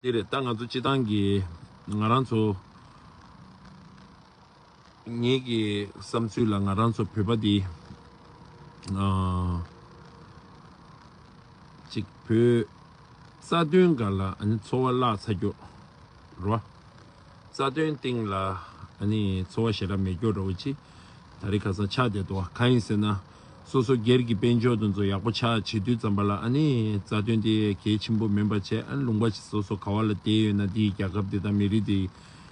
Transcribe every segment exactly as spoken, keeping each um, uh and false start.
འདི་རེད། ད་ང་ཚོ་སྤྱི་བཏང་གི་ང་རང་ཚོ་ངེད་ཀྱི་བསམ་ཚུལ་ལ་ང་རང་ཚོ་བོད་པ་འདི་ཨ་ཅིག་བོད་རྩ་དོན་སྒང་ལ་ཨ་ནི་ཚོར་བ་བརླག་ཚར་རྒྱུ་རོ། རྩ་དོན་སྟེང་ལ་ཨ་ནི་ཚོར་བ་ཞེ་དྲག་མེད་རྒྱུ་རོ་ཅི། ད་རེས་ཁ་སང་ཆགས་བསྡད་འདུག་གང་ཡིན་ཟེར་ན། སོ་སོ་སྒེར་གྱི་དཔལ་འབྱོར་དེ་ཚོ་ཡག་པོ་ཆགས་བྱེད་དུས་ཙམ་པ་ལ་ཨ་ནི་རྩ་དོན་དེ་གལ་ཆེན་པོ་མིན་པ་བྱས། ཨ་ནི་ལུང་པ་སོ་སོ་ག་བ་ལ་བསྡད་ཡོད་ན་དེའི་རྒྱལ་ཁབ་དེ་དང་མི་རིགས་དེ་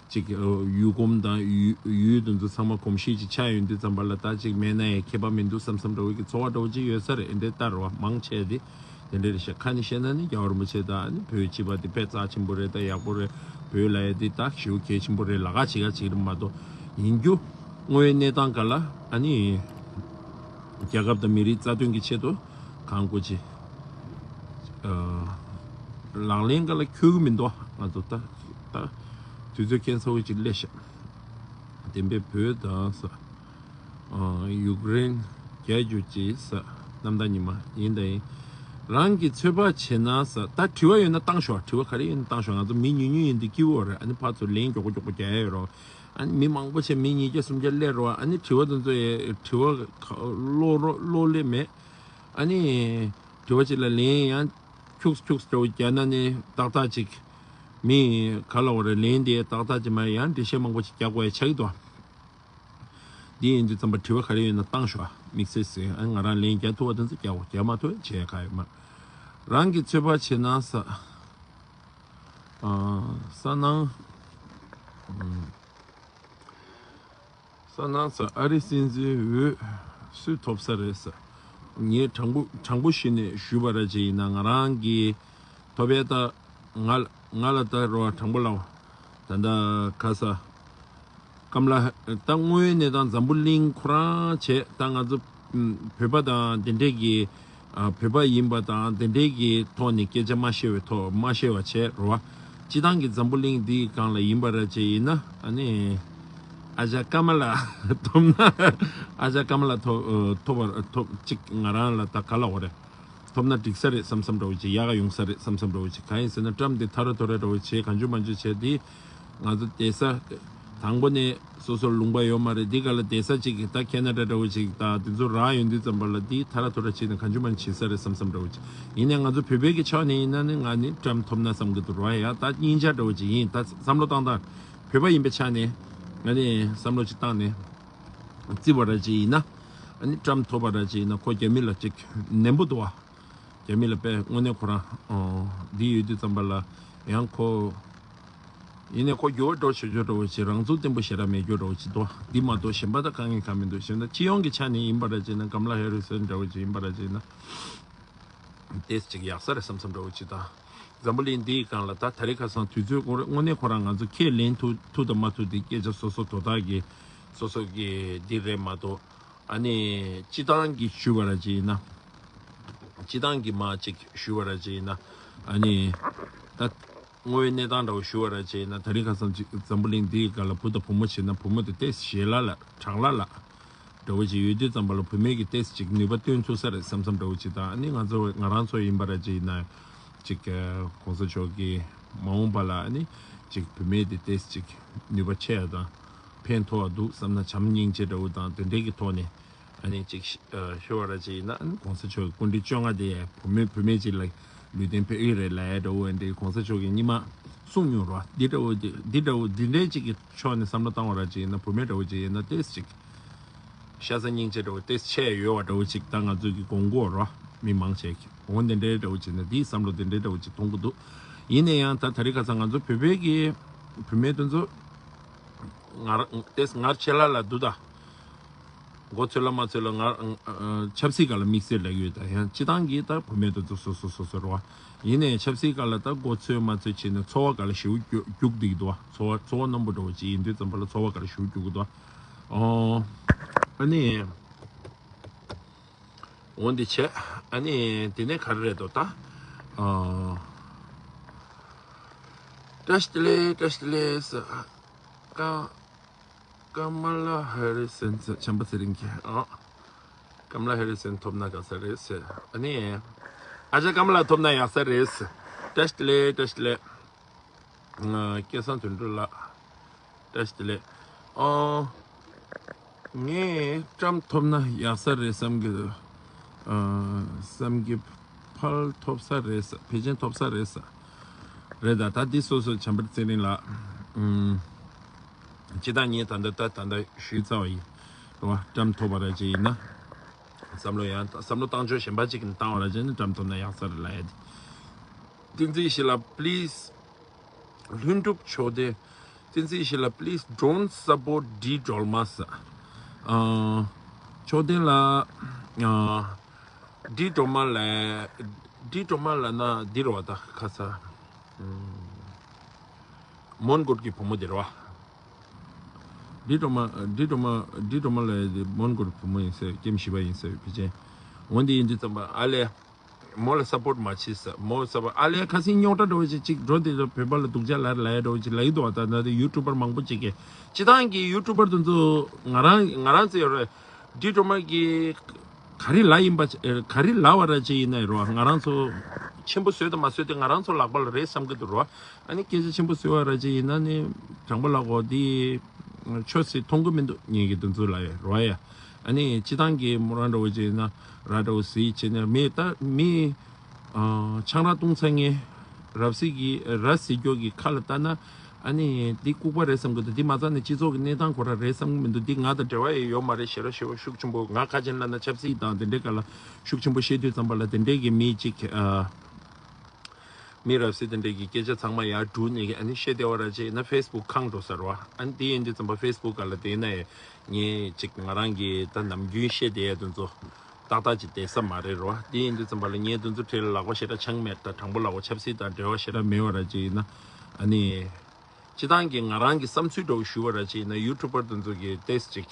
ཅིག་ཡུལ་གོམས་དང་ཡུལ་ཡུལ་དེ་ཚོ་ཚང་མ་གོམས་གཤིས་ཅིག་ཆགས་ཡོང་དུས་ཙམ་པ་ལ་ད་ཅིག་མེད་ན་ཡང་ཁྱད་པར་མི་འདུག་བསམ་བསམ་འདྲ་བོ་གི་ཚོར་བ་འདྲ་བོ་ཅིག་ཡོད་ས་རེད། ཨེ་འདྲའི་ལྟར་བ་མང་ཆེ་དེ་དེ་འདྲ་རེད་ཤག་ཁ་ནས་བཤད་ན་ནི་རྒྱལ་བ་རིན་པོ་ཆེ་དང་ཨ་ནི་བོད་སྤྱི་པ་དེ་དཔེ་རྩ་ཆེན་པོ་རེད། ད་ཡག་པོ་རེད། བོད་ལ་ཡ་དེ་ད་ཞེ་པོ་གལ་ཆེན་པོ་རེད། ལ་ཁ་བྱེད་ཁ་བྱེད་རེད་མ་གཏོགས་ཡིན་རྒྱུ་དངོས་ཡོད་གནས་སྟངས་སྒང་ལ་ཨ་ནི་རྒྱལ་ཁབ་དང་མི་རིགས་རྩ་དོན་གྱི་ཆེད་དུ་གང་དགོས་ཅི་ལག་ལེན་སྒང་ལ་འཁྱོལ་གི་མི་འདུག་ང་ཚོ་ད་ད་དུས་ཚོད་ཁྱད་མཚར་པོ་ཅིག་སླེབས་ཤག་བདེན་པའི་བོད་དང་ས་ཡུཀ་རེན་རྒྱལ་རྒྱུ་ཅི་ས་གནམ་ད་ཉི་མ་ཡིན་ད་ཡིན། རང་གི་ཚོད་དཔག་བྱེད་ན་ས་ད་དྲི་བ་ཡོད་ན་བཏང་ཤོག་དྲི་བ་ག་རེ་ཡོད་ན་བཏང་ཤོག་ང་ཚོ་མི་ཉུང་ཉུང་ཡིན་དུས་སྐྱིད་པོ་རེད། ཨ་ནི་ཕར་ཚུར་ལན་མགྱོགས་པོ་མགྱོགས་པོ་རྒྱག་ཡ་ཡོད་རོགས། ཨ་ནི་མི་མང་པོ་བྱས་མི་ཉིས་བརྒྱ་སུམ་བརྒྱ་སླེབས་རོགས། ཨ་ནི་དྲི་བ་དེ་ཚོ་ཡ་དྲི་བ་ག་བློ་རོ་བློ་སླེབས་མེད། ཨ་ནི་དྲི་བ་ཅིག་ལ་ལན་ཡང་ཁྱུགས་ཁྱུགས་འདྲ་བོ་རྒྱག་ན་ནི་ཏག་ཏག་ཅིག་མི་ག་ལ་བ་རེ་ལན་དེ་ཏག་ཏག་ཅིག་མ་ཡང་འགྲེལ་བཤད་མང་པོ་ཅིག་རྒྱག་དགོས་ཡ་ཆགས་ཀྱི་འདུག་འདི་ཡིན་དུས་ཙམ་པ་དྲི་བ་ག་རེ་ཡོད་ན་བཏང་ཤོག་དམིགས་བསལ་ཟེར། ཨ་ང་རང་ལན་རྒྱག་ཐུབ་པ་དེ་ཚོ་རྒྱག་དགོས། རྒྱག་མ་ཐུབ་བྱས་ག་ཡོད་མ། རང་གི་ཚོད་དཔག་བྱེད་ན་ས་ཨ་ས་ནང་ས་ནང་ས་ཨ་རི་སྲིད་འཛིན་འོས་སུས་ཐོབ་ས་རེད་ས། ངས་དྲང་པོ་དྲང་པོ་ཞུས་ནས་ཞུས་པ་ར་ཅིག་ཡིན་ན་ང་རང་གི་ཐོབ་ཡས་ད་ང་ང་ལ་ད་རོ་དྲང་པོ་ལ་ད་ད་ག་ས། ཀམ་ལ་ཧ་ད་དངོས་ཡོད་གནས་སྟངས་འཛམ་བུ་གླིང་ཁོ་རང་བྱས། ད་ང་ཚོ་ཨམ་བོད་པ་དང་དེ་འདྲས་ཀྱི་ཨ་བོད་པ་ཡིན་པ་དང་དེ་འདྲས་ཀྱི་ཐོག་ནས་སྐད་ཆ་མ་བཤད་པའི་ཐོག་མ་བཤད་པ་བྱས་རོ། སྤྱི་བཏང་གི་འཛམ་བུ་གླིང་འདིའི་སྒང་ལ་ཡིན་པ་ར་ཅིག་ཡིན་ན་ཨ་ནི་ཨ་ཅག་ཀ་མ་ལ་ཐོབ་ན་ཨ་ཅག་ཀ་མ་ལ་ཐོབ་ཐོབ་པ་ཐོབ་ཅིག་ང་རང་ལ་ད་ག་ལ་འོ་རེད། ཐོབ་ན་འགྲིག་ས་རེད་བསམ་བསམ་འདྲ་བོ་ཅིག་ཡག་ག་ཡོང་ས་རེད་བསམ་བསམ་འདྲ་བོ་ཅིག་གང་ཡིན་ཟེར་ན་ཊམ་འདི་ཐ་ར་ཐོ་ར་འདྲ་བོ་བྱས་གང་བྱུང་མང་བྱུང་བྱས་འདི་ང་ཚོ་བསྡད་ས་དང་པོ་ནས་སོ་སོར་ལུང་པ་ཡོད་མ་རེད། འདི་ག་ལ་བསྡད་ས་ཅིག་ད་ཁེ་ན་ཌ་འདྲ་བོ་ཅིག་ད་འདི་ཚོ་རག་ཡོང་དུས་ཙམ་པ་ལ་འདི་ཐ་ར་ཐོ་ར་བྱས་ནས་གང་བྱུང་མང་བྱུང་བྱེད་ས་རེད་བསམ་བསམ་འདྲ་བོ་ཅིག་ཡིན་ནའི་ང་ཚོ་བོད་པའི་གི་ཕྱོགས་ནས་ཡིན་ན་ནི་ང་ནི་ཊམ་ཐོབ་ན་བསམ་གི་འདུག་རོ། ཡ་ད་སྙིང་རྗེ་འདྲ་བོ་ཅིག་ཡིན། ད་བསམ་བློ་བཏང་སྟངས་བོད་པ་ཡིན་པའི་ཆ་ནས་ང་ནི་བསམ་བློ་ཅིག་བཏང་ནས་བརྩི་བ་ར་ཅིག་ཡིན་ན་ཨ་ནི་ཊམ་ཐོབ་པ་ར་ཅིག་ཡིན་ན་ཁོ་རྒྱ་མི་ལ་ཅིག་ནན་པོ་འདུག་བ། རྒྱ་མི་ལ་དཔེ་དངོས་གནས་ཁོ་རང་འདི་ཡོད་དུས་ཙམ་པ་ལ་ཡང་ཁོ་ཡིན་ནའི་ཁོ་འགྱུར་བ་འགྲོ་ཆོག་ཆོག་འདྲ་བོ་ཅིག་རང་ཚུགས་བརྟན་པོ་ཞེ་དྲག་མེད་རྒྱུ་འདྲ་བོ་ཅིག་འདུག་འདི་མ་གཏོགས་གཞན་པ་ད་དཀའ་ངལ་གང་མི་འདུག་གཞན་ད་སྤྱི་ཡོངས་ཀྱི་ཆ་ནས་ཡིན་པ་ར་ཅིག་ན་ཀམ་ལ་ཧེ་རི་སན་འདྲ་བོ་ཅིག་ཡིན་པ་ར་ཅིག་ན་ཏེས་ཅིག་ཡག་ས་རེད་བསམ་བསམ་འདྲ་བོ་ཅིག་དང་། འཛམ་བུ་གླིང་འདིའི་སྒང་ལ་ད་ད་རེས་ཁ་སང་དུས་ཚོད་དངོས་གནས་ཁོ་རང་ང་ཚོ་ཁས་ལེན་ཐུབ་ཐུབ་དང་མ་ཐུབ་དེ་སྐད་ཆ་སོ་སོ་དོ་བདག་གིས་སོ་སོ་གི་འདི་རེད་མ་གཏོགས། ཨ་ནི་སྤྱི་བཏང་གི་ཞུ་བ་ར་ཅིག་ཡིན་ན། སྤྱི་བཏང་གི་མ་ཅིག་ཞུ་བ་ར་ཅིག་ཡིན་ན། ཨ་ནི་ད་དངོས་ཡོད་གནས་སྟངས་འདྲ་བོ་ཞུ་བ་ར་ཅིག་ཡིན་ན། ད་རིང་ཁ་སང་ཅིག་འཛམ་བུ་གླིང་འདིའི་སྒང་ལ་བུ་དང་བུ་མོ་བྱེད་ན་བུ་མོ་དེ་ཏོག་ཙམ་ཞལ་ལག་ལ་དྲག་ལག་ལ་འདྲ་བོ་ཅིག་ཡོད་དུས་ཙམ་པ་ལ་བུད་མེད་ཀྱི་ཏོག་ཙམ་ཅིག་ནུས་པ་བཏོན་ཐུབ་ས་རེད་བསམ་བསམ་འདྲ་བོ་ཅིག་དང་། ཨ་ནི་ང་ཚོ་ང་རང་ཚོ་ཡིན་པ་ར་ཅིག་ཡིན་ན་ཅིག་གོང་ས་མཆོག་གིས་མ་འོངས་པ་ལ་ཨ་ནི་ཅིག་བུད་མེད་དེ་ཏོག་ཙམ་ཅིག་ནུས་པ་ཆེ་ཡ་དང་ཕན་ཐོགས་པ་འདུག་བསམ་ན་བྱམས་སྙིང་རྗེ་འདྲ་བོ་དང་དེ་འདྲའི་གི་ཐོག་ནས། ཨ་ནི་ཅིག་ཤོར་བ་ར་ཅིག་ཡིན་ན་ཨ་ནི་གོང་ས་མཆོག་གི་སྐུ་ཕྲེང་བཅོ་ལྔ་དེ་བུད་མེད་བུད་མེད་ཅིག་ལ་ལུས་རྟེན་ཕུལ་གི་རེད་ལབ་ཡ་འདྲ་བོ་འདི་གོང་ས་མཆོག་གིས་སྔོན་མ་གསུངས་མྱོང་ར། འདི་འདྲ་བོ་འདི་འདི་འདྲ་བོ་འདི་འདྲའི་ཅིག་གི་ཕྱོགས་ནས་བསམ་བློ་བཏང་བ་ར་ཅིག་ཡིན་ན་བུད་མེད་འདྲ་བོ་ཅིག་ཡིན་ན་ཏོག་ཙམ་ཅིག་ཤ་ཚ་སྙིང་རྗེ་འདྲ་བོ་ཏོག་ཙམ་ཆེ་ཡོད་པ་འདྲ་བོ་ཅིག་ད་ང་ཚོ་གི་དགོངས་སྐོར་ར་མི་མང་ཆེ་གི་འོ་འདི་འདྲའི་འདྲ་བོ་ཅིག་ན་འདིའི་བསམ་བློ་འདི་འདྲའི་འདྲ་བོ་ཅིག་གཏོང་གི་འདུག་ཡིན་ན་ཡང་ད་ད་རེས་ཁ་སང་ང་ཚོ་བོད་པའི་གི་བུད་མེད་དེ་ཚོ་ངར་ཏོག་ཙམ་ངར་ཆེ་ལ་ལ་འདུག་ད། མགོ་ཚོས་ལ་མ་ཚོས་ལ་ང་ཨ་ཨ་ཆབ་སྲིད་སྒང་ལ་དམིགས་བསལ་ལབ་ཡོད། ད་ཡང་སྤྱི་བཏང་གི་ད་བུད་མེད་དེ་ཚོ་སོ་སོ་སོ་སོ་རེད་བ། ཡིན་ནའི་ཆབ་སྲིད་སྒང་ལ་ད་མགོ་ཚོས་མ་ཚོས་བྱས་ནས་ཚོར་བ་སྒང་ལ་ཞེ་པོ་རྒྱུག་རྒྱུག་བསྡད་ཀྱི་འདུག་བ། ཚོར་བ་ཚོར་བ་རྣོན་པོ་འདྲ་བོ་ཅིག་ཡིན་དུས་ཙམ་པ་ལ་ཚོར་བ་སྒང་ལ་ཞེ་པོ་རྒྱུག་གི་འདུག་བ། ཨོ། ཨ་ནི། འོ་འདི་བྱས། ཨ་ནི་དེ་ནས་ག་རེ་རེད་དོ་ད། ཨ། བཀྲ་ཤིས་བདེ་ལེགས་བཀྲ་ཤིས་བདེ་ལེགས་ཟེར། ཀ་ཀ་མ་ལ་ཧེ་རི་སན་ཟེར་བྱམས་པ་ཚེ་རིང་གིས། ཨ། ཀམ་ལ་ཧེ་རི་སན་ཐོབ་ན་དགའ་ས་རེད་ཟེར། ཨ་ནི། ཨ་ཅག་ཀམ་ལ་ཐོབ་ན་ཡག་ས་རེད་ཟེར། བཀྲ་ཤིས་བདེ་ལེགས་བཀྲ་ཤིས་བདེ་ལེགས། སྐལ་བཟང་དོན་གྲུབ་ལགས། བཀྲ་ཤིས་བདེ་ལེགས། ཨོ། ངས་བཀྲམ་ཐོབ་ན་ཡག་ས་རེད་བསམ་གི་འདུག་ཨ། བསམ་གི། ཕར་ཐོབ་ས་རེད་ས། ཕལ་ཆེར་ཐོབ་ས་རེད་ས། རེད་ད། ད་འདི་སོ་སོ་བྱམས་པ་ཚེ་རིང་ལགས། ཨུམ། སྤྱི་བཏང་ངས་ད་ལྟ་ད་ད་ལྟ་ཞུས་ཚར་བ་ཡིན། རེད་བ། བཀྲམ་ཐོབ་པ་ར་ཅིག་ཡིན་ན། བསམ་བློ་ཡང་བསམ་བློ་བཏང་ཕྱོགས་གཞན་པ་ཅིག་གིས་བཏང་བ་ར་ཅིག་ཡིན་ན་བཀྲམ་ཐོབ་ན་ཡག་ས་རེད་ལབ་ཡ་དེ། བསྟན་འཛིན་ཡེ་ཤེས་ལགས། Please ལྷུན་གྲུབ་མཆོག་ལྡན། བསྟན་འཛིན་ཡེ་ཤེས་ལགས། Please don't support འབྲི་སྒྲོལ་མ་ཟེར། ཨ། མཆོག་ལྡན་ལགས། ཨ། འབྲི་སྒྲོལ་མ་ལགས། འབྲི་སྒྲོལ་མ་ལབ་ན་འདི་རེད་བ། ད་ཁ་ས། ཨུམ། མོན་གྷོ་གི་བུ་མོ་དེ་རེད་བ། འབྲི་སྒྲོལ་མ། འབྲི་སྒྲོལ་མ། འབྲི་སྒྲོལ་མ་ལགས་དེ་མོན་གྷོ་གི་བུ་མོ་ཡིན་ཟེར། ཀེམ་བཞི་པ་ཡིན་ཟེར། ཕལ་ཆེར། འོན་ཏེ་ཡིན་དུས་ཙམ་པ་ཨ་ལས། མོ་ལ་སབ་པོར་མ་བྱེད་ཟེར། མོ་ལ་སབ་པོར། ཨ་ལས་ཁ་སང་རྙོག་དྲ་འདྲ་བོ་ཅིག་ཅིག་འགྲོ་དེ་འདྲ། བོད་པ་ལ་སྡུག་ཅག་ལབ་རེད་ལབ་ཡ་འདྲ་བོ་ཅིག་ལབ་ཀྱི་འདུག་བ། ད་ད་ཡུ་ཊུབ་པར་མང་པོ་ཅིག་གིས། སྤྱི་བཏང་གི་ཡུ་ཊུབ་པར་དེ་ཚོ་ང་རང་ང་རང་ཚོ་ཡོད་རེད། འབྲི་སྒྲོལ་མ་གི་ག་རེ་ལབ་ཡིན་པ། ག་རེ་ལབ་པ་ར་ཅིག་ཡིན་ན་ཡོད་རེད་བ། ང་རང་ཚོ་ཆེན་པོ་བཟོས་དང་མ་བཟོས་དེ་ང་རང་ཚོ་ལག་པ་ལ་རེད་བསམ་གྱི་འདུག་རེད་བ། ཨ་ནི་སྐད་ཆ་ཆེན་པོ་བཟོས་པ་ར་ཅིག་ཡིན་ན་ནི་དྲང་པོ་ལབ་དགོས། དེ་ཆོས་སྲིད་མཐོང་གི་མི་འདུག་ངེད་ཀྱི་དེ་ཚོ་ལ་ཡོད་རེད་བ་ཡ། ཨ་ནི་སྤྱི་བཏང་གི་མོ་རང་འདྲ་བོ་ཅིག་ཡིན་ན་ར་འདྲ་བོ་ཟིག་བྱས་ནས་མི་ད་མི། ཨ། ཆང་རག་བཏུང་ཚར་མཁན་རབ་གསལ་གྱི་ར་བཟི་སྐྱོ་གི་ཁ་ལ་ལྟ་ན། ཨ་ནི་འདི་ལྐུགས་པ་རེད་བསམ་གི་འདུག་འདི་མ་ཚད་ནས་སྤྱི་ཚོགས་ཀྱི་གནས་སྟངས་ཁོ་རང་རེད་བསམ་གི་མི་འདུག་འདི་ང་དང་འབྲེལ་བ་ཡང་ཡོད་མ་རེད། ཞེ་དྲག་ཞེ་པོ་ཤུགས་ཆེན་པོ། ང་ཁ་ཆེན་ལབ་ན་ཆབ་སྲིད་དང་དེ་འདྲའི་སྒང་ལ་ཤུགས་ཆེན་པོ་བཤད་དུས་ཙམ་པ་ལ་དེ་འདྲའི་གི་མི་གཅིག་ཨ། མི་རབ་གསལ་དེ་འདྲའི་གི་སྐད་ཆ་ཚང་མ་ཡར་བསྒྲུགས་ནས་ཨ་ནི་བཤད་བསྡད་པ་ར་ཅིག་ཡིན་ན་ཕེ་སི་བུག་ཁེངས་འགྲོ་ས་རེད་བ། ཨ་ནི་དེ་ཡིན་དུས་ཙམ་པ་ཕེ་སི་བུག་སྒང་ལ་དེ་ཡིན་ན་ཡང་ངས་ཅིག་ང་རང་གི་ད་ནམ་རྒྱུན་བཤད་བསྡད་ཡ་དེ་ཚོ་ཏག་ཏག་ཅིག་བསྡད་ས་མ་རེད་རེད་བ། དེ་ཡིན་དུས་ཙམ་པ་ལ་ངས་དེ་ཚོ་གྲས་ལ་ལག་པ་ཞེ་དྲག་འཆང་མེད། ད་དྲང་པོ་ལབ་དགོས། ཆབ་སྲིད་དང་འབྲེལ་བ་ཞེ་དྲག་མེད་པ་ར་ཅིག་ཡིན་ན། ཨ་ནི་སྤྱི་བཏང་གི་ང་རང་གི་བསམ་ཚུལ་འདྲ་བོ་ཞུ་བ་ར་ཅིག་ཡིན་ན་ཡུ་ཊུབ་པར་དེ་ཚོ་གི་ཏོག་ཙམ་ཅིག་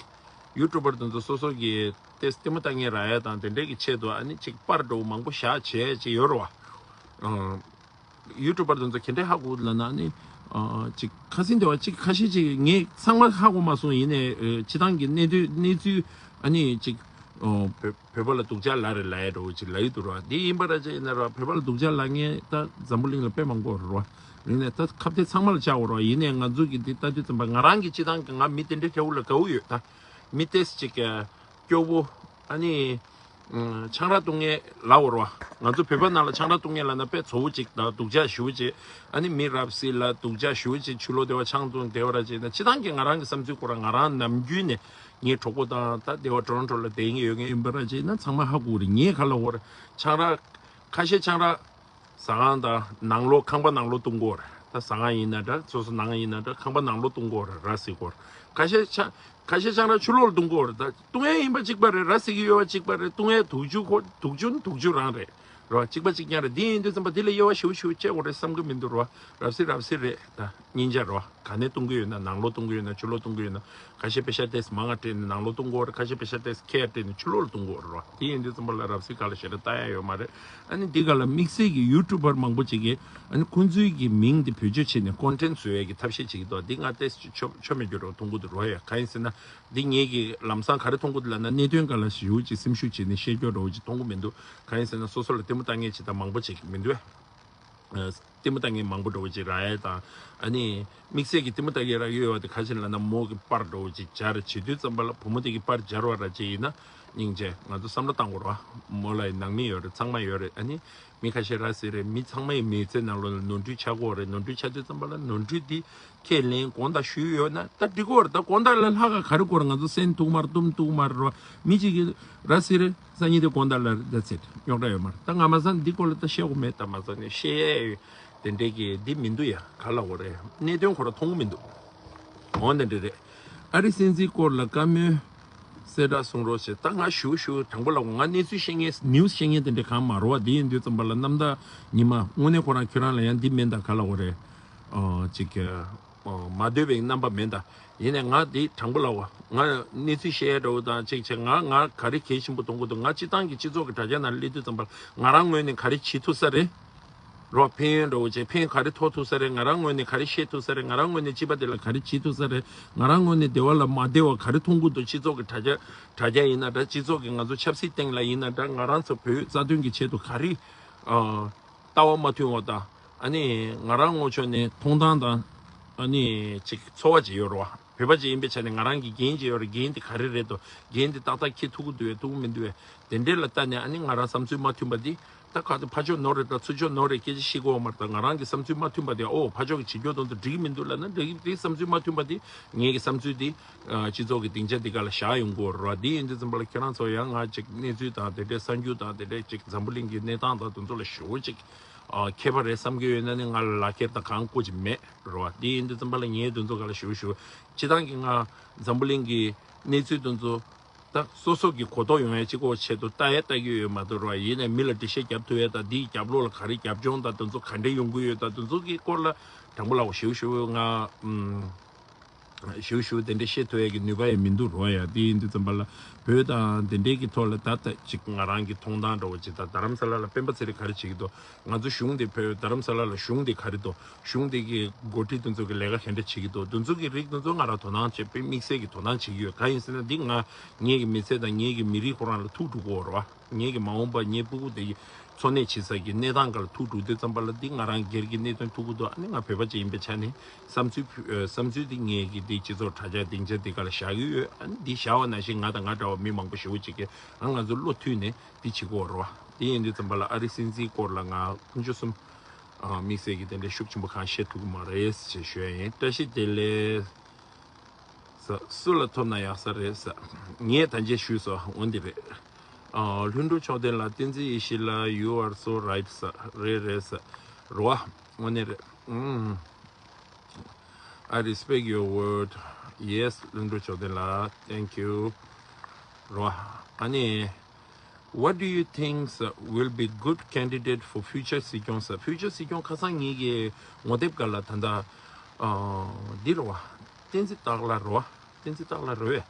ཡུ་ཊུབ་པར་དེ་ཚོ་སོ་སོ་གི་ཏོག་ཙམ་ལྟད་མོ་ལྟ་མཁན་རག་ཡ་དང་དེ་འདྲའི་གི་ཆེད་དུ་ཨ་ནི་ཅིག་པར་འདྲ་བོ་མང་པོ་བཞག་བྱས་ཅིག་ཡོད་རེད་བ། ཨང་། ཡུ་ཊུབ་པར་དེ་ཚོ་ག་འདྲས་ཧ་གོ་ལབ་ན་ནི། ཨ། ཅིག་ཁ་སང་དེ་བ་ཅིག་ཁ་ཤས་ཅིག་ངས་ཚང་མ་ཧ་གོ་མ་སོང་། ཡིན་ནའི་ཨ། སྤྱི་བཏང་གི་གནས་དུས་གནས་ཚུལ་ཨ་ནི་ཅིག་ཨོ། བོད་བོད་པ་ལ་སྡུག་ཅག་ལབ་རེད་ལབ་ཡ་འདྲ་བོ་ཅིག་ལབ་ཡི་འདུག་ར། འདི་ཡིན་པ་ར་ཅིག་ཡིན་ན་ར་བོད་པ་ལ་སྡུག་ཅག་ལབ་མཁན་ད་འཛམ་བུ་གླིང་ལ་དཔེ་མང་པོ་རེད་ར། ཡིན་ནའི་ད་ཁ་གཏད་ཚང་མ་ལ་བཅག་དགོས་ར། ཡིན་ནའི་ང་ཚོ་གི་འདི་ལྟ་དུས་ཙམ་པ་ང་རང་གི་སྤྱི་བཏང་གི་ང་མི་དེ་འདྲའི་ཐེ་བོ་ལ་དགའ་བོ་ཡོད་ད། མི་ཏོག་ཙམ་ཅིག་གི་སྐྱོ་བོ། ཨ་ནི། ཨ། ཆང་རག་བཏུང་མཁན་ལབ་དགོས་རེད་བ། ང་ཚོ་བོད་པ་ནང་ལ་ཆང་རག་བཏུང་མཁན་ལབ་ན་དཔེ་ཚ་བོ་ཅིག་དང་སྡུག་ཅག་ཞེ་པོ་ཅིག་ཨ་ནི་མི་རབ་གསལ་ལ་སྡུག་ཅག་ཞེ་པོ་ཅིག་ཕྱི་ལོགས་དེ་བ་ཆང་བཏུང་བསྡད་པ་ར་ཅིག་ན། སྤྱི་བཏང་གི་ང་རང་གི་བསམ་ཚུལ་ཁོ་རང་ང་རང་ནམ་རྒྱུན་ནས་ངའི་གྲོགས་པོ་དང་ད་དེ་བ་ཊོ་རོན་ཊོ་ལ་བསྡད་མཁན་ཡོད་མཁན་ཡིན་པ་ར་ཅིག་ན་ཚང་མ་ཧ་གོ་རེད། ངས་ག་ལབ་དགོས་རེད། ཆང་རག་ཁ་ཤས་ཆང་རག་ཟ་ཁང་དང་ནང་ལོགས་ཁང་པ་ནང་ལོགས་བཏུང་གི་ཡོད་རེད། ད་ཟ་ཁང་ཡིན་ན་འདྲ། སོ་སོ་ནང་ཡིན་ན་འདྲ། ཁང་པ་ནང་ལོགས་བཏུང་གི་ཡོད་རེད། ར་བཟི་གི་ཡོད་རེད། ཁ་ཤས་ཆ་ཁ་ཤས་ཆང་རག་ཕྱི་ལོགས་ལ་བཏུང་གི་ཡོད་རེད། ད་བཏུང་ཡས་ཡིན་པ་གཅིག་པ་རེད། ར་བཟི་གི་ཡོད་པ་གཅིག་པ་རེད། བཏུང་ཡས་དུག་ཆུ་ཁོ་དུག་ཆུ་ནི་དུག་ཆུ་རང་རེད་ར། གཅིག་པ་གཅིག་རྐྱང་རེད། འདི་ཡིན་དུས་ཙམ་པ་འདི་ལ་དབྱེ་བ་ཞེ་པོ་ཞེ་པོ་བྱེད་དགོས་རེད་བསམ་གི་མི་འདུག་ར། ར་བཟི་ར་བཟི་རེད། ད་སྙིང་རྗེ་ར། ག་ནས་བཏུང་གི་ཡོད་ན། ནང་ལོགས་བཏུང་གི་ཡོད་ན་ཕྱི་ལོགས་བཏུང་གི་ཡོད་ན། ཁ་ཤས་པེ་ཤ་ཏོག་ཙམ་མང་ང་སྤྲད་ནས་ནང་ལོགས་བཏུང་གི་ཡོད་རེད། ཁ་ཤས་པེ་ཤ་ཏོག་ཙམ་ཁེ་སྤྲད་ནས་ཕྱི་ལོགས་ལ་བཏུང་གི་ཡོད་རེད་བ། དེ་ཡིན་དུས་ཙམ་པ་ལ་ར་བཟི་སྒང་ལ་ཞེ་དྲག་ལྟ་ཡ་ཡོད་མ་རེད། ཨ་ནི་འདི་སྒང་ལ་དམིགས་བསལ་གྱི་ཡུ་ཊུབ་པར་མང་པོ་ཅིག་གིས་ཨ་ནི་ཁོང་ཚོའི་གི་མིང་དེ་བེད་སྤྱོད་བྱས་ནས་ཀོན་ཊེན་ཊི་བཟོ་ཡ་གི་ཐབས་ཤེས་བྱེད་ཀྱི་འདུག་འདི་ང་ཏོག་ཙམ་ཆོ་ཆོ་མེད་རྒྱུ་འདྲ་བོ་མཐོང་གི་འདུག་ར་ཡ། གང་ཡིན་ཟེར་ན་འདི་ངེད་ཀྱི་ལམ་སང་ག་རེ་མཐོང་གི་འདུག་ལབ་ན་གནད་དོན་སྒང་ལ་ཞེ་པོ་ཅིག་སེམས་ཤུགས་བྱས་ནས་བཤད་རྒྱུ་འདྲ་བོ་ཅིག་མཐོང་གི་མི་འདུག་གང་ཡིན་ཟེར་ན་སོ་སོ་ལ་ལྟད་མོ་ལྟ་མཁན་ཅིག་དང་མང་པོ་ཅིག་མི་འདུག་ལྟད་མོ་ལྟ་མཁན་མང་པོ་འདྲ་བོ་ཅིག་རག་ཡས་དང་། ཨ་ནི་དམིགས་བསལ་གྱི་ལྟད་མོ་ལྟ་མཁན་རག་ཡོད་པ་དེ་ག་ཅིག་ལབ་ན་མོ་གི་པར་འདྲ་བོ་ཅིག་སྦྱར་བྱེད་དུས་ཙམ་པ་ལ་བུ་མོ་དེ་གི་པར་སྦྱར་བ་ར་ཅིག་ཡིན་ན་སྙིང་རྗེ། ང་ཚོ་བསམ་བློ་བཏང་དགོས་རེད་བ། མོ་ལ་ཡི་ནང་མི་ཡོད་རེད། ཚང་མ་ཡོད་རེད། ཨ་ནི་མི་ཁ་ཤས་ར་བཟི་རེད། མི་ཚང་མ་ཡི་མི་ཚེ་ནང་ལོགས་ལ་ནོར་འཁྲུལ་ཆགས་ཀྱི་ཡོད་རེད། ནོར་འཁྲུལ་ཆགས་དུས་ཙམ་པ་ལ་ནོར་འཁྲུལ་འདི་ཁས་ལེན་དགོངས་དག་ཞུས་ཡོད་ན་ད་འགྲིག་གི་ཡོད་རེད། ད་དགོངས་དག་ལ་ལྷག་ག་ག་རེ་དགོས་རེད། ང་ཚོ་སེམས་སྡུག་མ་རེད། གཏུམ་སྡུག་མ་རེད་བ། མི་གཅིག་གིས་ར་བཟི་རེད། སང་ཉིན་དེ་དགོངས་དག་ལ་རེད། That's it། རྙོག་དྲ་ཡོད་མ་རེད། ད་ང་མ་ཟད་འདི་སྐོར་ལ་ད་བཤད་དགོས་མེད། ད་མ་ཟད་ནས་བཤད་ཡས་དེ་འདྲས་ཀྱི་འདི་མི་འདུག་ཡ། ག་ལབ་དགོས་རེད། གནད་དོན་ཁོ་ར་མཐོང་གི་མི་འདུག་འོ་འདི་འདྲས་རེད། ཨ་རི་སྲིད་འཛིན་སྐོར་ལ་བཀའ་མོལ་གསལ་བསྒྲགས་གསུང་རོགས་བྱེད། ད་ང་ཞུ་ཞུ་དྲང་པོ་ལབ་དགོས། ང་གནས་ཚུལ་བཤད་མཁན་ནིའུ་སི་བཤད་མཁན་དེ་འདྲས་གང་མ་རེད་བ། དེ་ཡིན་དུས་ཙམ་པ་ལ་གནམ་བདག་ཉི་མ་དངོས་གནས་ཁོ་རང་ཁྱོད་རང་ལ་ཡང་འདི་མིན་ད་ག་ལབ་དགོས་རེད། ཨ་ཅིག་གི་ཨ་མ་འདོད་པའི་རྣམ་པ་མིན་ད། ཡིན་ནའི་ང་འདི་དྲང་པོ་ལབ་དགོས། ང་གནས་ཚུལ་བཤད་འདྲ་བོ་དང་ཅིག་བྱས། ང་ང་ག་རེ་གལ་ཆེན་པོ་མཐོང་གི་འདུག་ང་སྤྱི་བཏང་གི་སྤྱི་ཚོགས་ཀྱི་དྲ་རྒྱ་ནང་སླེབས་དུས་ཙམ་པ་ང་རང་ངོས་ནས་ག་རེ་བྱེད་ཐུབ་ས་རེད། རོགས་ཕན་ཡོན་འདྲ་བོ་བྱས། ཕན་ག་རེ་ཐོགས་ཐུབ་ས་རེད། ང་རང་ངོས་ནས་ག་རེ་བཤད་ཐུབ་ས་རེད། ང་རང་ངོས་ནས་སྤྱི་པ་དེ་ལ་ག་རེ་བྱེད་ཐུབ་ས་རེད། ང་རང་ངོས་ནས་བདེ་བ་ལ་མ་བདེ་བ་ག་རེ་མཐོང་གི་འདུག་སྤྱི་ཚོགས་ཀྱི་དྲ་རྒྱ་དྲ་རྒྱ་ཡིན་ན་འདྲ། སྤྱི་ཚོགས་ཀྱི་ང་ཚོ་ཆབ་སྲིད་སྟེང་ལ་ཡིན་ན་འདྲ། ང་རང་ཚོ་བོད་རྩ་དོན་གྱི་ཆེད་དུ་ག་རེ་ཨ་ལྟ་བ་མ་མཐུན་པ་དང་། ཨ་ནི་ང་རང་ངོ་ཕྱོགས་ནས་མཐོང་སྟངས་དང་ཨ་ནི་ཅིག་ཚོར་བ་ཅིག་ཡོད་རེད་བ། བོད་པ་ཅིག་ཡིན་པའི་ཆ་ནས་ང་རང་གི་འགན་ཅིག་ཡོད་རེད། འགན་དེ་ག་རེ་རེད་དོ། འགན་དེ་ཏག་ཏག་འཁྱེར་ཐུབ་ཀྱི་འདུག་བས་ཐུབ་ཀྱི་མི་འདུག་བས། དེ་འདྲས་ལ་ལྟ་ནས་ཨ་ནི་ང་རང་བསམ་ཚུལ་མ་མཐུན་པ་འདི་ད་ག་ཚོད་ཕར་ཕྱོགས་ནོར་རེད་དང་ཚུར་ཕྱོགས་ནོར་རེད་སྐད་ཆ་བཤད་དགོས་བ་མ་རེད། ད་ང་རང་གི་བསམ་ཚུལ་མ་མཐུན་པ་དེ་ཨོ་ཕར་ཕྱོགས་ཀྱི་བྱེད་སྐྱོ་དོན་དུ་འགྲིག་གི་མི་འདུག་ལབ་ན་འགྲིག་གི། དེ་བསམ་ཚུལ་མ་མཐུན་པ་དེ་ངེད་ཀྱི་བསམ་ཚུལ་དེ་སྤྱི་ཚོགས་ཀྱི་སྡིངས་ཆ་འདི་ག་ལ་བཞག་ཡོང་དགོས་རེད་བ། དེ་ཡིན་དུས་ཙམ་པ་ལ་ཁྱེད་རང་ཚོ་ཡང་ང་ཅིག་གནས་ཚུལ་དང་དེ་འདྲའི་གསར་འགྱུར་དང་དེ་འདྲའི་ཅིག་འཛམ་བུ་གླིང་གི་གནས་སྟངས་དང་དེ་ཚོ་ལ་ཞེ་པོ་ཅིག་མཁས་པ་རེད་བསམ་གྱི་ཡོད་ན་ནི་ང་ལ་ལག་འཁྱེར་དང་གང་བཀོད་ཀྱི་མེད་རེད་བ། དེ་ཡིན་དུས་ཙམ་པ་ལ་ངས་དེ་ཚོ་ག་ལ་ཞུ་ཞུ། སྤྱི་བཏང་གི་ང་འཛམ་བུ་གླིང་གི་གནས་ཚུལ་དེ་ཚོ་ད་སོ་སོ་གི་གོ་རྟོགས་ཡོང་ཡ་གཅིག་པོ་ཆེད་དུ་ལྟ་ཡ་ལྟ་གི་ཡོད་མ་གཏོགས་རེད་བ། ཡིན་ནའི་མི་ལ་འགྲེལ་བཤད་རྒྱབ་ཐུབ་ཡ་དང་དེའི་རྒྱབ་ལོགས་ལ་ག་རེ་རྒྱབ་ལྗོངས་དང་དེ་ཚོ་ག་འདྲས་ཡོང་གི་ཡོད་དང་དེ་ཚོ་གི་སྐོར་ལ་དྲང་པོ་ལབ་ཞུ་ཞུ་ང་ཨུམ། ཞུ་ཞུ་དེ་འདྲ་བཤད་ཐུབ་ཡས་ཀྱི་ནུས་པ་ཡང་མི་འདུག་རོ་ཡ། དེ་ཡིན་དུས་ཙམ་པ་ལ་བོད་དང་དེ་འདྲའི་གི་ཐོག་ལ་ད་ལྟ་ཅིག་ང་རང་གི་མཐོང་སྟངས་འདྲ་བོ་ཅིག་ད་རྡ་རམ་ས་ལ་ལ་སྤེན་པ་ཚེ་རིང་ག་རེ་བྱེད་ཀྱི་འདུག་ང་ཚོ་གཞུང་དེ་བོད་རྡ་རམ་ས་ལ་ལ་གཞུང་དེ་ག་རེ་འདུག་གཞུང་དེ་གི་འགོ་ཁྲིད་དེ་ཚོ་གི་ལས་ཀ་ག་འདྲ་བྱེད་ཀྱི་འདུག་དེ་ཚོ་གི་རིགས་དེ་ཚོ་ང་རང་དོ་སྣང་བྱེད་དཔེ་དམིགས་བསལ་གྱི་དོ་སྣང་བྱེད་ཀྱི་ཡོད། གང་ཡིན་ཟེར་ན་འདི་ང་ངེད་ཀྱི་མི་ཚེ་དང་ངེད་ཀྱི་མི་རིགས་ཁོ་རང་ལ་ཐུག་འགྲོ་གི་ཡོད་རེད་བ། ངེད་ཀྱི་མ་འོངས་པ་ངའི་སྤུ་གུ་དེ་གི་འཚོ་གནས་བྱེད་ས་གི་གནས་སྟངས་སྒང་ལ་ཐུག་འགྲོ་དུས་ཙམ་པ་ལ་འདི་ང་རང་སྒེར་གྱི་གནད་དོན་ཐུག་གི་འདུག་ཨ་ནི་ང་བོད་པ་ཅིག་ཡིན་པའི་ཆ་ནས་བསམ་ཚུལ་ཕུ་ཨ་བསམ་ཚུལ་འདི་ངེད་ཀྱི་འདི་སྤྱི་ཚོགས་དྲ་རྒྱ་སྡིངས་ཆ་འདི་ག་ལ་བཞག་གི་ཡོད། ཨ་ནི་འདི་བཞག་པ་ནང་བཞིན་ང་དང་ང་འདྲ་བ་མི་མང་པོ་ཞེ་པོ་ཅིག་གིས་ཨ་ང་ཚོ་བློ་མཐུན་ནས་འདི་བྱེད་ཀྱི་ཡོད་རེད་བ། དེ་ཡིན་དུས་ཙམ་པ་ལ་ཨ་རི་སྲིད་འཛིན་སྐོར་ལ་ང་དཀོན་མཆོག་གསུམ་ཨ་དམིགས་བསལ་གྱི་དེ་འདྲའི་ཤུགས་ཆེན་པོ་གང་བཤད་ཐུབ་ཀྱི་མ་རེད་ཞེས་ཞུ་ཡ་ཡིན། བཀྲ་ཤིས་བདེ་ལེགས། ས་སུ་ལ་ཐོབ་ན་ཡག་ས་རེད་ས། ངས་ད་གིན་ཞུས་སོང་འོ་འདི་རེད། ཨ་ལྷུན་གྲུབ་མཆོག་ལྡན་ལགས། བསྟན་འཛིན་ཡེ་ཤེས་ལགས། You are so right ས། རེད་རེད་ས། རེད་བ། དངོས་གནས་རེད། ཨུམ། I respect your word. Yes ལྷུན་གྲུབ་མཆོག་ལྡན་ལགས། Thank you. རེད་བ། ཨ་ནི། What do you think will be good candidate for future སྲིད་སྐྱོང་ས། Future སྲིད་སྐྱོང་ཁ་སང་ངེད་ཀྱི་ངོ་དེབ་སྒང་ལ་ད་ལྟ་ཨ་འདི་རེད་བ། བསྟན་འཛིན་སྟག་ལྷ་རེད་བ། བསྟན་འཛིན་སྟག་ལྷ་རེད་བས།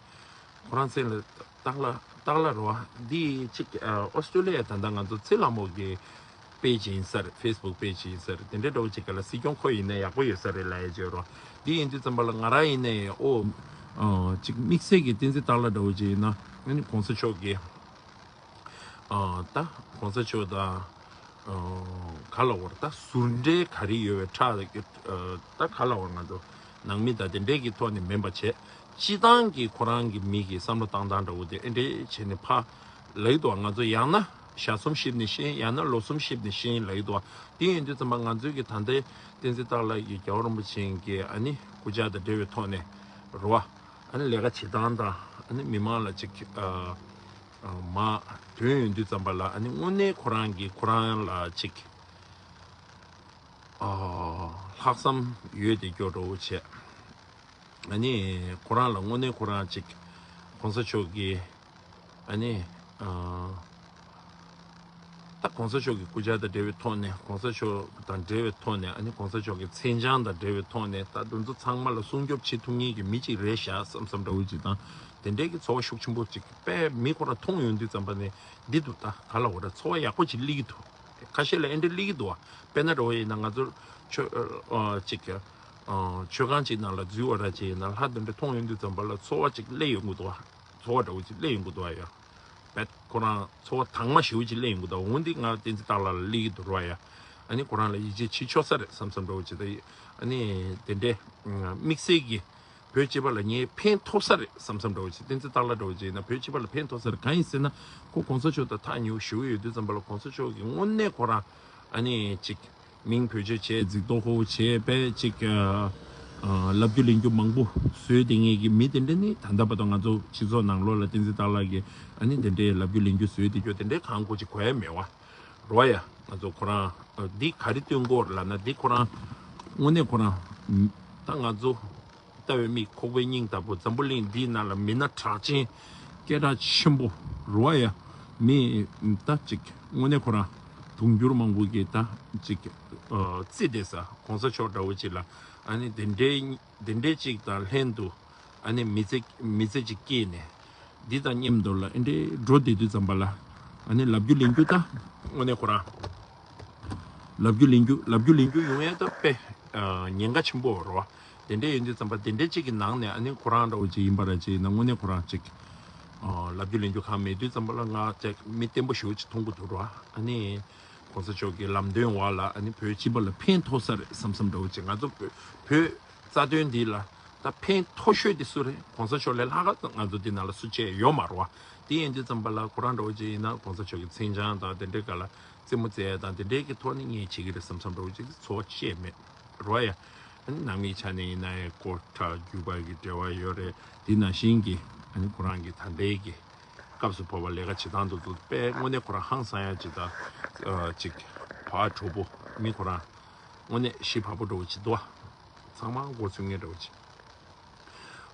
ཁོ་རང་མཚན་ལ་སྟག་ལྷ་སྟག་ལྷ་རེད་བ། འདི་གཅིག་ཨ་ཨོ་སི་ཀྲོ་ལི་ཡ་ད་ལྟ་ང་ཚོ་ཚེ་ལྷ་མོ་གི་པེ་ཇི་ཡིན་ས་རེད། ཕེ་སི་བུག་པེ་ཇི་ཡིན་ས་རེད། དེ་འདྲའི་འདྲ་བོ་ཅིག་སྒང་ལ་སྲིད་སྐྱོང་ཁོ་ཡིན་ན་ཡག་པོ་ཡོད་ས་རེད་ལབ་ཡ་ཅིག་ཡོད་རེད་བ། འདི་ཡིན་དུས་ཙམ་པ་ལ་ང་རང་ཡིན་ནའི་ཨོ་ཨ་ཅིག་དམིགས་བསལ་གྱི་བསྟན་འཛིན་སྟག་ལྷ་འདྲ་བོ་ཅིག་ཡིན་ན་ཨ་ནི་གོང་ས་མཆོག་གི་ཨ་ད་གོང་ས་མཆོག་དང་ཨ་ག་ལབ་དགོས་རེད། ད་ཟུར་འབྲེལ་ག་རེ་ཡོད་པའི་ཁྲག་ཨ་ད་ག་ལབ་དགོས་རེད། ང་ཚོ་ནང་མི་དང་དེ་འདྲས་ཀྱི་ཐོག་ནས་མིན་པ་བྱས། སྤྱི་བཏང་གི་ཁོ་རང་གི་མི་གི་བསམ་བློ་བཏང་སྟངས་འདྲ་བོ་དེ་ཨེ་འདྲས་བྱས་ནས་ཕར་ལབ་ཀྱི་འདུག་ང་ཚོ་ཡང་ན་ཞག་གསུམ་གཤིབས་ནས་ཤེས། ཡང་ན་ལོ་གསུམ་གཤིབས་ནས་ཤེས་ལབ་ཀྱི་འདུག་དེ་ཡིན་དུས་ཙམ་པ་ང་ཚོའི་གི་ད་ལྟའི་བསྟན་འཛིན་སྟག་ལྷ་གི་རྒྱལ་བ་རིན་པོ་ཆེ་གི་ཨ་ནི་སྐུ་ཕྱྭ་དང་འབྲེལ་བའི་ཐོག་ནས་རེད་བ། ཨ་ནི་ལས་ཀ་བྱེད་སྟངས་དང་ཨ་ནི་མི་མང་ལ་ཅིག་ཨ་ཨ་མ་དོན་ཡོང་དུས་ཙམ་པ་ལ་ཨ་ནི་དངོས་གནས་ཁོ་རང་གིས་ཁོ་རང་ལ་ཅིག་ཨ་ལྷག་བསམ་ཡོད་དེ་སྐྱོ་འདྲ་བོ་བྱས། ཨ་ནི་ཁོ་རང་ལ་དངོས་གནས་ཁོ་རང་ཅིག་གོང་ས་མཆོག་གིས་ཨ་ནི་ཨ་ད་གོང་ས་མཆོག་གི་སྐུ་ཕྱྭ་དང་འབྲེལ་བའི་ཐོག་ནས་གོང་ས་མཆོག་དང་འབྲེལ་བའི་ཐོག་ནས་ཨ་ནི་གོང་ས་མཆོག་གི་མཚན་བྱང་དང་འབྲེལ་བའི་ཐོག་ནས་ད་དེ་ཚོ་ཚང་མ་ལ་སྲུང་སྐྱོབ་བྱེད་ཐུབ་མཁན་གྱི་མི་གཅིག་རེད་ཤག་བསམ་བསམ་འདྲ་བོ་ཅིག་དང་། དེ་འདྲའི་གི་ཚོར་བ་ཤུགས་ཆེན་པོ་ཅིག་དཔེ་མི་ཁོ་རང་མཐོང་ཡོང་དུས་ཙམ་པ་ནས་འདི་འདུག་ད་ག་ལབ་དགོས་རེད། ཚོར་བ་ཡག་པོ་ཅིག་སླེབས་ཀྱི་འདུག་ཁ་ཤས་ལ་ཨེ་འདྲ་སླེབས་ཀྱི་འདུག་བ། དཔེར་ན་འདྲ་བོ་ཡིན་ན་ང་ཚོ་ཆོས་ཨ་ཅིག་ཨ་ཆོས་ཁང་ཅིག་ནང་ལ་འཛུལ་བ་ར་ཅིག་ཡིན་ན་ལྷ་དེ་འདྲ་མཐོང་ཡོང་དུས་ཙམ་པ་ལ་ཚོར་བ་ཅིག་སླེབས་ཡོང་གི་འདུག་བ། ཚོར་བ་འདྲ་བོ་ཅིག་སླེབས་ཡོང་གི་འདུག་བ་ཡ། བེད་ཁོ་རང་ཚོར་བ་དྭངས་མ་ཞེ་པོ་ཅིག་སླེབས་ཡོང་གི་འདུག་འོ་འདི་ང་བསྟན་འཛིན་སྟག་ལྷ་ལ་སླེབས་ཀྱི་འདུག་ར་ཡ། ཨ་ནི་ཁོ་རང་ལ་ཡིད་ཆེས་བྱེད་ཆོག་ས་རེད་བསམ་བསམ་འདྲ་བོ་ཅིག་ད་ཨ་ནི་དེ་འདྲའི་དམིགས་བསལ་གྱི་བོད་སྤྱི་པ་ལ་ངས་ཕན་ཐོགས་ས་རེད་བསམ་བསམ་འདྲ་བོ་ཅིག་བསྟན་འཛིན་སྟག་ལྷ་འདྲ་བོ་ཅིག་ཡིན་ན་བོད་སྤྱི་པ་ལ་ཕན་ཐོགས་ས་རེད། གང་ཡིན་ཟེར་ན་ཁོ་གོང་ས་མཆོག་དང་ཐག་ཉེ་བོ་ཞེ་པོ་ཡོད་དུས་ཙམ་པ་ལ་གོང་ས་མཆོག་གིས་དངོས་གནས་ཁོ་རང་ཨ་ནི་ཅིག་མིང་བེད་སྤྱོད་བྱས་རྫིག་མདོག་ཁ་པོ་བྱས་པས་ཅིག་ཨ་ཨ་ལབ་རྒྱུ་ལེན་རྒྱུ་མང་པོ་བཟོས་བསྡད་མཁན་གྱི་མི་དེ་འདྲ་ནི་ད་ལྟ་བར་དུ་ང་ཚོ་སྤྱི་ཚོགས་ནང་ལོགས་ལ་བསྟན་འཛིན་སྟག་ལྷ་གིས་ཨ་ནི་དེ་འདྲའི་ལབ་རྒྱུ་ལེན་རྒྱུ་བཟོས་བསྡད་རྒྱུ་དེ་འདྲའི་གང་གོ་ཅིག་གོ་ཡ་མེད་བ། རོ་ཡ། ང་ཚོ་ཁོ་རང་འདི་ག་རེ་སྟོན་གོ་ལབ་ན་འདི་ཁོ་རང་དངོས་གནས་ཁོ་རང་ད་ང་ཚོ་ལྟ་བའི་མིག་ཁོག་པའི་སྙིང་ལྟ་བུ་འཛམ་བུ་གླིང་འདིའི་ནང་ལ་མི་སྣ་གྲགས་ཅན་སྐད་གྲགས་ཆེན་པོ་རོ་ཡ་མི་ད་ཅིག་དངོས་གནས་ཁོ་རང་དུང་འགྱུར་མང་པོ་གི་ད་ཅིག་རྩིས་བསྡད་ས་གོང་ས་མཆོག་འདྲ་བོ་ཅིག་ལ་ཨ་ནི་དེ་འདྲའི་དེ་འདྲའི་ཅིག་དང་ལྷན་དུ། ཨ་ནི་མི་ཚེ་མི་ཚེ་གཅིག་སྐྱེལ་ནས་འདི་དང་མཉམ་དུ་ལ་ཨེ་འདྲའི་འགྲོ་བསྡད་དུས་ཙམ་པ་ལ་ཨ་ནི་ལབ་རྒྱུ་ལེན་རྒྱུ་ད་དངོས་གནས་ཁོ་རང་ལབ་རྒྱུ་ལེན་རྒྱུ་ལབ་རྒྱུ་ལེན་རྒྱུ་ཡོང་ཡ་ད་དཔེ་ཉེན་ཁ་ཆེན་པོ་རེད་བ། དེ་འདྲ་ཡིན་དུས་ཙམ་པ་དེ་འདྲ་གཅིག་གི་ནང་ནས་ཨ་ནི་ཁོ་རང་འདྲ་བོ་ཅིག་ཡིན་པ་ར་ཅིག་ཡིན་ན་དངོས་གནས་ཁོ་རང་ཅིག་ལབ་རྒྱུ་ལེན་རྒྱུ་གང་མེད་དུས་ཙམ་པ་ལ་ང་ཅིག་མི་བརྟན་པོ་ཞེ་པོ་ཅིག་མཐོང་གི་འདུག་ར། ཨ་ནི་ གོང་ས་མཆོག་གི་ལམ་སྟོན་འོག་ལ་ཨ་ནི་བོད་སྤྱི་པ་ལ་ཕན་ཐོགས་ས་རེད་བསམ་བསམ་འདྲ་བོ་ཅིག་ང་ཚོ་བོད་བོད་རྩ་དོན་འདི་ལ་ད་ཕན་ཐོགས་ཤོས་དེ་སུ་རེད། གོང་ས་མཆོག་ལས་ལྷག་ག་ང་ཚོ་འདི་ནང་ལ་སུ་བྱས་ཡོད་མ་རེད་བ། དེ་ཡིན་དུས་ཙམ་པ་ལ་ཁོ་རང་འདྲ་བོ་ཅིག་ཡིན་ན་གོང་ས་མཆོག་གི་མཚན་བྱང་དང་དེ་འདྲའི་སྒང་ལ་རྩེད་མོ་རྩེ་ཡ་དང་དེ་འདྲའི་གི་ཐོག་ནས་ངས་བྱེད་ཀྱི་རེད་བསམ་བསམ་འདྲ་བོ་ཅིག་ཚོར་བ་བཤད་མེད་རེད་བ་ཡ། ཨ་ནི་ནང་མིའི་ཆ་ནས་ཡིན་ན་ཡང་སྐོར་ཕྲ་རྒྱུད་པ་གི་འབྲེལ་བ་ཡོད་རེད། དེ་ནང་བཞིན་གྱི་ཨ་ནི་ཁོ་རང་གི་ད་ལྟའི་གི་སྐབས་སུ་བབ་པ་ལས་ཀ་བྱེད་སྟངས་དེ་ཚོ་དཔེ་དངོས་གནས་ཁོ་རང་ཧང་སང་ཡ་ཅིག་དང་ཨ་ཅིག་ཕར་གྲོགས་པོ་མི་ཁོ་རང་དངོས་གནས་ཞི་བག་པོ་འདྲ་བོ་ཅིག་འདུག་ཚང་མ་མགོ་ཚོས་མཁན་འདྲ་བོ་ཅིག་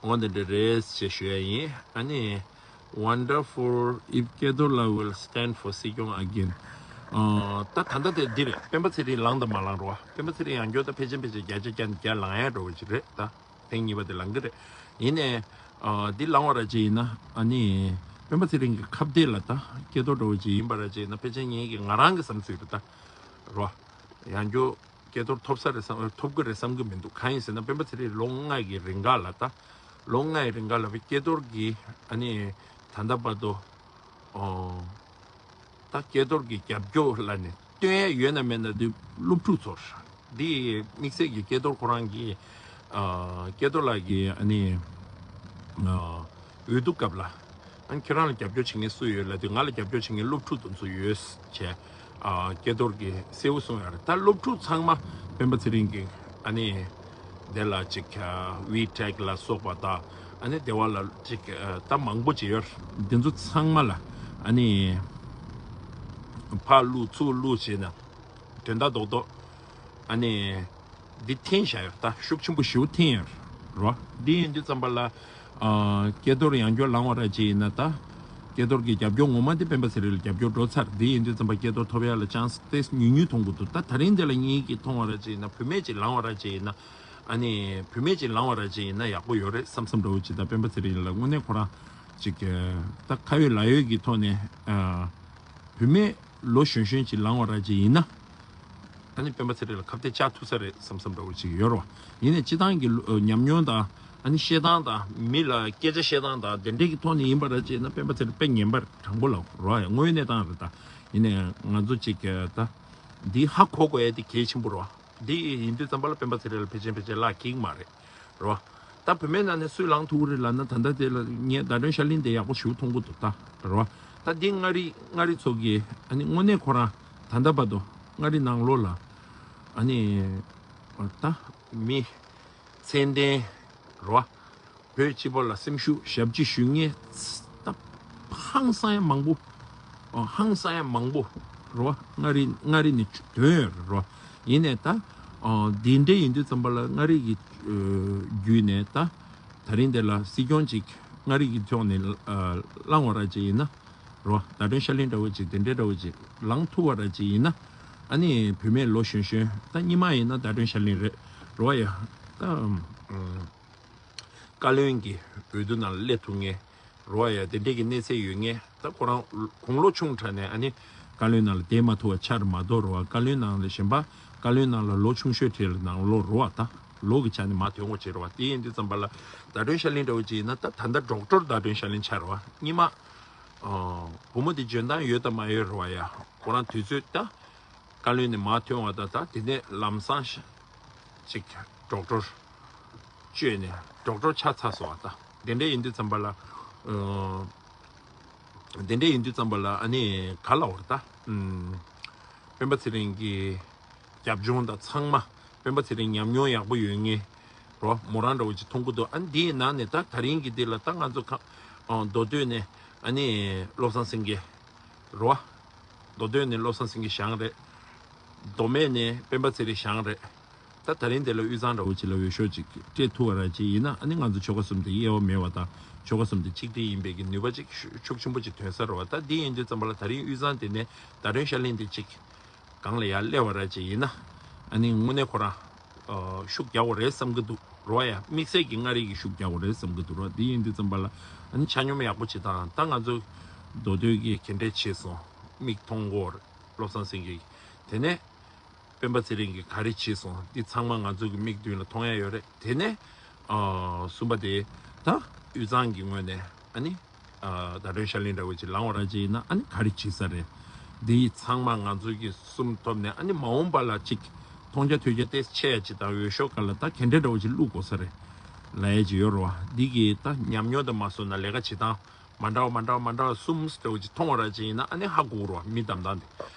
འོ་འདི་འདྲ་རེད་ཅེས་ཞུ་ཡ་ཡིན། ཨ་ནི། Wonderful if Ketola will stand for སྲིད་སྐྱོང་again. ཨ་ད་ད་ལྟ་དེ་འདི་རེད། སྤེན་པ་ཚེ་རིང་ལངས་དང་མ་ལངས་རོ། སྤེན་པ་ཚེ་རིང་ཡང་བསྐྱར་ད་ཕལ་ཆེར་ཕལ་ཆེར་བརྒྱ་ཆ་བརྒྱ་ནས་བརྒྱ་ལངས་ཡ་འདྲ་བོ་ཅིག་རེད་ད། ཐེངས་གཉིས་པ་དེ་ལངས་གི་རེད། ཡིན་ནའི། ཨ་འདི་ལངས་པ་ར་ཅིག་ཡིན་ན་ཨ་ནི། སྤེན་པ་ཚེ་རིང་གི་ཁ་གཏད་ལ་ད་སྐྱེ་རྡོ་འདྲ་བོ་ཅིག་ཡིན་པ་ར་ཅིག་ཡིན་ན་ཕལ་ཆེར་ངེད་ཀྱི་ང་རང་གི་བསམ་ཚུལ་རེད་ད། རོ། ཡང་བསྐྱར་སྐལ་རྡོར་ཐོབ་ས་རེད་བསམ་ཐོབ་གི་རེད་བསམ་གི་མི་འདུག་གང་ཡིན་ཟེར་ན་སྤེན་པ་ཚེ་རིང་ལོ་ལྔ་གི་རིང་ག་ལ་ད། ལོ་ལྔ་ཡི་རིང་ག་ལ་སྐལ་རྡོར་གྱིས་ཨ་ནི་ད་ལྟ་བར་དུ་ཨོ། ད་སྐལ་རྡོར་གྱི་རྒྱབ་སྐྱོར་ལ་ནི་སྟོན་ཡས་ཡོད་ན་མེད་ན་དུ་སློབ་ཕྲུག་ཚོར་འདི་དམིགས་བསལ་གྱི་སྐལ་རྡོར་ཁོ་རང་གི་ཨ་སྐལ་རྡོར་ལགས་ཀྱི་ཨ་ནི་ཨ། འོས་བསྡུ་སྐབས་ལ། ཨ་ནི་ཁྱེད་རང་ལ་རྒྱབ་སྐྱོར་བྱེད་མཁན་སུ་ཡོད་ལབ་དུས་ང་ལ་རྒྱབ་སྐྱོར་བྱེད་མཁན་སློབ་ཕྲུག་དེ་ཚོ་ཡོད་ཅེས། ཨ་སྐལ་རྡོར་གྱིས་གསལ་བོ་གསུངས་ཡོད་རེད། ད་སློབ་ཕྲུག་ཚང་མ་སྤེན་པ་ཚེ་རིང་གི་ཨ་ནི་དེ་ལ་ཅིག་ཨ་ཝི་ཊེག་ལ་སོགས་པ་དང་ཨ་ནི་དེ་བ་ལ་ཅིག་ཨ་ད་མང་པོ་ཅིག་ཡོད་རེད། དེ་ཚོ་ཚང་མ་ལ་ཨ་ནི་ཕར་བླུགས་ཚུར་བླུགས་བྱས་ན་དོན་དག་རྡོག་རྡོག་ཨ་ནི། འདི་འཐེན་བཞག་ཡོད་ད། ཤུགས་ཆེན་པོ་ཞེ་པོ་འཐེན་ཡོད་རོ། འདི་ཡིན་དུས་ཙམ་པ་ལ། ཨ་སྐལ་རྡོར་ཡང་བསྐྱར་ལངས་པ་ར་ཅིག་ཡིན་ན་ད། སྐལ་རྡོར་གྱི་རྒྱབ་སྐྱོར་ངོ་མ་དེ་སྤེན་པ་ཚེ་རིང་ལ་རྒྱབ་སྐྱོར་འགྲོ་ཚར། འདི་ཡིན་དུས་ཙམ་པ་སྐལ་རྡོར་ཐོབ་ཡ་ལ་ཆན་སི་དེ་ཉུང་ཉུང་མཐོང་གི་འདུག་ད་ད་རིང་འདི་ལ་ངེད་ཀྱིས་མཐོང་བ་ར་ཅིག་ཡིན་ན་བུད་མེད་ཅིག་ལངས་པ་ར་ཅིག་ཡིན་ན། ཨ་ནི་བུད་མེད་ཅིག་ལངས་པ་ར་ཅིག་ཡིན་ན་ཡག་པོ་ཡོད་རེད་བསམ་བསམ་འདྲ་བོ་ཅིག་ད་སྤེན་པ་ཚེ་རིང་ལ་དངོས་གནས་ཁོ་རང་ཅིག་ད་ཁ་ཡོད་ལག་ཡོད་ཀྱི་ཐོག་ནས་ཨ། བུད་མེད་ལོ་གཞོན་གཞོན་ཅིག་ལངས་པ་ར་ཅིག་ཡིན་ན། ཨ་ནི་སྤེན་པ་ཚེ་རིང་ལ་ཁ་གཏད་བཅག་ཐུབ་ས་རེད་བསམ་བསམ་འདྲ་བོ་ཅིག་ཡོད་རེད་བ། ཡིན་ནའི་སྤྱི་བཏང་གི་ལོ་ཉམས་མྱོང་དང་ཨ་ནི་བཤད་སྟངས་དང་མི་ལ་སྐད་ཆ་བཤད་སྟངས་དང་དེ་འདྲའི་གི་ཐོག་ནས་ཡིན་པ་ར་ཅིག་ཡིན་ན་སྤེན་པ་ཚེ་རིང་དཔེ་ངན་པ་དྲང་པོ་ལ་རེད་བ། དངོས་གནས་སྟངས་རེད་ད། ཡིན་ནའི་ང་ཚོ་ཅིག་ད་འདི་ཧ་གོ་དགོས་ཡ་དེ་གལ་ཆེན་པོ་རེད་བ། འདི་ཡིན་དུས་ཙམ་པ་ལ་སྤེན་པ་ཚེ་རིང་ལ་ཕལ་ཆེར་ཕལ་ཆེར་ལག་འཁེལ་གི་མ་རེད། རོ། ད་བུད་མེད་ནང་ནས་སུས་ལངས་ཐུབ་ཀྱི་རེད་ལབ་ན་ད་ལྟ་དེ་ལ་ངས་ཟླ་སྒྲོན་ཤར་གླིང་དེ་ཡག་པོ་ཞེ་པོ་མཐོང་གི་འདུག་ད། རོ། ད་འདི་མངའ་རིས་མངའ་རིས་ཚོ་གི་ཨ་ནི་དངོས་གནས་ཁོ་རང་ད་ལྟ་བར་དུ་མངའ་རིས་ནང་ལོགས་ལ་ཨ་ནི་ད་མི་ཚད་ལྡན་རོ། བོད་སྤྱི་པ་ལ་སེམས་ཤུགས་ཞབས་ཕྱི་ཞུ་མཁན་ད་ཧང་སང་ཡ་མང་པོ། ཨ་ཧང་སང་ཡ་མང་པོ་རེད་བ། མངའ་རིས་མངའ་རིས་ནས་ཐོན་ཡོད་རེད་བ། ཡིན་ནའི་ད་ཨ་འདི་འདྲ་ཡིན་དུས་ཙམ་པ་ལ་མངའ་རིས་ཀྱི་ཨ་བརྒྱུད་ནས་ད་ད་རིང་འདི་ལ་སྲིད་སྐྱོང་ཅིག་མངའ་རིས་ཀྱི་ཕྱོགས་ནས་ཨ་ལངས་པ་ར་ཅིག་ཡིན་ན་རེད་བ། ཟླ་སྒྲོན་ཤར་གླིང་འདྲ་བོ་ཅིག་དེ་འདྲའི་འདྲ་བོ་ཅིག་ལངས་ཐུབ་པ་ར་ཅིག་ཡིན་ན་ཨ་ནི་བུད་མེད་ལོ་གཞོན་གཞོན་ད་སྔོན་མ་ཡིན་ན་ཟླ་སྒྲོན་ཤར་གླིང་རེད་རེད་བ་ཡ། ད་ཨ། བཀའ་བློན་གྱི་འོས་བསྡུ་ནང་ལ་སླེབས་ཐུབ་མཁན་རོ་ཡ་དེ་འདྲས་ཀྱི་གནས་ཚད་ཡོད་མཁན་ད་ཁོ་རང་དགུང་ལོ་ཆུང་དྲགས་ནས་ཨ་ནི་བཀའ་བློན་ནང་ལ་བསྡད་མ་ཐུབ་པ་ཆགས་རེད་མ་གཏོགས་རོ་བ། བཀའ་བློན་ནང་ལ་གཞན་པ་བཀའ་བློན་ནང་ལ་ལོ་ཆུང་ཤོས་གྲས་ལ་ནང་ལོ་རོ་བ་ད་ལོ་གི་ཆ་ནས་མ་ཐོན་ངོ་ཆེ་རོ་བ། དེ་ཡིན་དུས་ཙམ་པ་ལ་ཟླ་སྒྲོན་ཤར་གླིང་འདྲ་བོ་ཅིག་ཡིན་ན་ད་ད་ལྟ་ཌོག་ཊར་ཟླ་སྒྲོན་ཤར་གླིང་ཆགས་རོ་བ། སྔོན་མ་བུ་མོ་དེ་འཇོན་ཐང་ཡོད་དང་མ་ཡོད་རོ་བ་ཡ་ཁོ་རང་དུས་ཚོད་ད། བཀའ་བློན་ནས་མར་ཐོན་པ་དང་ད་དེ་ནས་ལམ་སང་ཅིག་ཌོག་ཊར་བཅོས་ནས་ཌོག་ཊར་ཆགས་ཚར་སོང་བ་ད། དེ་འདྲ་ཡིན་དུས་ཙམ་པ་ལ་ཨ་དེ་འདྲ་ཡིན་དུས་ཙམ་པ་ལ་ཨ་ནི་ག་ལ་བར་ད་ཨམ་སྤེན་པ་ཚེ་རིང་གི་རྒྱབ་ལྗོངས་དང་ཚང་མ་སྤེན་པ་ཚེ་རིང་ཉམས་མྱོང་ཡག་པོ་ཡོད་མཁན་རོ་མོ་རང་འདྲ་བོ་ཅིག་མཐོང་གི་འདུག་ཨ་ནི་འདིའི་ནང་ནས་ད་ད་རིང་གི་འདི་ལ་ད་ང་ཚོ་ཁ་ཨ་མདོ་སྟོད་ནས་ཨ་ནི་བློ་བཟང་སེང་གེ་རོ། མདོ་སྟོད་ནས་བློ་བཟང་སེང་གེ་བཞེངས་རེད། མདོ་སྨད་ནས་སྤེན་པ་ཚེ་རིང་བཞེངས་རེད། ད་ད་རིང་དེ་ལ་དབུས་གཙང་འདྲ་བོ་ཅིག་ལ་འོས་ཤོག་ཅིག་སྤྲད་ཐུབ་པ་ར་ཅིག་ཡིན་ན་ཨ་ནི་ང་ཚོ་ཆོལ་ཁ་གསུམ་དེ་དབྱེ་བ་མེད་པ་དང་ཆོལ་ཁ་གསུམ་དེ་གཅིག་སྒྲིལ་ཡིན་པའི་གི་ནུས་པ་ཅིག་ཤུགས་ཆེན་པོ་ཅིག་ཐོན་ས་རེད་བ། ད་འདི་ཡིན་དུས་ཙམ་པ་ལ་ད་རིང་དབུས་གཙང་དེ་ནས་ཟླ་སྒྲོན་ཤར་གླིང་དེ་ཅིག་སྒང་ལ་ཡར་སླེབས་པ་ར་ཅིག་ཡིན་ན་ཨ་ནི་དངོས་གནས་ཁོ་རང་ཤུགས་རྒྱག་དགོས་རེད་བསམ་གི་འདུག་རོ་ཡ། དམིགས་བསལ་གྱི་མངའ་རིས་ཀྱི་ཤུགས་རྒྱག་དགོས་རེད་བསམ་གི་འདུག་རོ། འདི་ཡིན་དུས་ཙམ་པ་ལ་ཨ་ནི་ཆ་སྙོམས་ཡག་པོ་བྱེད་དང་ད་ང་ཚོ་མདོ་སྟོད་ཀྱི་ག་འདྲས་བྱས་སོང་མིག་མཐོང་གོ་བློ་བཟང་སེང་གེ་དེ་ནས་སྤེན་པ་ཚེ་རིང་གིས་ག་རེ་བྱས་སོང་འདི་ཚང་མ་ང་ཚོ་གི་མིག་མདུན་ལ་མཐོང་ཡ་ཡོད་རེད། དེ་ནས་ཨ་གསུམ་པ་དེ་ད་དབུས་གཙང་གི་ངོས་ནས་ཨ་ནི་ཨ་ཟླ་སྒྲོན་ཤར་གླིང་འདྲ་བོ་ཅིག་ལངས་པ་ར་ཅིག་ཡིན་ན་ཨ་ནི་ག་རེ་བྱེད་ས་རེད། འདི་ཚང་མ་ང་ཚོ་གི་གསུམ་ཐོབ་ནས། ཨ་ནི་མ་འོངས་པ་ལ་ཅིག་མཐོང་རྒྱ་ཐོས་རྒྱ་ཏོག་ཙམ་ཆེ་ཡ་ཅིག་དང་། འོས་ཤོག་སྒང་ལ་ད་ག་འདྲ་འདྲ་བོ་ཅིག་བླུག་དགོས་ས་རེད་ལབ་ཡ་ཅིག་ཡོད་རེད་བ། འདི་གི་ད་ཉམས་མྱོང་དང་མ་སོང་ན་ལས་ཀ་བྱེད་སྟངས་མ་འདྲ་བ་མ་འདྲ་བ་མ་འདྲ་བ་གསུམ་འདྲ་བོ་ཅིག་མཐོང་བ་ར་ཅིག་ཡིན་ན། ཨ་ནི་ཧ་གོ་གི་རེད་བ། མི་བདམས་སྟངས་དེ།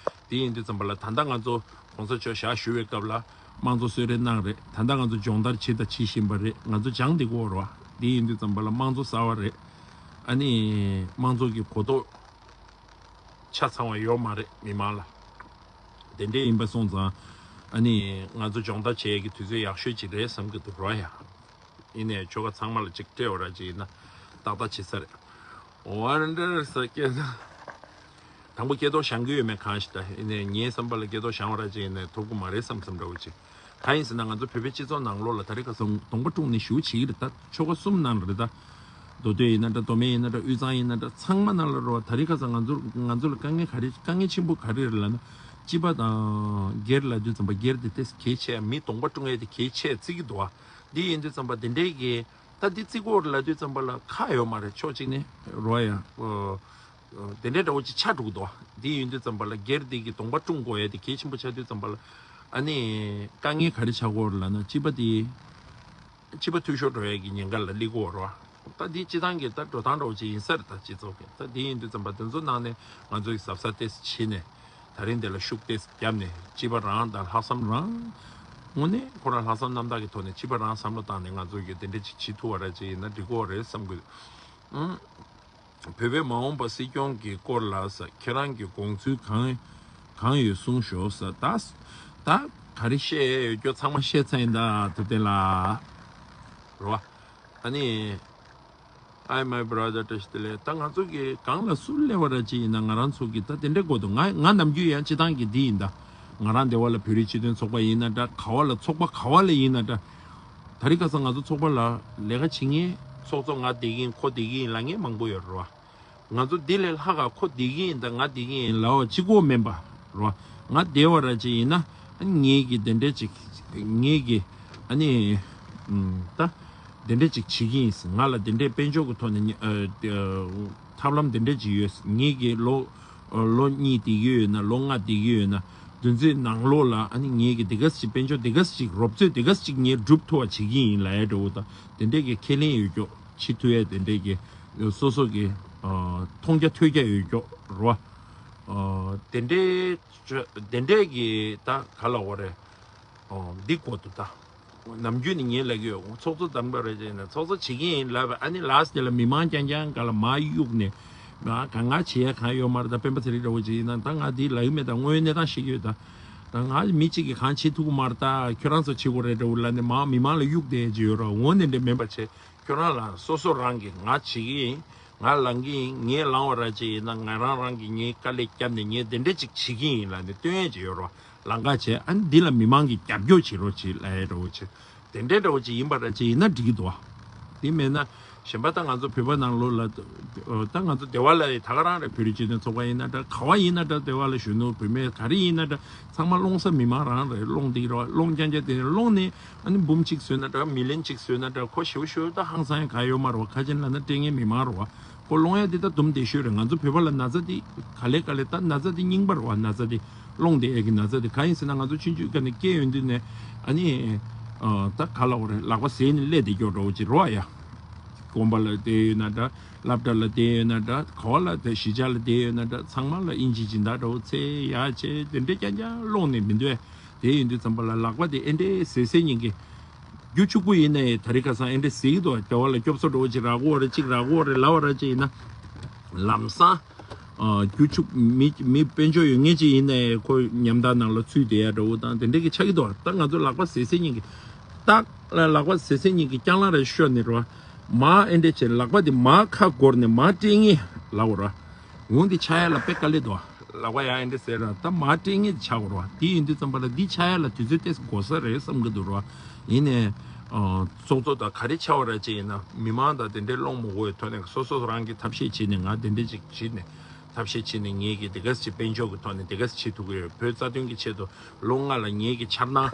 དེ་ཡིན་དུས་ཙམ་པ་ལ་ད་ལྟ་ང་ཚོ་གོང་ས་མཆོག་ཞག་བཞུགས་པའི་སྐབས་ལ་དམངས་གཙོ་གསོལ་རས་གནང་རེད། ད་ལྟ་ང་ཚོ་སྦྱོང་བརྡར་བྱེད་དང་བྱེད་བཞིན་པ་རེད། ང་ཚོ་སྦྱངས་བསྡད་ཀྱི་ཡོད་རེད་བ། དེ་ཡིན་དུས་ཙམ་པ་ལ་དམངས་གཙོ་གསར་བ་རེད། ཨ་ནི་དམངས་གཙོ་གི་གོ་རྟོགས་ཆ་ཚང་བ་ཡོད་མ་རེད་མི་མང་ལ། དེ་འདྲས་ཡིན་པ་སོང་ཙང་། ཨ་ནི་ང་ཚོ་སྦྱོང་བརྡར་བྱེད་ཡས་ཀྱི་དུས་ཚོད་ཡག་ཤོས་ཅིག་རེད་བསམ་གྱི་འདུག་རོ་ཡ། ཡིན་ནའི་ཆོལ་ཁ་ཚང་མ་ལ་ཅིག་སྤྲད་པ་ར་ཅིག་ཡིན་ན་ཏག་ཏག་བྱེད་ས་རེད། འོ་ཨ་འདྲ་ས་སྐད་ན། དང་པོ་སྐད་ཐོག་བཞེངས་ཀྱི་ཡོད་མེད་གང་ཞིག་ད། ཡིན་ནའི་ངའི་བསམ་པ་ལ་སྐད་ཐོག་བཞེངས་པ་ར་ཅིག་ཡིན་ནའི་ཐོབ་ཀྱི་མ་རེད་བསམ་བསམ་འདྲ་བོ་ཅིག་གང་ཡིན་ཟེར་ན་ང་ཚོ་བོད་པའི་སྤྱི་ཚོགས་ནང་ལོགས་ལ་ད་རེས་ཁ་སང་གདོང་པ་བཀྲུངས་ནས་ཞེ་པོ་བྱེད་ཀྱི་རེད་ད། ཆོལ་ཁ་གསུམ་ནང་ལ་རེད་ད། མདོ་སྟོད་ཡིན་ན་འདྲ། མདོ་སྨད་ཡིན་ན་འདྲ། དབུས་གཙང་ཡིན་ན་འདྲ། ཚང་མ་ནང་ལ་རེད་བ། ད་རེས་ཁ་སང་ང་ཚོར་ང་ཚོ་ལ་དཀའ་ངལ་ག་རེ། དཀའ་ངལ་ཆེན་པོ་ག་རེ་རེད་ལབ་ན། སྤྱི་པ་དང་སྒེར་ལབ་དུས་ཙམ་པ་སྒེར་དེ་ཏོག་ཙམ་གལ་ཆེ། མི་གདོང་པ་བཀྲུང་ཡས་དེ་གལ་ཆེ་བརྩི་གི་འདུག་བ། འདི་ཡིན་དུས་ཙམ་པ་དེ་འདྲའི་གི་ད་འདི་བརྩི་དགོས་རེད་ལབ་དུས་ཙམ་པ་ལ་ཁག་ཡོད་མ་རེད། ཕྱོགས་གཅིག་ནས་རེད་བ་ཡ། ཨོ། དེ་འདྲའི་འདྲ་བོ་ཅིག་ཆགས་འགྲོ་གི་འདུག་བ། འདི་ཡིན་དུས་ཙམ་པ་ལ་སྒེར་དེ་གི་གདོང་པ་བཀྲུང་དགོས་ཡས་དེ་གལ་ཆེན་པོ་ཆགས་དུས་ཙམ་པ་ལ། ཨ་ནི་དཀའ་ངལ་ག་རེ་ཆགས་ཀྱི་ཡོད་རེད་ལབ་ན། སྤྱི་པ་དེ། སྤྱི་པ་འཐུས་ཤོར་འགྲོ་ཡས་ཀྱི་ཉེན་ཁ་ལ་སླེབས་ཀྱི་ཡོད་རེད་བ། ད་འདི་སྤྱི་བཏང་གི་ད་འགྲོ་སྟངས་འདྲ་བོ་ཅིག་ཡིན་ས་རེད་ད། སྤྱི་ཚོགས་ཀྱི་ད་འདི་ཡིན་དུས་ཙམ་པ་དེ་ཚོ་ནང་ནས་ང་ཚོ་གི་གཟབ་གཟབ་ཏོག་ཙམ་བྱས་ནས། ད་རིང་འདི་ལ་ཤུགས་ཏོག་ཙམ་བརྒྱབ་ནས། སྤྱི་པ་རང་དང་ལྷག་བསམ་རང་། དངོས་གནས་ཁོ་རང་ལྷག་བསམ་རྣམ་དག་གི་ཐོག་ནས་སྤྱི་པ་རང་བསམ་བློ་བཏང་ནས་ང་ཚོ་གི་དེ་འདྲ་ཅིག་བྱེད་ཐུབ་པ་ར་ཅིག་ཡིན་ན་འགྲིག་གི་ཡོད་རེད་བསམ་གི་འདུག་ཨང་། བོད་པའི་མ་འོངས་པ་སྲིད་སྐྱོང་གི་སྐོར་ལ་ཟེར། ཁྱེད་རང་གི་དགོངས་ཚུལ་གང་གང་ཡོད་གསུངས་ཤོག་ཟེར། ད་ད་ག་རེ་བཤད་ཡས་ཡོད་རྒྱུ་ཚང་མ་བཤད་ཚར་ཡིན་ད། ཐུབ་བསྟན་ལགས། རེད་བ། ཨ་ནི། Hi my brother, བཀྲ་ཤིས་བདེ་ལེགས། ད་ང་ཚོ་གི་སྒང་ལ་སུ་སླེབས་པ་ར་ཅིག་ཡིན་ན་ང་རང་ཚོ་གི་ད་དེ་འདྲ་དགོས་འདུག་ང་ང་ནམ་རྒྱུན་ཡང་སྤྱི་བཏང་གི་འདི་ཡིན་ད། ང་རང་སྡེ་བ་ལ་བོད་རིགས་སྤྱི་མཐུན་ཚོགས་པ་ཡིན་ན་འདྲ། ག་བ་ལ་ཚོགས་པ་ག་བ་ལ་ཡིན་ན་འདྲ། ད་རེས་ཁ་སང་ང་ཚོ་ཚོགས་པ་ལ་ལས་ཀ་བྱེད་མཁན་ཚོགས་གཙོ་ང་བསྡད་ཀྱི་ཡིན། ཁོ་བསྡད་ཀྱི་ཡིན་ལབ་མཁན་མང་པོ་ཡོད་རེད་བ། ང་ཚོ་འདི་ལས་ལྷག་ག་ཁོ་བསྡད་ཀྱི་ཡིན་དང་ང་བསྡད་ཀྱི་ཡིན་ལབ་པ་གཅིག་པོ་མིན་པ་རེད་བ། ང་བསྡད་པ་ར་ཅིག་ཡིན་ན་ངེད་ཀྱི་དེ་འདྲ་ཅིག་ངེད་ཀྱི་ཨ་ནི་ད་དེ་འདྲ་ཅིག་བྱེད་ཀྱི་ཡིན། ང་ལ་དེ་འདྲའི་དཔལ་འབྱོར་གྱི་ཐོག་ནས་ཨ་ཨ་ཐབས་ལམ་དེ་འདྲ་ཅིག་ཡོད། ངེད་ཀྱི་ལོ་ལོ་གཉིས་བསྡད་ཀྱི་ཡོད་ན། ལོ་ལྔ་བསྡད་ཀྱི་ཡོད་ན། དེ་ཚོའི་ནང་ལོགས་ལ་ཨ་ནི་ངེད་ཀྱི་དེ་ག་ཅིག་དཔལ་འབྱོར་དེ་ག་ཅིག་རོབ་ཚོད་དེ་ག་ཅིག་ངས་སྒྲུབ་ཐུབ་པ་བྱེད་ཀྱི་ཡིན་ལབ་ཡ་འདྲ་བོ་དང་། དེ་འདྲས་ཀྱི་ཁས་ལེན་ཡོད་ཀྱོག་བྱེད་ཐུབ་ཡ་དེ་འདྲས་ཀྱི་སོ་སོ་གི་ཨ་མཐོང་རྒྱ་ཐོས་རྒྱ་ཡོད་ཀྱོག་རེད་བ། ཨ་དེ་འདྲས་དེ་འདྲས་ཀྱི་ད་ག་ལབ་དགོས་རེད། ཨ་འདི་དགོས་འདུག་ད། ནམ་རྒྱུན་ནས་ངས་ལབ་ཀྱི་ཡོད། ཚོགས་གཙོ་བདམས་པ་རེད་ཅེ་ན་ཚོགས་གཙོ་བྱེད་ཀྱི་ཡིན་ལབ་པ། ཨ་ནི་ལཱསི་ཊི་དེ་ལ་མི་མང་རྐྱང་རྐྱང་སྒང་ལ་མར་གཡུགས་ནས། ང་ག་ང་བྱེད་ཡ་གང་ཡོད་མ་རེད། ད་སྤེན་པ་ཚེ་རིང་འདྲ་བོ་ཅིག་ཡིན་ན་ད་ང་འདི་ལབ་ཀྱི་མེད། ད་དངོས་ཡོད་གནས་སྟངས་ཤིག་ཡོད་ད། ད་ང་མི་གཅིག་གིས་གང་བྱེད་ཐུབ་ཀྱི་མ་རེད། ད་ཁྱོད་རང་ཚོ་བྱེད་དགོས་རེད་འདྲ་བོ་ལབ་ནས་མར་མི་མང་ལ་གཡུགས་བསྡད་ཀྱི་ཡོད་རེད། འོ་ནི་འདྲ་མིན་པ་བྱས། ཁྱོད་རང་ལ་སོ་སོ་རང་གིས་ང་བྱེད་ཀྱི་ཡིན། ང་ལངས་ཀྱི་ཡིན། ངས་ལངས་པ་ར་ཅིག་ཡིན་ན་ང་རང་རང་གིས་ངའི་དཀའ་ལས་བརྒྱབ་ནས་ངས་དེ་འདྲ་ཅིག་བྱེད་ཀྱི་ཡིན་ལབ་ནས་སྟོན་ཡས་ཅིག་ཡོད་རེད་བ། ལམ་ཁ་བྱས། ཨ་ནི་འདི་ལ་མི་མང་གིས་རྒྱབ་སྐྱོར་བྱེད་རོགས་བྱེད་ལབ་ཡས་འདྲ་བོ་བྱེད། དེ་འདྲའི་འདྲ་བོ་ཅིག་ཡིན་པ་ར་ཅིག་ཡིན་ན་འགྲིག་གི་འདུག་བ། དེ་མེད་ན་གཞན་པ་ད་ང་ཚོ་བོད་པ་ནང་ལོགས་ལ། ད་ང་ཚོ་སྡེ་བ་ལ་ད་ག་རང་རེད། བོད་རིགས་སྤྱི་མཐུན་ཚོགས་པ་ཡིན་ན་འདྲ། ག་བ་ཡིན་ན་འདྲ། སྡེ་བ་ལ་གཞོན་ནུ་བུད་མེད་ག་རེ་ཡིན་ན་འདྲ། ཚང་མ་སློང་ས་མི་མང་རང་རེད། སློང་འདི་ར་སློང་རྐྱང་རྐྱང་དེ་ནས་སློང་ནས། ཨ་ནི་འབུམ་གཅིག་བཟོས་ན་འདྲ། མི་ལན་གཅིག་བཟོས་ན་འདྲ། ཁོ་ཞེ་པོ་ཞེ་པོ་ད་ཧང་སང་ཡ་གང་ཡོད་མ་རེད་བ། ཁ་ཆེན་ལབ་ན་སྤྲད་མཁན་མི་མང་རེད་བ། ཁོ་སློང་ཡ་འདི་ད་དུམ་བདེ་ཤོས་རེད། ང་ཚོ་བོད་པ་ལ་ན་ཚ་འདི་ག་ལེ་ག་ལེ་ད་ན་ཚ་འདི་རྙིང་པ་རེད་བ། ན་ཚ་འདི་སློང་བསྡད་ཡ་གི་ན་ཚ་འདི་གང་ཡིན་ཟེར་ན། ང་ཚོ་ཆུང་ཆུང་སྒང་ནས་སྐྱེས་ཡོང་དུས་ནས་ཨ་ནི་ཨ་ད་ག་ལབ་དགོས་རེད། ལག་པ་བཟས་ནས་སླེབས་བསྡད་ཀྱོག་འདྲ་བོ་ཅིག་རེད་བ་ཡ། དགོན་པ་ལ་བསྡད་ཡོད་ན་འདྲ། སློབ་གྲྭ་ལ་བསྡད་ཡོད་ན་འདྲ། ག་བ་ལ་བསྡད། གཞིས་ཆགས་ལ་བསྡད་ཡོད་ན་འདྲ། ཚང་མ་ལ་དབྱིན་ཇི་སྦྱིན་བདག་འདྲ་བོ་འཚོལ་ཡ་བྱས། དེ་འདྲ་རྐྱང་རྐྱང་སློང་ནས་མི་འདུག་ཨེ། དེ་ཡིན་དུས་ཙམ་པ་ལ་ལག་པ་དེ་ཨེ་འདྲའི་བཟས་བཟས་ཉིན་གྱི། རྒྱུ་ཕྱུག་པོ་ཡིན་ནའི་ད་རེས་ཁ་སང་ཨེ་འདྲ་ཟེར་གྱི་འདུག་སྡེ་བ་ལ་སྐྱོབ་གསོ་འདྲ་བོ་ཅིག་རག་གི་ཡོད་རེད། ཅིག་རག་གི་ཡོད་རེད་ལབ་པ་ར་ཅིག་ཡིན་ན། ལམ་སང་། ཨ་རྒྱུ་ཕྱུག་མི་མི་དཔལ་འབྱོར་ཡོད་མཁན་ཅིག་ཡིན་ནའི་ཁོ་ཉམ་ཐག་ནང་ལ་ཚུད་བསྡད་ཡ་འདྲ་བོ་དང་དེ་འདྲ་གི་ཆགས་ཀྱི་འདུག་ད་ང་ཚོ་ལག་པ་བཟས་བཟས་ཉིན་གྱི། ཏག་ལ་ལག་པ་བཟས་བཟས་ཉིན་གྱི་རྐྱང་ལང་རེ་ཤོར་ནས་རེད་བ། མར་ཨེ་འདྲ་བྱས་ལག་པ་དེ་མར་ཁ་བསྒོར་ནས་མར་སྤྲད་ངེས་ལབ་དགོས་རེད་བ། འོ་འདི་ཆགས་ཡ་ལ་དཔེ་དཀའ་ལས་འདུག་ལག་པ་ཡང་ཨེ་འདྲ་ཟེར་ར་ད་མར་སྤྲད་ངེས་ཆགས་དགོས་རེད་བ། དེ་ཡིན་དུས་ཙམ་པ་ལ་འདི་ཆགས་ཡ་ལ་དུས་ཚོད་ཏོག་ཙམ་འགོར་ས་རེད་བསམ་གྱི་འདུག་རེད་བ། ཡིན་ནའི། ཨ་ཚོགས་གཙོ་དང་ག་རེ་ཆགས་པ་ར་ཅིག་ཡིན་ན་མི་མང་དང་དེ་འདྲའི་སློང་མོ་དགོས་ཐོག་ནས་སོ་སོ་རང་གིས་ཐབས་ཤེས་བྱས་ནས། ང་དེ་འདྲ་ཅིག་བྱས་ནས་ཐབས་ཤེས་བྱས་ནས་ངེད་ཀྱིས་དེ་ག་ཅིག་དཔལ་འབྱོར་གྱི་ཐོག་ནས་དེ་ག་ཅིག་བྱེད་ཐུབ་ཀྱི་ཡོད། བོད་རྩ་དོན་གྱི་ཆེད་དུ་ལོ་ལྔ་ལ་ངེད་ཀྱིས་འཆར་སྣང་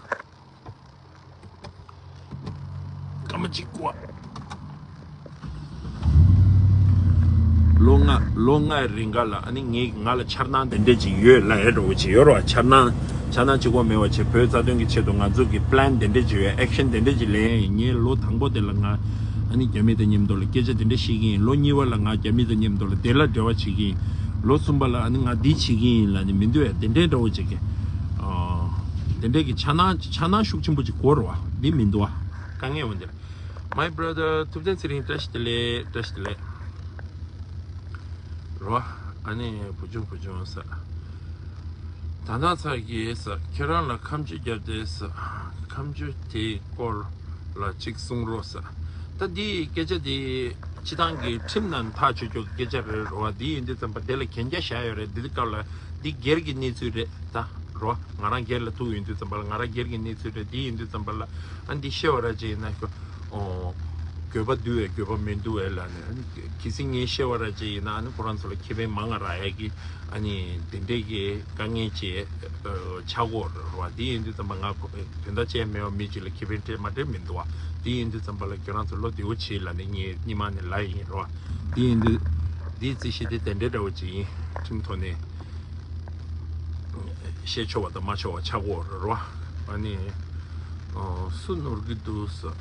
སྐར་མ་གཅིག་བསྐོར། ལོ་ལྔ་ལོ་ལྔའི་རིང་ག་ལ་ཨ་ནི་ངས་ང་ལ་འཆར་སྣང་དེ་འདྲས་ཅིག་ཡོད་ལབ་ཡ་འདྲ་བོ་ཅིག་ཡོད་རེད་བ། འཆར་སྣང་འཆར་སྣང་གཅིག་པོ་མེད་པ་བྱས་བོད་རྩ་དོན་གྱི་ཆེད་དུ་ང་ཚོ་གི་པི་ལན་དེ་འདྲས་ཅིག་ཡོད། ཨེག་ཤན་དེ་འདྲས་ཅིག་ལེན་ཡ་ཡིན། ངས་ལོ་དང་པོ་དེ་ལ་ང་ཨ་ནི་རྒྱ་མི་དང་མཉམ་དུ་ལ་སྐད་ཆ་དེ་འདྲས་བཤད་ཀྱི་ཡིན། ལོ་གཉིས་པ་ལ་ང་རྒྱ་མི་དང་མཉམ་དུ་ལ་དེ་ལ་འབྲེལ་བ་བྱེད་ཀྱི་ཡིན། ལོ་གསུམ་པ་ལ་ཨ་ནི་ང་འདི་བྱེད་ཀྱི་ཡིན་ལབ་ནས་མི་འདུག་ཡ། དེ་འདྲས་འདྲ་བོ་ཅིག་གི་ཨ་དེ་འདྲས་ཀྱི་འཆར་སྣང་འཆར་སྣང་ཤུགས་ཆེན་པོ་ཅིག་དགོས་རེད་བ། འདི་མི་འདུག་བ། དཀའ་ངལ་འོ་འདིར། My brother, ཐུབ་བསྟན་ཚེ་རིང་བཀྲ་ཤིས་བདེ་ལེགས། བཀྲ་ཤིས་བདེ་ལེགས། རོ། ཨ་ནི་བུ་ཆུང་བུ་ཆུང་ཟེར། ད་ལྟ་ཚར་གྱིས་ཟེར། ཁྱེད་རང་ལ་ཁ་མཆུ་བརྒྱབ་སྟེ་ཟེར། ཁ་མཆུ་དེའི་སྐོར་ལ་ཅིག་གསུང་རོགས་ཟེར། ད་འདི་སྐད་ཆ་འདི་སྤྱི་བཏང་གི་ཁྲིམས་ནང་ཐག་ཆོད་ཆོད་ཀྱི་སྐད་ཆ་རེད་རོ། འདི་ཡིན་དུས་ཙམ་པ་དེ་ལ་གན་རྒྱ་བཞག་ཡོད་རེད། འདི་སྐབས་ལ་འདི་སྒེར་གྱི་གནས་ཚུལ་རེད་ད་རོ། ང་རང་སྒེར་ལ་ཐུག་ཡོང་དུས་ཙམ་པ་ལ་ང་རང་སྒེར་གྱི་གནས་ཚུལ་རེད། འདི་ཡིན་དུས་ཙམ་པ་ལ་ཨ་འདི་བཤད་པ་ར་ཅིག་ཡིན་ན། ཨོ། དགོས་པ་འདུག་བས་དགོས་པ་མི་འདུག་བས་ལབ་ནས། ཨ་ནི་གལ་སྲིད་ངས་བཤད་པ་ར་ཅིག་ཡིན་ན་ཨ་ནི་ཁོ་རང་ཚོ་ལ་ཁེ་ཕན་མང་ང་རག་ཡ་གི་ཨ་ནི་དེ་འདྲས་ཀྱི་དཀའ་ངལ་ཅིག་ཆགས་ཀྱི་ཡོད་རེད་བ། དེ་ཡིན་དུས་ཙམ་པ་ང་དོན་དག་ཅིག་མེད་པ་མི་ཅིག་ལ་ཁེ་ཕན་སྤྲད་མ་སྤྲད་མི་འདུག་བ། དེ་ཡིན་དུས་ཙམ་པ་ལ་ཁྱོད་རང་ཚོ་བློ་བདེ་བོ་བྱེད་ལབ་ནས་ངས་སྔོན་མ་ནས་ལབ་ཡིན་རེད་བ། དེ་ཡིན་དུས་དེའི་རྩིས་གཞི་དེ་དེ་འདྲས་འདྲ་བོ་ཅིག་ཡིན། ཁྲིམས་ཐོག་ནས་བཤད་ཆོག་པ་དང་མ་ཆོག་པ་ཆགས་ཀྱི་ཡོད་རེད་བ། ཨ་ནི་སུ་ནོར་གྱི་འདུག་ཟེར།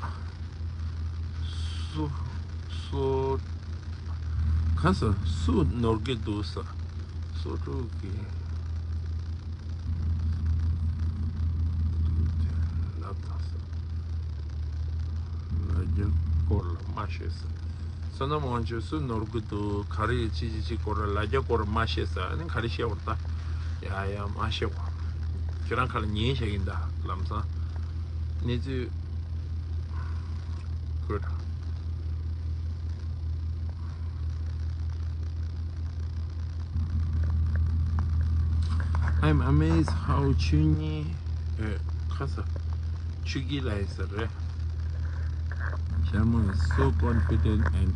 སོ། སོ། ག་ས་སུ་ནོར་གྱི་འདུག་ཟེར། སོ་ཕྲུག་གི་ལབ་དང་ཟེར། ལ་རྒྱ་སྐོར་ལ་མ་ཤེས་ཟེར། བསོད་ནམས་དབང་ཕྱུག་སུ་ནོར་གྱི་འདུག་ག་རེ་ཅི་ཅི་ཅི་སྐོར་ལ་ལ་རྒྱ་སྐོར་མ་ཤེས་ཟེར། ཨ་ནི་ག་རེ་བཤད་པ་རེད་ད། ཡ་ཡ་མ་ཤེས་གོ། ཁྱེད་རང་ཁ་ལ་ཉན་བཞག་ཡིན་ད་ལམ་སང་། གནས་ཚུལ། Good. I'm amazed how ཆོས་ཉིད། ཨེ། ཁ་ས། ཆོས་ཀྱི་ལ་ཡི་ཟེར་རེད། Sharma is so confident and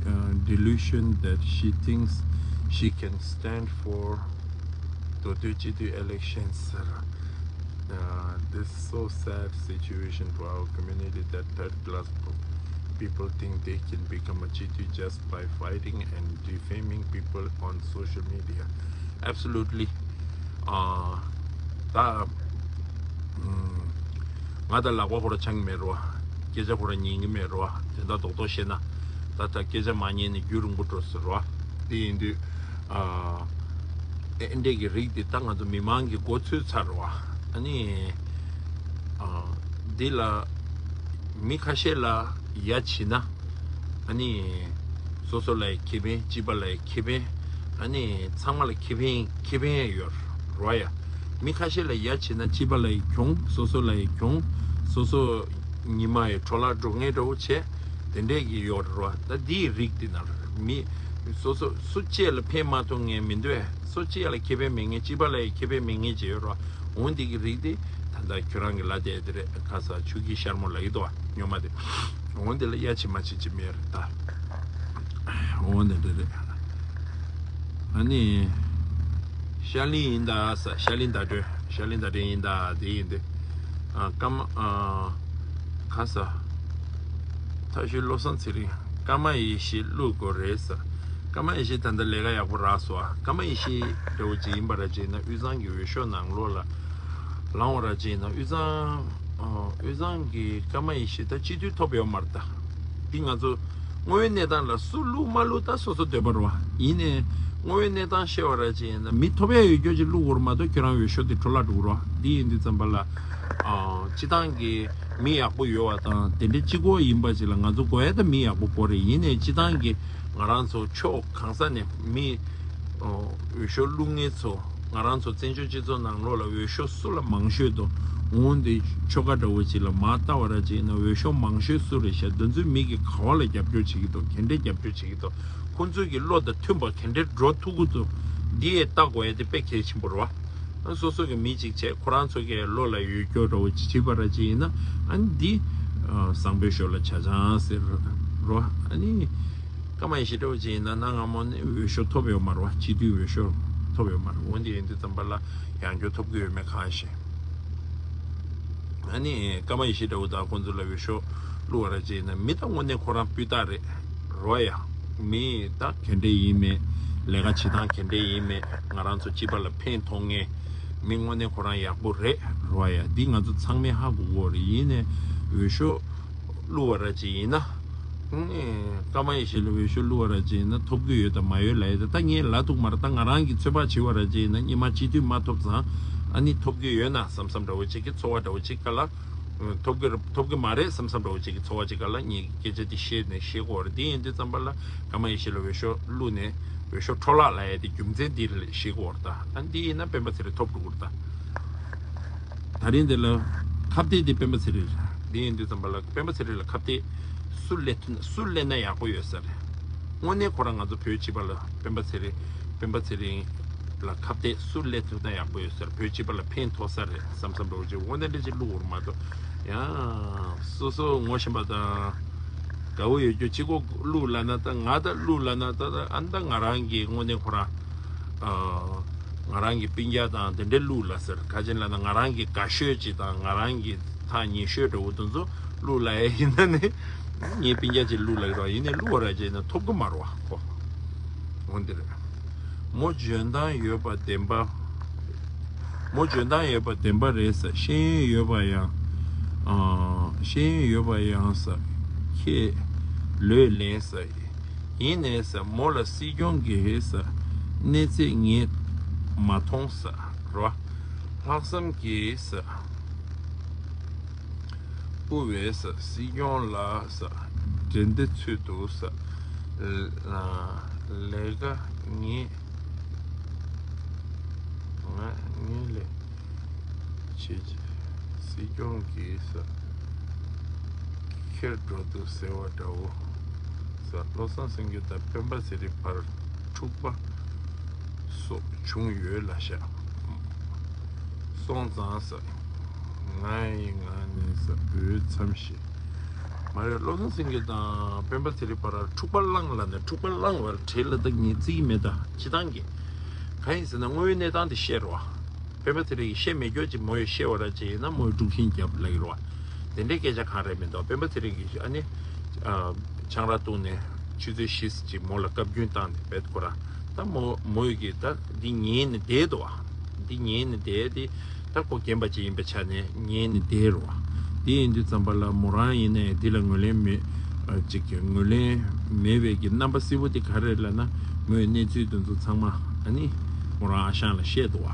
uh, delusion that she thinks she can stand for the two elections. Uh, this so sad situation to our community that third class people think they can become a G T just by fighting and defaming people on social media. Absolutely. Uh, ད་ང་ད་ལག་པ་ཁོ་ར་འཆང་གི་མེད་རོ། སྐད་ཆ་ཁོ་ར་ཉན་གི་མེད་རོ། དེ་འདྲ་རྡོག་རྡོག་བཤད་ན་ད་ད་སྐད་ཆ་མ་ཉན་ནས་རྒྱུན་རིང་པོ་འགྲོ་ཟེར་རོ། དེ་ཡིན་དུས་ཨ་ཨེ་འདྲས་ཀྱི་རིགས་དེ་ད་ང་ཚོ་མི་མང་གི་མགོ་ཚོས་ཚར་རོ། ཨ་ནི་ཨ་འདི་ལ་མི་ཁ་ཤས་ལ་ཡ་བྱེད་ན། ཨ་ནི་སོ་སོ་ལ་ཡི་ཁེ་ཕན། སྤྱི་པ་ལ་ཡི་ཁེ་ཕན། ཨ་ནི་ཚང་མ་ལ་ཁེ་ཕན་ཁེ་ཕན་ཡོད་རོ་ཡ། མི་ཁ་ཤས་ལ་ཡ་བྱེད་ན་སྤྱི་པ་ལ་ཡི་གྱོང་། སོ་སོ་ལ་ཡི་གྱོང་། སོ་སོ་ཉི་མ་ཡི་འཕྲོ་བརླག་འགྲོ་ངེས་འདྲ་བོ་བྱས། དེ་འདྲས་ཀྱི་ཡོད་རོ། ད་འདིའི་རིགས་འདི་ན་མི་སོ་སོ་སུ་གཅིག་ལ་ཕན་མ་ཐོགས་ངེས་མི་འདུག་སུ་གཅིག་ལ་ཁེ་ཕན་མེད་ངེས། སྤྱི་པ་ལ་ཡི་ཁེ་ཕན་མེད་ངེས་བྱས་ཡོད་རོ། འོ་འདི་གི་རིགས་དེ་ད་ལྟ་ཁྱོད་རང་གི་ལ་དེ་དེ་རེད། ཁ་ས་ཆུ་ཁྱི་ཤར་མོ་ལ་ཡི་དོ་ཉོ་མ་དེ། འོ་འདི་ལ་ཡ་ཆི་མ་ཆི་ཆི་མེད་རེད་ད། འོ་འདི་འདི་རེད། ཨ་ནི་ཤ་ལི་ཡིན་ད་ས། ཤ་ལི་ད་དྲོད། ཤ་ལི་ད་དྲོད་ཡིན་ད་དེ་ཡིན་དེ། ཨ་ཀ་མ་ཨ་ཁ་ས། ཐ་ཤུལ་བློ་བཟང་ཚེ་རིང་། ཀརྨ་ཡེ་ཤེས་བླུག་དགོས་རེད་ཟེར། ཀརྨ་ཡེ་ཤེས་ད་ལྟ་ལས་ཀ་ཡག་པོ་རག་སོང་ཨ། ཀརྨ་ཡེ་ཤེས་འདྲ་བོ་ཅིག་ཡིན་པ་ར་ཅིག་ན་དབུས་གཙང་གི་འོས་ཤོག་ནང་ལོགས་ལ་ལངས་པ་ར་ཅིག་ན་དབུས་གཙང་། དབུས་གཙང་གི་ཀརྨ་ཡེ་ཤེས་ད་སྤྱི་འཐུས་ཐོབ་ཡོད་མ་རེད་ད། འདི་ང་ཚོ་དངོས་ཡོད་གནས་སྟངས་ལ་སུ་བླུག་མ་བླུག་ད་སོ་སོ་འདོད་པ་རེད་བ། ཡིན་ནའི་དངོས་ཡོད་གནས་སྟངས་བཤད་པ་ར་ཅིག་ཡིན་ན་མི་ཐོབ་ཡ་ཡོད་རྒྱུ་ཅིག་བླུག་དགོས་རེད་མ་གཏོགས་ཁྱོད་རང་འོས་ཤོག་དེ་འཕྲོ་བརླག་འགྲོ་གི་རེད་བ། འདི་ཡིན་དུས་ཙམ་པ་ལ་སྤྱི་བཏང་གི་མི་ཡག་པོ་ཡོད་པ་དང་དེ་འདྲའི་གཅིག་པོ་ཡིན་པ་ཅིག་ལ་ང་ཚོ་དགོས་ཡ་ད་མི་ཡག་པོ་དགོས་རེད། ཡིན་ནའི་སྤྱི་བཏང་གི་ང་རང་ཚོ་ཕྱོགས་གང་ས་ནས་མི་འོས་ཤོག་བླུག་མཁན་ཚོ་ང་རང་ཚོ་བཙན་བྱོལ་སྤྱི་ཚོགས་ནང་ལོགས་ལ་འོས་ཤོག་སུ་ལ་མང་ཤོས་འདུག་འོང་དེ་ཆོལ་ཁ་འདྲ་བོ་ཅིག་ལ་མར་ལྟ་བ་ར་ཅིག་ཡིན་ན་འོས་ཤོག་མང་ཤོས་སུ་རེད་ཤག་དེ་ཚོའི་མི་གི་ག་བ་ལ་རྒྱབ་སྐྱོར་བྱེད་ཀྱི་འདུག་ག་འདྲས་རྒྱབ་སྐྱོར་བྱེད་ཀྱི་འདུག་ཁོང་ཚོའི་གི་བློ་དང་མཐུན་པ་ག་འདྲས་འགྲོ་ཐུབ་ཀྱི་འདུག་འདི་ཡས་ལྟ་དགོས་ཡ་དེ་དཔེ་གལ་ཆེན་པོ་རེད་བ། སོ་སོ་གི་མི་གཅིག་བྱས་ཁོ་རང་ཚོ་གི་བློ་ལ་ཡོད་སྐྱོ་འདྲ་བོ་ཅིག་བྱེད་པ་ར་ཅིག་ཡིན་ན་ཨ་ནི་འདི་བཟང་པོའི་ཞོར་ལ་ཆ་ཆང་ཟེར་རོ། ཨ་ནི་ཀརྨ་ཡེ་ཤེས་འདྲ་བོ་ཅིག་ཡིན་ན་གནའ་སྔ་མོ་ནས་འོས་ཤོག་ཐོབ་ཡོད་མ་རེད་བ། སྤྱི་འཐུས་འོས་ཤོག་ཐོབ་ཡོད་མ་རེད། འོན་ཏེ་ཡིན་དུས་ཙམ་པ་ལ་ཡང་བསྐྱར་ཐོབ་ཀྱི་ཡོད་མེད་གང་ཤེས། ཨ་ནི་ཀརྨ་ཡེ་ཤེས་འདྲ་བོ་དང་ཁོང་ཚོ་ལ་འོས་ཤོག་བླུག་པ་ར་ཅིག་ཡིན་ན་མི་ད་དངོས་གནས་ཁོ་རང་སྤུས་དག་རེད་རོ་ཡ། མི་ད་ག་འདྲ་ཡིན་མེད། ལས་ཀ་བྱེད་སྟངས་ག་འདྲ་ཡིན་མེད། ང་རང་ཚོ་སྤྱི་པ་ལ་ཕན་ཐོགས་ངེས། མི་དངོས་གནས་ཁོ་རང་ཡག་པོ་རེད་རོ་ཡ། འདི་ང་ཚོ་ཚང་མས་ཧ་གོ་གོ་རེད། ཡིན་ནས་འོས་ཤོག་བླུགས་པ་ར་ཅིག་ཡིན་ན། ཀརྨ་ཡེ་ཤེས་ལ་འོས་ཤོག་བླུགས་པ་ར་ཅིག་ཡིན་ན་ཐོབ་ཀྱི་ཡོད་དང་མ་ཡོད་ལ་ཡོད་ད། ད་ངས་ལབ་ཐུབ་མ་རེད། ད་ང་རང་གི་ཚོད་དཔག་བྱས་པ་ར་ཅིག་ཡིན་ན། སྔོན་མ་སྤྱི་འཐུས་མ་ཐོབ་ཙང་ཨ་ནི་ཐོབ་ཀྱི་ཡོད་ན་བསམ་བསམ་འདྲ་བོ་ཅིག་གི་ཚོར་བ་འདྲ་བོ་ཅིག་ག་ལ། ཐོབ་ཀྱི་རེད། ཐོབ་ཀྱི་མ་རེད་བསམ་བསམ་འདྲ་བོ་ཅིག་གི་ཚོར་བ་ཅིག་ག་ལ་ངས་སྐད་ཆ་འདི་བཤད་ནས་བཤད་དགོས་རེད། འདི་ཡིན་དུས་ཙམ་པ་ལ་ཀརྨ་ཡེ་ཤེས་ལ་འོས་ཤོག་བླུགས་ནས་འོས་ཤོག་འཕྲོ་བརླག་ལབ་ཡ་དེ་རྒྱུ་མཚན་འདི་ལ་བཤད་དགོས་རེད་ད། ཨ་འདི་ཡིན་ན་སྤེན་པ་ཚེ་རིང་ཐོབ་འགྲོ་གི་རེད་ད། ད་རིང་འདི་ལ་ཁ་གཏད་འདི་སྤེན་པ་ཚེ་རིང་རེད། འདི་ཡིན་དུས་ཙམ་པ་ལ་སྤེན་པ་ཚེ་རིང་ལ་ཁ་གཏད་སུ་སླེབས་ཐུབ་ན་སུ་སླེབས་ན་ཡག་པོ་ཡོད་ས་རེད། དངོས་གནས་ཁོ་རང་ང་ཚོ་བོད་སྤྱི་པ་ལ་སྤེན་པ་ཚེ་རིང་སྤེན་པ་ཚེ་རིང་ལ་ཁ་གཏད་སུ་སླེབས་ཐུབ་ན་ཡག་པོ་ཡོད་ས་རེད། བོད་སྤྱི་པ་ལ་ཕན་ཐོགས་ས་རེད་བསམ་བསམ་འདྲ་བོ་ཅིག་འོ་ན་འདྲ་ཅིག་བླུགས་འོར་མ་གཏོགས་ཡང་སོ་སོ་ངོ་ཤེས་པ་དང་དགའ་བོ་ཡོད་རྒྱུ་གཅིག་པོ་བླུགས་ལབ་ན། ད་ང་ད་བླུགས་ལབ་ན་ད་ད་ཨ་ནི་ད་ང་རང་གི་དངོས་གནས་ཁོ་རང་ཨ་ང་རང་གི་སྤུན་ཀྱག་དང་དེ་འདྲའི་བླུགས་ལབ་ཟེར། ག་ཅི་ལབ་ན་ང་རང་གི་དགའ་ཤོས་ཅིག་དང་ང་རང་གི་ཐག་ཉེ་ཤོས་འདྲ་བོ་དེ་ཚོ་བླུགས་ལབ་ཡ་ཡིན་ན་ནི་ངའི་སྤུན་ཀྱག་ཅིག་བླུགས་ལབ་ཀྱི་རེད་བ། ཡིན་ནའི་བླུགས་པ་ར་ཅིག་ཡིན་ན་ཐོབ་ཀྱི་མ་རེད་བ་ཁོ། འོ་འདི་རེད། མོ་འཇོན་ཐང་ཡོད་པ་བདེན་པ། མོ་འཇོན་ཐང་ཡོད་པ་བདེན་པ་རེད་ཟེར། ཤེས་ཡོན་ཡོད་པ་ཡང་། ཨ། ཤེས་ཡོན་ཡོད་པ་ཡང་ཟེར། ཁྱེད་ལོས་ལན་ཟེར། ཡིན་ནའི་ཟེར། མོ་ལ་སྲིད་སྐྱོང་གི་ཟེར། གནས་ཚད་ངས་མ་མཐོང་ཟེར་རོ། ལྷག་བསམ་གྱིས་ཟེར། དབུ་བས་ཟེར། སྲིད་སྐྱོང་ལ་ཟེར། འགྲན་བསྡུར་ཚུལ་དུ་ཟེར། ལས་ཀ་ངས་ང་ངས་ལས་བྱེད་ཀྱི། སྲིད་སྐྱོང་གིས་ཟེར། ཁྱེར་འགྲོ་འདུག་ཟེར་བ་འདྲ་བོ་ཟེར། བློ་བཟང་སེང་གེ་དང་སྤེན་པ་ཚེ་རིང་བར་འཁྲུག་པ་སོགས་བྱུང་ཡོད་ལ་ཤག་སོང་ཙང་ཟེར། ང་ཡི་ངག་ནས་ཟེར། འོས་འཚམ་ཞེས། མ་རེད། བློ་བཟང་སེང་གེ་དང་སྤེན་པ་ཚེ་རིང་བར་འཁྲུག་པ་བསླངས་ལབ་ནས། འཁྲུག་པ་བསླངས་པར་བྲེལ་ལ་ད་ངས་བརྩི་གི་མེད་ད། སྤྱི་བཏང་གི་གང་ཡིན་ཟེར་ན་དངོས་ཡོད་གནས་སྟངས་དེ་བཤད་རོགས། སྤེན་པ་ཚེ་རིང་གིས་བཤད་མེད་སྐྱོ་ཅིག་མོ་ཡིས་བཤད་པ་ར་ཅིག་ཡིན་ན་མོ་ཡིས་དཀྲུག་ཤིང་རྒྱབ་ལབ་ཀྱི་རེད་བ། དེ་འདྲའི་སྐད་ཆ་གང་རེད་མི་འདུག་སྤེན་པ་ཚེ་རིང་གིས་ཨ་ནི་ཨ། ཆང་རག་བཏུངས་ནས་ཆུ་ཚོད་བཞི་ཙམ་ཅིག་མོ་ལ་བཀའ་བཀྱོན་བཏང་ནས་བེད་ཁོ་ར། ད་མོ་མོ་ཡིས་ཀྱིས་ད་འདི་ཉན་ནས་བསྡད་འདུག་བ། འདི་ཉན་ནས་བསྡད་དེ་ད་ཁོ་རྒན་པ་ཅིག་ཡིན་པའི་ཆ་ནས་ཉན་ནས་བསྡད་རེད་བ། དེ་ཡིན་དུས་ཙམ་པ་ལ་མོ་རང་ཡིན་ནའི་འདི་ལ་ངོས་ལེན་མེད། ཅིག་གི་ངོས་ལེན་མེད་པའི་གི་རྣམ་པ་གསལ་པོ་དེ་ག་རེ་རེད་ལབ་ན། མོས་གནས་ཚུལ་དེ་ཚོ་ཚང་མ་ཨ་ནི་མོ་རང་ཨ་ཞང་ལ་བཤད་འདུག་བ།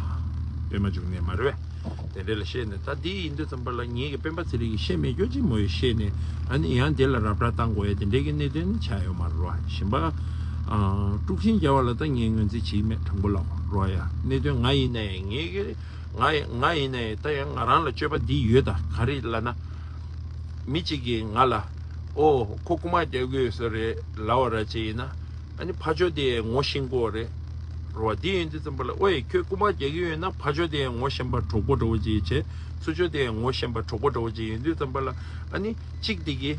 པད་མ་འབྱུང་གནས་མ་རེད་པས། དེ་འདྲ་ལ་བཤད་ནས། ད་འདི་ཡིན་དུས་ཙམ་པ་ལ་ངེད་ཀྱི་སྤེན་པ་ཚེ་རིང་གིས་བཤད་མེད་སྐྱོ་ཅིག་མོ་ཡིས་བཤད་ནས་ཨ་ནི་ཡང་དེ་ལ་རབ་བསྒྲགས་བཏང་དགོས་ཡ་དེ་འདྲའི་གི་གནད་དོན་ནི་ཆགས་ཡོད་མ་རེད་བ། གཞན་པ་ཨ། དཀྲུག་ཤིང་རྒྱག་པ་ལ་ད་ངས་ངོས་འཛིན་བྱེད་ཀྱི་མེད། དྲང་པོ་ལབ་རོགས་ཡ། གནད་དོན་ང་ཡིན་ན་ཡང་ངེད་ཀྱི་ང་ཡི་ང་ཡིན་ནའི་ད་ཡང་ང་རང་ལ་སྤྱོད་པ་འདི་ཡོད་ད། ག་རེ་ལབ་ན། མི་གཅིག་གིས་ང་ལ་ཨོ་ཁོ་རྐུ་མ་རྒྱག་གི་ཡོད་ས་རེད་ལབ་པ་ར་ཅིག་ཡིན་ན། ཨ་ནི་ཕར་ཕྱོགས་དེ་ངོ་ཤེས་ཀྱི་ཡོད་རེད་རོ། དེ་ཡིན་དུས་ཙམ་པ་ལ་ཨོའི་ཁྱོད་རྐུ་མ་རྒྱག་གི་ཡོད་ན་ཕར་ཕྱོགས་དེ་ངོ་ཤེས་པ་གྲོགས་པོ་འདྲ་བོ་ཅིག་བྱས། ཚུར་ཕྱོགས་དེ་ངོ་ཤེས་པ་གྲོགས་པོ་འདྲ་བོ་ཅིག་ཡིན་དུས་ཙམ་པ་ལ་ཨ་ནི་གཅིག་དེ་གིས་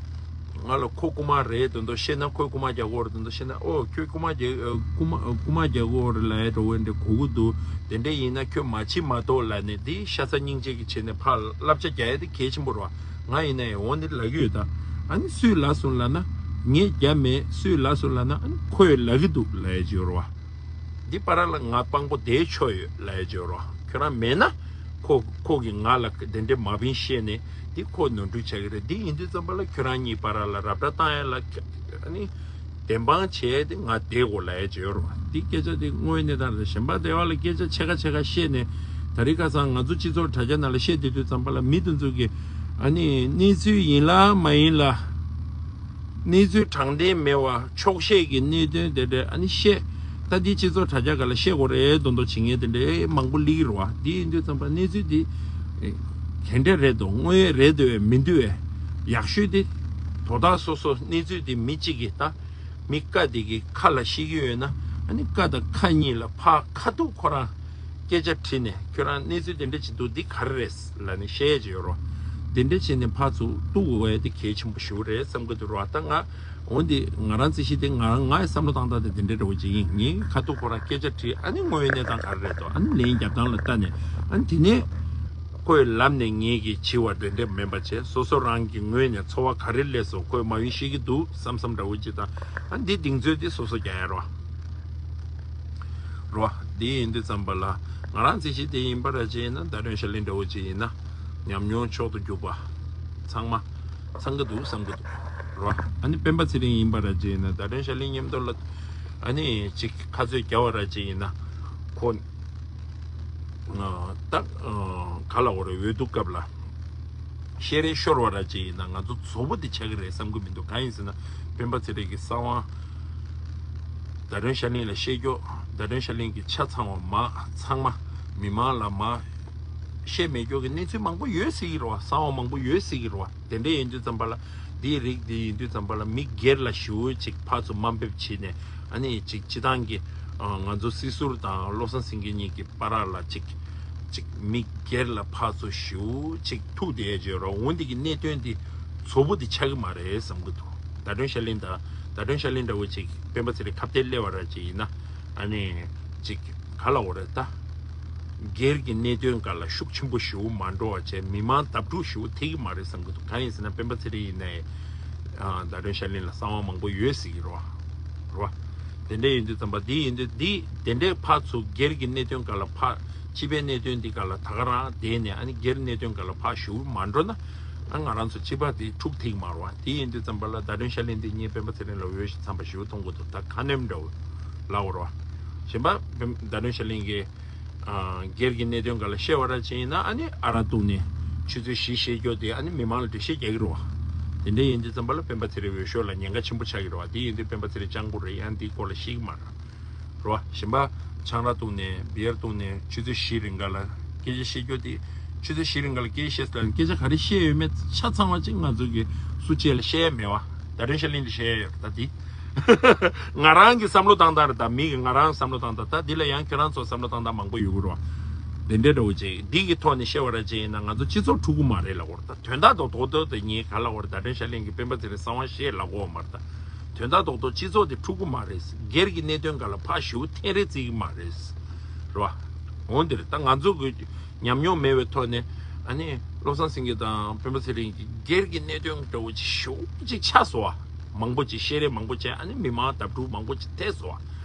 ང་ལ་ཁོ་རྐུ་མ་རེད་དོན་དུ་བཤད་ན། ཁོས་རྐུ་མ་རྒྱག་གི་ཡོད་རེད་དོན་དུ་བཤད་ན། ཨོ་ཁྱོད་རྐུ་མ་རྒྱག་རྐུ་མ་རྐུ་མ་རྒྱག་གི་ཡོད་རེད་ལབ་ཡ་འདྲ་བོ་འདྲ་གོ་གི་འདུག་དེ་འདྲ་ཡིན་ན་ཁྱོད་མ་བྱེད་མ་གཏོགས་ལབ་ནས་དེ་ཤ་ཚ་སྙིང་རྗེ་གི་བྱས་ནས་ཕར་བསླབ་བྱ་རྒྱག་ཡ་དེ་གལ་ཆེན་པོ་རེད་བ། ང་ཡིན་ན་ཡང་འོ་འདི་ལབ་ཀྱི་ཡོད་ད། ཨ་ནི་སུས་ལབ་སོང་ལབ་ན་ངས་རྒྱབ་མེད། སུས་ལབ་སོང་ལབ་ན་ཨ་ནི་ཁོས་ལབ་ཀྱི་འདུག་ལབ་ཡ་ཅིག་ཡོད་རེད་བ། འདི་བར་ལ་ང་དཔང་པོ་བསྡད་ཆོག་ཡོད་ལབ་ཡ་ཅིག་ཡོད་རེད་བ། ཁྱོད་རང་མེད་ན་ཁོ་ཁོ་གིས་ང་ལ་དེ་འདྲའི་མ་ཕན་བཤད་ནས་འདི་ཁོ་ནོར་འཁྲུལ་ཆགས་ཀྱི་རེད། འདི་ཡིན་དུས་ཙམ་པ་ལ་ཁྱོད་རང་གཉིས་བར་ལ་རབ་བསྒྲགས་བཏང་ཡ་ལ་ཨ་ནི་བདེན་དཔང་བྱས་ཏེ་ང་བསྡད་དགོས་ལབ་ཡ་ཅིག་ཡོད་རེད་བ། འདི་སྐད་ཆ་དེ་དངོས་གནས་དང་རེད། གཞན་པ་སྡེ་བ་ལ་སྐད་ཆ་ཕྱེད་ཀ་ཕྱེད་ཀ་བཤད་ནས། ད་རེས་ཁ་སང་ང་ཚོ་སྤྱི་ཚོགས་དྲ་རྒྱ་ནང་ལ་བཤད་བསྡད་དུས་ཙམ་པ་ལ་མི་དེ་ཚོ་གིས་ཨ་ནི་གནས་ཚུལ་ཡིན་ལ་མ་ཡིན་ལ། གནས་ཚུལ་དྲང་བདེན་མེད་པ་འཁྱོག་བཤད་ཀྱི་གནད་དོན་དེ་འདྲ་ཨ་ནི་བཤད། ད་འདི་སྤྱི་ཚོགས་དྲ་རྒྱ་སྒང་ལ་བཤད་དགོས་རེད་མདོག་མདོག་བྱེད་མཁན་དེ་འདྲ་མང་པོ་སླེབས་ཀྱི་རེད་བ། འདི་ཡིན་དུས་ཙམ་པ་གནས་ཚུལ་འདི་ག་འདྲ་རེད་འདུག་དངོས་ཡོད་རེད་འདུག་བས་མི་འདུག་བས། ཡག་ཤོས་དེ་དོ་བདག་སོ་སོ་གནས་ཚུལ་འདི་མི་གཅིག་གིས་ད་མི་ཀ་དེ་གི་ཁ་ལ་བཤད་ཀྱི་ཡོད་ན་ཨ་ནི་ཀ་དང་ཁ་གཉིས་ལ་ཕར་ཁ་ཐུག་ཁོ་རང་སྐད་ཆ་དྲིས་ནས་ཁྱོད་རང་གནས་ཚུལ་དེ་འདྲ་ཅིག་འདུག་འདི་ག་རེ་རེད་ལབ་ནས་བཤད་ཡས་ཅིག་ཡོད་རེད་བ། དེ་འདྲ་བྱས་ནས་ཕར་ཚུར་གཏུག་དགོས་ཡ་དེ་གལ་ཆེན་པོ་ཞེ་པོ་རེད་བསམ་གྱི་འདུག་ར། ད་ང་འོ་འདི་ང་རང་རྩིས་གཞི་དེ་ང་ང་ཡི་བསམ་བློ་བཏང་སྟངས་དེ་དེ་འདྲ་འདྲ་བོ་ཅིག་ཡིན། ངས་ཁ་ཐུག་ཁོ་རང་སྐད་ཆ་དྲིས། ཨ་ནི་དངོས་ཡོད་གནས་སྟངས་ག་རེ་རེད་དོ། ཨ་ནི་ལན་རྒྱབ་སྟངས་ལ་ལྟ་ནས་ཨ་ནི་དེ་ནས་ ཁོས་ལབ་ནས་ངེད་ཀྱིས་བྱེད་པ་དེ་འདྲ་མིན་པ་བྱས། སོ་སོ་རང་གི་ངོས་ནས་འཚོ་བ་ག་རེ་ལས་སོང་། ཁོས་མ་ཡིན་ཤེས་ཀྱི་འདུག་བསམ་བསམ་འདྲ་བོ་ཅིག་དང་། ཨ་འདི་གདེང་ཚོད་དེ་སོ་སོ་རྒྱག་ཡ་རོ། རོ། འདི་ཡིན་དུས་ཙམ་པ་ལ། ང་རང་རྩིས་གཞི་དེ་ཡིན་པ་ར་ཅིག་ཡིན་ན། ཟླ་སྒྲོན་ཤར་གླིང་འདྲ་བོ་ཅིག་ཡིན་ན། ཉམས་མྱོང་མཆོག་ཏུ་གྱུར་པ་ཚང་མ་ཚང་གི་འདུག་བསམ་གི་འདུག་རོ། ཨ་ནི་སྤེན་པ་ཚེ་རིང་ཡིན་པ་ར་ཅིག་ཡིན་ན། ཟླ་སྒྲོན་ཤར་གླིང་མཉམ་དུ་ལ་ཨ་ནི་ཅིག་ཁ་རྩོད་རྒྱག་པ་ར་ཅིག་ཡིན་ན། ཁོ་ད་ག་ལ་འོ་རེ་འོས་བསྡུ་སྐབས་ལ་བཤད་རེས་ཤོར་བ་ར་ཅིག་ཡིན་ན། ང་ཚོ་བཙོག་པོ་དེ་ཆགས་ཀྱི་རེད་བསམ་གི་མི་འདུག་གང་ཡིན་ཟེར་ན། སྤེན་པ་ཚེ་རིང་གི་གསང་བ། ཟླ་སྒྲོན་ཤར་གླིང་ལ་བཤད་རྒྱུ། ཟླ་སྒྲོན་ཤར་གླིང་གི་ཆ་ཚང་བ་མ་ཚང་མ་མི་མང་ལ་མ་བཤད་མེད་རྒྱུ་གི་གནས་ཚུལ་མང་པོ་ཡོད་སྲིད་ཀྱི་རེད་བ། གསང་བ་མང་པོ་ཡོད་སྲིད་ཀྱི་རེད་བ། དེ་འདྲ་ཡིན་དུས་ཙམ་པ་ལ། འདིའི་རིགས་འདི་ཡིན་དུས་ཙམ་པ་ལ་མི་སྒེར་ལ་ཞེ་པོ་ཅིག་ཕར་ཚུར་དམའ་འབེབས་བྱས་ནས། ཨ་ནི་ཅིག་སྤྱི་བཏང་གི་ང་ཚོ་སྲིད་ཟུར་དང་བློ་བཟང་སེང་གེ་གཉིས་ཀྱི་བར་ལ་ཅིག་ཅིག་མི་སྒེར་ལ་ཕར་ཚུར་ཞེ་པོ་ཅིག་ཐུག་བསྡད་ཡ་ཅིག་ཡོད་རེད། འོ་འདི་གི་གནད་དོན་འདི་བཙོག་པོ་འདི་ཆགས་ཀྱི་མ་རེད་བསམ་གི་འདུག་ཟླ་སྒྲོན་ཤར་གླིང་དང་། ཟླ་སྒྲོན་ཤར་གླིང་འདྲ་བོ་ཅིག་སྤེན་པ་ཚེ་རིང་ཁ་གཏད་སླེབས་པ་ར་ཅིག་ཡིན་ན། ཨ་ནི་ཅིག་ག་ལ་འོ་རེད་ད། སྒེར་གྱི་གནད་དོན་སྒང་ལ་ཤུགས་ཆེན་པོ་ཞེ་པོ་མ་འགྲོ་བ་བྱས། མི་མང་བརྡབ་འཁྲུག་ཞེ་པོ་ཐེབས་ཀྱི་མ་རེད་བསམ་གི་འདུག་གང་ཡིན་ཟེར་ན། སྤེན་པ་ཚེ་རིང་ཡིན་ནའི། ཨ་ཟླ་སྒྲོན་ཤར་གླིང་ལ་གསང་བ་མང་པོ་ཡོད་སྲིད་ཀྱི་རེད་བ། རེད་བ། དེ་འདྲ་ཡིན་དུས་ཙམ་པ་འདི་ཡིན་དུས་འདི་དེ་འདྲའི་ཕར་ཚུར་སྒེར་གྱི་གནད་དོན་སྒང་ལ་ཕར་སྤྱི་པའི་གནད་དོན་འདི་སྒང་ལ་ད་ག་རང་བསྡད་ནས། ཨ་ནི་སྒེར་གནད་དོན་སྒང་ལ་ཕར་ཞེ་པོ་མ་འགྲོ་ན། ཨ་ང་རང་ཚོ་སྤྱི་པ་འདི་འཁྲུག་ཐེབས་ཀྱི་མ་རེད་བ། དེ་ཡིན་དུས་ཙམ་པ་ལ་ཟླ་སྒྲོན་ཤར་གླིང་འདི་ངས་སྤེན་པ་ཚེ་རིང་ལ་འོས་ཤིག་འཚམས་པ་ཞེ་པོ་མཐོང་གི་འདུག་ད་ཁ་སྣོན་འདྲ་བོ་ལབ་དགོས་རེད་བ། གཞན་པ་སྤེན་ཟླ་སྒྲོན་ཤར་གླིང་གི་ཨ་སྒེར་གྱི་གནད་དོན་སྒང་ལ་བཤད་པ་ར་ཅིག་ཡིན་ན། ཨ་ནི་ཨ་རག་བཏུང་ནས་ཆུ་ཚོད་བཞི་བཤད་རྒྱུ་དེ་ཨ་ནི་མི་མང་ལ་འགྲེལ་བཤད་རྒྱག་གི་རེད་བ། དེ་འདྲ་ཡིན་དུས་ཙམ་པ་ལ་སྤེན་པ་ཚེ་རིང་འོས་ཤོག་ལ་ཉེན་ཁ་ཆེན་པོ་ཆགས་ཀྱི་རེད་བ། དེ་ཡིན་དུས་སྤེན་པ་ཚེ་རིང་སྤྱང་པོ་རེད། ཡང་འདིའི་སྐོར་ལ་ཤེས་ཀྱི་མ་རེད། རེད་བ། གཞན་པ་ཆང་རག་བཏུང་ནས་བི་ཡར་བཏུང་ནས་ཆུ་ཚོད་བཞི་རིང་ག་ལ་སྐད་ཆ་བཤད་རྒྱུ་དེ། ཆུ་ཚོད་བཞི་རིང་ག་ལ་སྐད་ཆ་བཤད་ས་ལ། སྐད་ཆ་ག་རེ་བཤད་ཡོད་མེད་ཆ་ཚང་བ་ཅིག་ང་ཚོ་གི་སུ་གཅིག་ལ་བཤད་ཡ་མེད་བ། ཟླ་སྒྲོན་ཤར་གླིང་ལ་བཤད་ཡ་ཡོད་རེད་ད་དེ། ང་རང་གི་བསམ་བློ་བཏང་སྟངས་རེད་ད། མི་གི་ང་རང་བསམ་བློ་བཏང་སྟངས། ད་འདི་ལ་ཡང་ཁྱེད་རང་ཚོ་བསམ་བློ་བཏང་སྟངས་མང་པོ་ཡོད་ཀྱི་རེད་བ། དེ་འདྲའི་འདྲ་བོ་ཅིག་འདི་གི་ཐོག་ནས་བཤད་པ་ར་ཅིག་ཡིན་ན། ང་ཚོ་སྤྱི་ཚོགས་འཁྲུག་གི་མ་རེད་ལབ་དགོས་རེད་ད། དོན་དག་རྡོག་རྡོག་ཏུ་ངས་ག་ལབ་དགོས་རེད། ཟླ་སྒྲོན་ཤར་གླིང་གི་སྤེན་པ་ཚེ་རིང་གསང་བ་བཤད་ལབ་དགོས་མ་རེད་ད། དོན་དག་རྡོག་རྡོག་སྤྱི་ཚོགས་དེ་འཁྲུག་གི་མ་རེད། སྒེར་གྱི་གནད་དོན་སྒང་ལ་ཕར་ཞེ་པོ་འཐེན་རེས་བརྩི་གི་མ་རེད། རེད་བ། འོ་འདིར་ད་ང་ཚོ་གི་ཉམས་མྱོང་མེད་པའི་ཐོག་ནས། ཨ་ནི་བློ་བཟང་སེང་གེ་དང་སྤེན་པ་ཚེ་རིང་གི་སྒེར་གྱི་གནད་དོན་འདྲ་བོ་ཅིག་ཞེ་པོ་ཅིག་ཆགས་སོང་བ། མང་པོ་ཅིག་བཤད་རེས་མང་པོ་བྱས། ཨ་ནི་མི་མང་བརྡབ་འཁྲུག་མང་པོ་ཅིག་ཐེབས་སོང་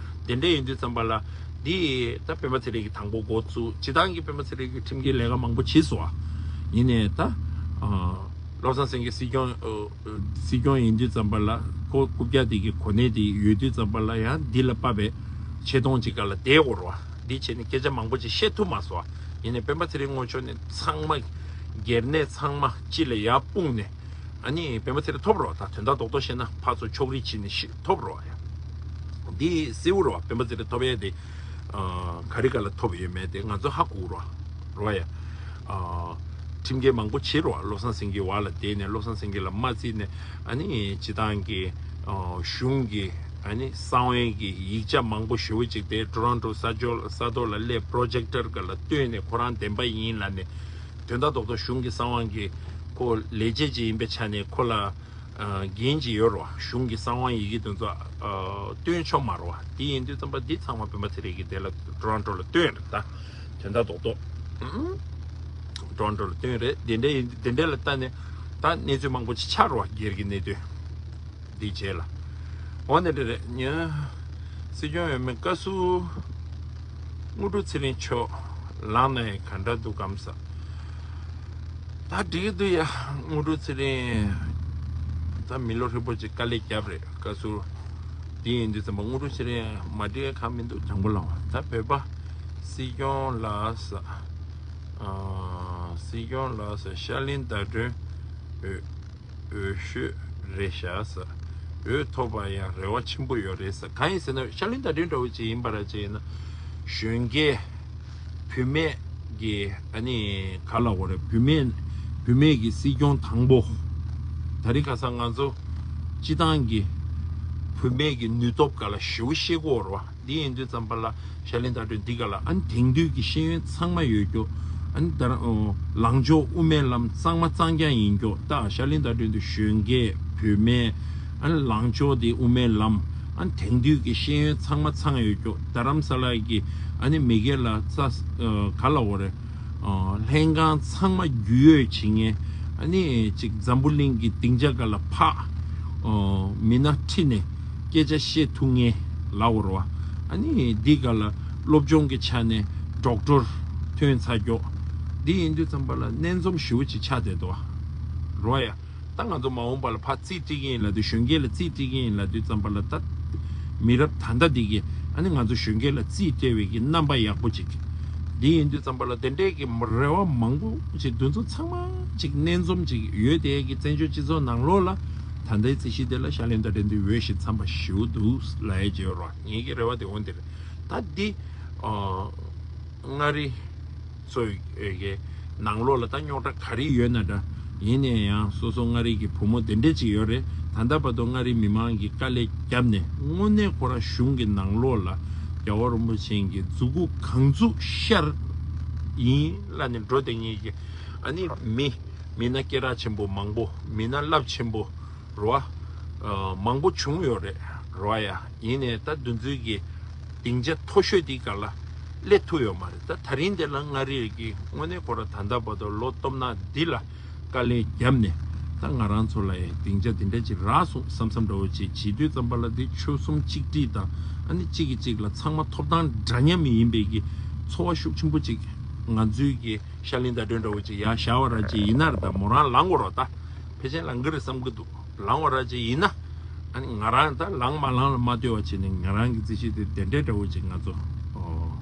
བ། དེ་འདྲ་ཡིན་དུས་ཙམ་པ་ལ། འདི་ད་སྤེན་པ་ཚེ་རིང་གིས་དང་པོ་འགོ་བཙུགས། སྤྱི་བཏང་གི་སྤེན་པ་ཚེ་རིང་གིས་ཁྲིམས་ཀྱི་ལས་ཀ་མང་པོ་བྱས་སོང་བ། ཡིན་ནའི་ད་ཨ་བློ་བཟང་སེང་གེ་སྲིད་སྐྱོང་ཨ་སྲིད་སྐྱོང་ཡིན་དུས་ཙམ་པ་ལ། ཁོ་རྐུབ་བཀྱག་དེ་གི་གོ་གནས་དེ་ཡོད་དུས་ཙམ་པ་ལ། ཡང་འདི་ལ་དཔག་པའི་ཆེ་མཐོང་ཅིག་སྒང་ལ་བསྡད་དགོས་རེད་བ། འདི་བྱས་ནས་སྐད་ཆ་མང་པོ་ཅིག་བཤད་ཐུབ་མ་སོང་བ། ཡིན་ནའི་སྤེན་པ་ཚེ་རིང་ངོས་ཕྱོགས་ནས་ཚང་མ་སྒེར་གནད་ཚང་མ་སྤྱི་ལ་ཡར་སྤུངས་ནས། ཨ་ནི་སྤེན་པ་ཚེ་རིང་ཐོབ་རོགས། ད་དོན་དག་རྡོག་རྡོག་བཤད་ན་ཕར་ཚུར་ཕྱོགས་རིས་བྱས་ནས་ཤི་ཐོབ་རོགས་ཡ། འདི་གསལ་པོ་རེད་བ། སྤེན་པ་ཚེ་རིང་ཐོབ་ཡས་དེ། ཨ་ག་རེ་སྒང་ལ་ཐོབ་ཡོད་མེད་དེ་ང་ཚོ་ཧ་གོ་རོགས། རེད་བ་ཡ། ཨ་ཁྲིམས་འགལ་མང་པོ་བྱས་རོགས། བློ་བཟང་སེང་གེ་བར་ལ་བསྡད་ནས། བློ་བཟང་སེང་གེ་ལ་མ་བརྩིས་ནས། ཨ་ནི་སྤྱི་བཏང་གི་ཨ་གཞུང་གི་ཨ་ནི་གསང་བའི་གི་ཡིག་ཆ་མང་པོ་ཞེ་པོ་ཅིག་དེ་ཊོ་རོན་ཊོ་ས་ཕྱོགས་ས་ཐོག་ལ་སླེབས། པོ་རོ་ཇེག་ཊར་སྒང་ལ་སྟོན་ནས། ཁོ་རང་བདེན་པ་ཡིན་ལབ་ནས། དོན་དག་རྡོག་རྡོག་གཞུང་གི་གསང་བ་གི་ཁོ་ལས་བྱེད་ཅིག་ཡིན་པའི་ཆ་ནས་ཁོ་ལ་ཨ་འགན་ཅིག་ཡོད་རེད་བ། གཞུང་གི་གསང་བ་ཡི་གེ་དེ་ཚོ་ཨ་སྟོན་ཆོག་མ་རེད་བ། དེ་ཡིན་དུས་ཙམ་པ་འདི་ཚང་མ་སྤེན་པ་ཚེ་རིང་གིས་དེ་ལ་ཊོ་རོན་ཊོ་ལ་སྟོན་རེད་ད། དོན་དག་རྡོག་རྡོག་ཨང་། ཊོ་རོན་ཊོ་ལ་སྟོན་རེད། དེ་འདྲ་ཡིན། དེ་འདྲ་ལ་ལྟ་ནས་ད་གནས་ཚུལ་མང་པོ་ཅིག་ཆགས་རེད་བ། སྒེར་གྱི་གནད་དོན། འདི་རྗེས་ལ། འོ་ནི་འདྲ་རེད་ཉ། སྲིད་སྐྱོང་འོས་མི་བཀའ་ཟུར་དངོས་གྲུབ་ཚེ་རིང་མཆོག་ལངས་ན་ཡང་ག་འདྲ་འདུག་གམ་ཟེར། ད་འགྲིག་གི་འདུག་ཡ། དངོས་གྲུབ་ཚེ་རིང་ད་མི་ལོ་ཧྲིལ་པོ་ཅིག་དཀའ་ལས་བརྒྱབ་རེད། བཀའ་ཟུར་འདི་ཡིན་དུས་ཙམ་པ་དངོས་གྲུབ་ཚེ་རིང་མ་འགྲིག་ག་མི་འདུག་དྲང་པོ་ལབ་པ། ད་བོད་པ་སྲིད་སྐྱོང་ལ་ཟེར། ཨ་སྲིད་སྐྱོང་ལ་ཟེར། ཤར་གླིང་ཟླ་སྒྲོན་འོས། འོས་ཤོས་རེད་ཤག་ཟེར། འོས་ཐོབ་པ་ཡང་རེ་བ་ཆེན་པོ་ཡོད་རེད་ཟེར། གང་ཡིན་ཟེར་ན་ཤར་གླིང་ཟླ་སྒྲོན་འདྲ་བོ་ཅིག་ཡིན་པ་ར་ཅིག་ཡིན་ན། གཞོན་སྐྱེས་བུད་མེད་ཀྱི་ཨ་ནི་ག་ལབ་དགོས་རེད། བུད་མེད་བུད་མེད་ཀྱི་སྲིད་སྐྱོང་དང་པོ། དེ་རིང་ཁ་སང་ང་ཚོ་སྤྱི་བཏང་གི་བུད་མེད་ཀྱི་ནུས་སྟོབས་སྒང་ལ་ཞེ་པོ་ཤེས་དགོས་རེད་བ། འདི་ཡིན་དུས་ཙམ་པ་ལ་ཤར་གླིང་ཟླ་སྒྲོན་འདི་ག་ལ་ཨ་ནི་དེང་དུས་ཀྱི་ཤེས་ཡོན་ཚང་མ་ཡོད་རྒྱུ། ཨ་ནི་ད་རང་ལངས་ཕྱོགས་དབུ་མའི་ལམ་གཙང་མ་གཙང་རྐྱང་ཡིན་རྒྱུ། ད་ཤར་གླིང་ཟླ་སྒྲོན་འདི་གཞོན་སྐྱེས་བུད་མེད། ཨ་ནི་ལངས་ཕྱོགས་འདི་དབུ་མའི་ལམ། ཨ་ནི་དེང་དུས་ཀྱི་ཤེས་ཡོན་ཚང་མ་ཚང་ཡོད་རྒྱུ། རྡ་རམ་ས་ལ་གི་ཨ་ནི་མི་སྒེར་ལ་རྩ་ག་ལ་འོ་རེད། ཨ་ལྷན་ཁང་ཚང་མ་རྒྱུས་ཡོད་བྱེད་མཁན། ཨ་ནི་ཅིག་འཛམ་བུ་གླིང་གི་སྡིངས་ཆ་སྒང་ལ་ཕར་ཨ་མི་སྣ་ཁྲིད་ནས་སྐད་ཆ་བཤད་ཐུབ་མཁན་ལབ་དགོས་རེད་བ། ཨ་ནི་འདི་སྒང་ལ་སློབ་སྦྱོང་གི་ཆ་ནས་ཌོག་ཊར་ཐོན་ཚར་མགྱོགས། འདི་ཡིན་དུས་ཙམ་པ་ལ་སྣ་འཛོམས་ཞེ་པོ་ཅིག་ཆགས་བསྡད་འདུག་བ། རེད་བ་ཡ། ད་ང་ཚོ་མ་འོངས་པ་ལ་ཕར་རྩིས་སྤྲད་ཀྱི་ཡིན་ལབ་དུས། གཞོན་སྐྱེས་ལ་རྩིས་སྤྲད་ཀྱི་ཡིན་ལབ་དུས་ཙམ་པ་ལ། ད་མི་རབས་ད་ལྟ་འདི་གིས་ཨ་ནི་ང་ཚོ་གཞོན་སྐྱེས་ལ་རྩིས་སྤྲད་པའི་གི་རྣམ་པ་ཡག་པོ་ཅིག་འདི་ཡིན་དུས་ཙམ་པ་ལ། དེ་འདྲའི་གི་རེ་བ་མང་པོ་ཅིག་འདི་ཚོ་ཚང་མ་ཅིག་སྣ་འཛོམས་ཅིག་ཡོད་དེ་གི་བཙན་བྱོལ་སྤྱི་ཚོགས་ནང་ལོགས་ལ། ད་ལྟའི་རྩིས་གཞི་དེ་ལ་ཤར་གླིང་རྟ་དྲེལ་འདི་འོས་ཤིང་འཚམས་པ་ཞེ་པོ་འདུག་ལབ་ཡས་ཅིག་ཡོད་རེད་བ། ངེད་ཀྱི་རེ་བ་དེ་འོ་འདི་རེད། ད་འདི་ཨ་མངའ་རིས་ཚོའི་གི་ནང་ལོགས་ལ་ད་རྙོག་དྲ་ག་རེ་ཡོད་ན་འདྲ། ཡིན་ནའི་ཡང་སོ་སོ་མངའ་རིས་ཀྱི་བུ་མོ་དེ་འདྲས་ཅིག་ཡོད་རེད། ད་ལྟ་བར་དུ་མངའ་རིས་མི་མང་གིས་དཀའ་ལས་བརྒྱབ་ནས། དངོས་གནས་ཁོ་རང་གཞུང་གི་ནང་ལོགས་ལ་རྒྱལ་བ་རིན་པོ་ཆེ་གི་མཛུབ་གུ་གང་བཙུགས་ཤར་ཡིན་ལབ་ནས་འགྲོ་བསྡད་མཁན་གྱི་ཨ་ནི་མི་མི་སྣ་སྐད་གྲགས་ཆེན་པོ་མང་པོ། མི་སྣ་རླབས་ཆེན་པོ་རེད་བ། ཨ་མང་པོ་བྱུང་ཡོད་རེད། རེད་བ་ཡ། ཡིན་ནའི་ད་འདི་ཚོའི་གི་སྡིངས་ཆ་མཐོ་ཤོས་འདི་སྒང་ལ་སླེབས་ཐུབ་ཡོད་མ་རེད། ད་ད་རིང་འདི་ལ་མངའ་རིས་ཀྱི་དངོས་གནས་ཁོ་རང་ད་ལྟ་བར་དུ་ལོ་སྟོང་ཕྲག་འདི་ལ་དཀའ་ལས་བརྒྱབ་ནས། ད་ང་རང་ཚོ་ལ་ཡང་སྡིངས་ཆ་འདི་འདྲ་ཅིག་རག་སོང་བསམ་བསམ་འདྲ་བོ་ཅིག་བྱེད་དུས་ཙམ་པ་ལ། འདི་ཆོལ་གསུམ་གཅིག་སྒྲིལ་དང་། ཨ་ནི་གཅིག་གིས་གཅིག་ལ་ཚང་མ་ཐོབ་ཐང་འདྲ་མཉམ་ཡིན་པའི་གི་ཚོར་བ་ཤུགས་ཆེན་པོ་ཅིག་ང་ཚོའི་གི་ཤར་གླིང་རྟ་དྲེལ་འདྲ་བོ་ཅིག་ཡར་བཞག་པ་ར་ཅིག་ཡིན་ན་རེད། ད་མོ་རང་ལངས་དགོས་རེད། ད་ཕལ་ཆེར་ལངས་ཀྱི་རེད་བསམ་གྱི་འདུག་ལངས་པ་ར་ཅིག་ཡིན་ན། ཨ་ནི་ང་རང་ད་ལངས་མ་ལངས་ལ་མ་ལྟོས་པ་བྱས་ནས། ང་རང་གི་རྩིས་གཞི་དེ་དེ་འདྲའི་འདྲ་བོ་ཅིག་ང་ཚོ་ཨོ་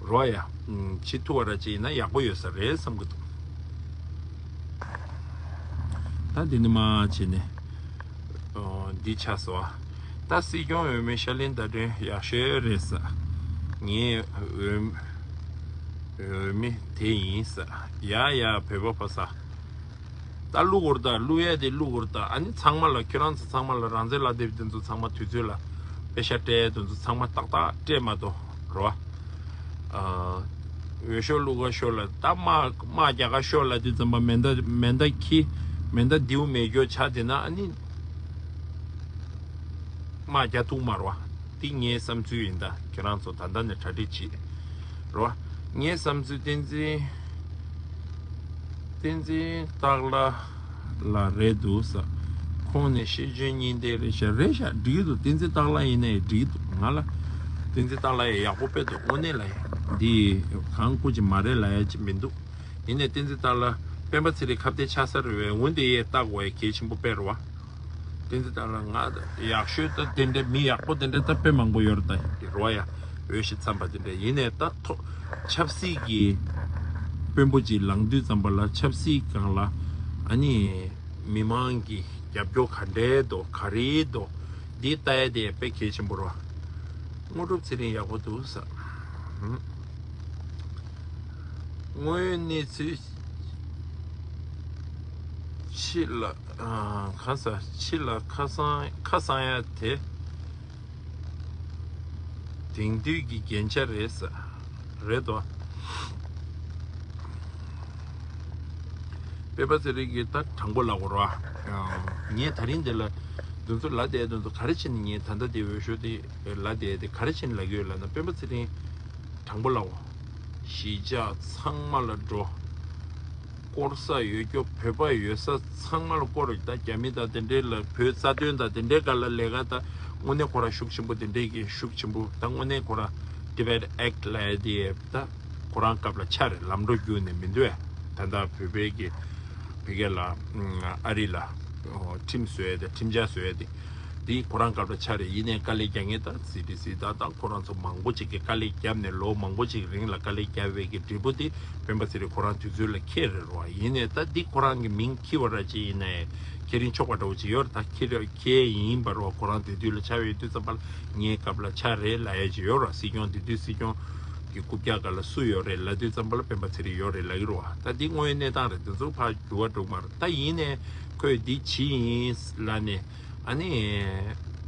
རོ་ཡ་ཨུམ་བྱེད་ཐུབ་པ་ར་ཅིག་ཡིན་ན་ཡག་པོ་ཡོད་ས་རེད་བསམ་གྱི་འདུག་ད་འདི་ནི་མ་བྱས་ནས་ཨོ་འདི་ཆགས་སོང་། ད་སྲིད་སྐྱོང་འོས་མི་ཤར་གླིང་རྟ་དྲེལ་ཡག་ཤོས་རེད་ས། ངའི་འོས་འོས་མི་དེ་ཡིན་ས། ཡ་ཡ་བོད་པ་ཕ་ས། ད་བླུག་དགོས་རེད། ད་བླུག་ཡ་དེ་བླུག་དགོས་རེད། ད་ཨ་ནི་ཚང་མ་ལ། ཁྱོད་རང་ཚོ་ཚང་མ་ལ། རང་བཙན་ལག་དེབ་དེ་ཚོ་ཚང་མ་དུས་ཚོད་ལ་པེ་ཤག་སྤྲད་ཡ་དེ་ཚོ་ཚང་མ་ཏག་ཏག་སྤྲད་མ་གཏོགས་རོ། ཨ་འོས་ཤོག་བླུག་ག་ཤོག་ལབ། ད་དམག་དམག་རྒྱག་ག་ཤོག་ལབ་དུས་ཙམ་པ། མེ་མདའ་མེ་མདའ་འཁྱེར། མེ་མདའ་མདེའུ་མེ་སྒྱོགས་ཆགས་བསྡད་ན་ཨ་ནི་དམག་རྒྱག་ཐུབ་མ་རེད་བ། འདི་ངའི་བསམ་ཚུལ་ཡིན། ད་ཁྱེད་རང་ཚོ་ད་ལྟ་ནས་གྲ་སྒྲིག་བྱེད་རོ། ངའི་བསམ་ཚུལ། བསྟན་འཛིན་བསྟན་འཛིན་སྟག་ལྷ་ལགས་རེད་འདུག་ས། ཁོང་ནས་ཤེས་འཇོན་གཉིས་ལྡན་རེད་ཤག་རེད་ཤག་འགྲིག་གི་འདུག་བསྟན་འཛིན་སྟག་ལྷ་ཡིན་ནའི་འགྲིག་གི་འདུག་ང་ལ་བསྟན་འཛིན་སྟག་ལྷ་ཡི་ཡག་པོ་དཔེ་འདུག་དངོས་གནས་ལ་ཡ། འདི་གང་སྐུ་ཅིག་མ་རེད་ལབ་ཡ་ཅིག་མི་འདུག་ཡིན་ནའི་བསྟན་འཛིན་སྟག་ལྷ་སྤེན་པ་ཚེ་རིང་ཁ་གཏད་ཆགས་ས་རེད་བས། འོན་ཏེ་ཡས་ལྟ་དགོས་ཡ་གལ་ཆེན་པོ་དཔེ་རེད་བ། བསྟན་འཛིན་སྟག་ལྷ་ང་ཡག་ཤོས་ད་དེ་འདྲའི་མི་ཡག་པོ་དེ་འདྲའི་ད་དཔེ་མང་པོ་ཡོད་རེད། ད་རོ་ཡ་འོས་ཤིང་འཚམས་པ་དེ་འདྲ་ཡིན་ནའི། ད་ཐོ་ཆབ་སྲིད་ཀྱི་དཔོན་པོ་ཅིག་ལངས་དུས་ཙམ་པ་ལ། ཆབ་སྲིད་སྒང་ལ་ཨ་ནི་མི་མང་གི་རྒྱབ་སྐྱོར་ག་འདྲའི་འདུག་ག་རེ་འདུག་འདི་ལྟ་ཡ་དེ་དཔེ་གལ་ཆེན་པོ་རེད། དངོས་གྲུབ་ཚེ་རིང་ཡག་པོ་འདུག་ས། དངོས་ཡོད་གནས་ཚུལ་ཕྱི་ལ་ཨ་ག་ས་ཕྱི་ལ་ཁ་སང་ཁ་སང་ཡ་དེ་དེང་དུས་ཀྱི་རྒྱན་ཆ་རེད་ས། རེད་དོ། སྤེན་པ་ཚེ་རིང་གིས་ད་དྲང་པོ་ལབ་དགོས་རེད་བ། ངས་ད་རིང་འདི་ལ་འདི་ཚོ་ལབ་བསྡད་འདི་ཚོ་ག་རེ་བྱས་ནས། ངས་ད་ལྟ་འདི་འོས་ཤོག་འདི་ལབ་བསྡད་འདི་ག་རེ་བྱས་ནས་ལབ་ཀྱི་ཡོད་ལབ་ན། སྤེན་པ་ཚེ་རིང་དྲང་པོ་ལབ་འོ། གཞིས་ཆགས་ཚང་མ་ལ་འགྲོ། སྐོར་ས་ཡོད་རྒྱུ། བོད་པ་ཡོད་ས་ཚང་མ་ལ་སྐོར། ད་རྒྱ་མི་དང་དེ་འདྲའི་ལ། བོད་རྩ་དོན་དང་དེ་འདྲའི་སྒང་ལ་ལས་ཀ། ད་དངོས་གནས་ཁོ་རང་ཤུགས་ཆེན་པོ་དེ་འདྲའི་གི་ཤུགས་ཆེན་པོ། ད་དངོས་གནས་ཁོ་རང་Tibet Act ལབ་ཡ་དེ་ད་ཁོ་རང་སྐབས་ལ་ཆགས་རེད། ལམ་འགྲོ་བརྒྱུད་ནས་མི་འདུག་ཨེ། ད་ལྟ་བོད་པའི་གི་ཕ་གི་ལ་ཨ་རི་ལ་ཁྲིམས་བཟོ་ཡ་དེ། ཁྲིམས་འཆར་བཟོ་ཡ་དེ། འདི་ཁོ་རང་སྐབས་ལ་ཆགས་རེད། ཡིན་ནའི་དཀའ་ལས་རྒྱག་མཁན་ད་སི་ཌི་སི་ད་ད་ཁོ་རང་ཚོ་མང་པོ་ཅིག་གིས་དཀའ་ལས་བརྒྱབ་ནས། ལོ་མང་པོ་ཅིག་རིང་ལ་དཀའ་ལས་བརྒྱབ་པའི་གི་འབྲས་བུ་དེ་སྤེན་པ་ཚེ་རིང་ཁོ་རང་དུས་ཚོད་ལ་འཁྱེར་རེད་རོ། ཡིན་ནའི་ད་འདི་ཁོ་རང་གི་མིང་འཁྱེར་བ་ར་ཅིག་ཡིན་ནའི་འཁྱེར་རིན་ཆོག་པ་འདྲ་བོ་ཅིག་ཡོད་རེད། ད་འཁྱེར་འཁྱེར་ཡིན་པ་རོ། ཁོ་རང་དེ་དུས་ལ་ཆགས་ཡོད་དུས་ཙམ་པ་ལ་ངའི་སྐབས་ལ་ཆགས་རེད་ལབ་ཡ་ཅིག་ཡོད་རོ། སྲིད་སྐྱོང་དེ་དུས་སྲིད་སྐྱོང་གི་རྐུབ་བཀྱག་སྒང་ལ་སུ་ཡོད་རེད་ལབ་དུས་ཙམ་པ་ལ་སྤེན་པ་ཚེ་རིང་ཡོད་རེད་ལབ་ཀྱི་རོ། ད་འདི་དངོས་ཡོད་གནས་སྟངས་རེད། འདི་ཚོ་ཕར་འགྱུར་བ་འགྲོ་གི་མ་རེད། ད་ཡིན་ནའི་ཁོས་འདི་བྱས་ཡིན་ལབ་ནས། ཨ་ནི་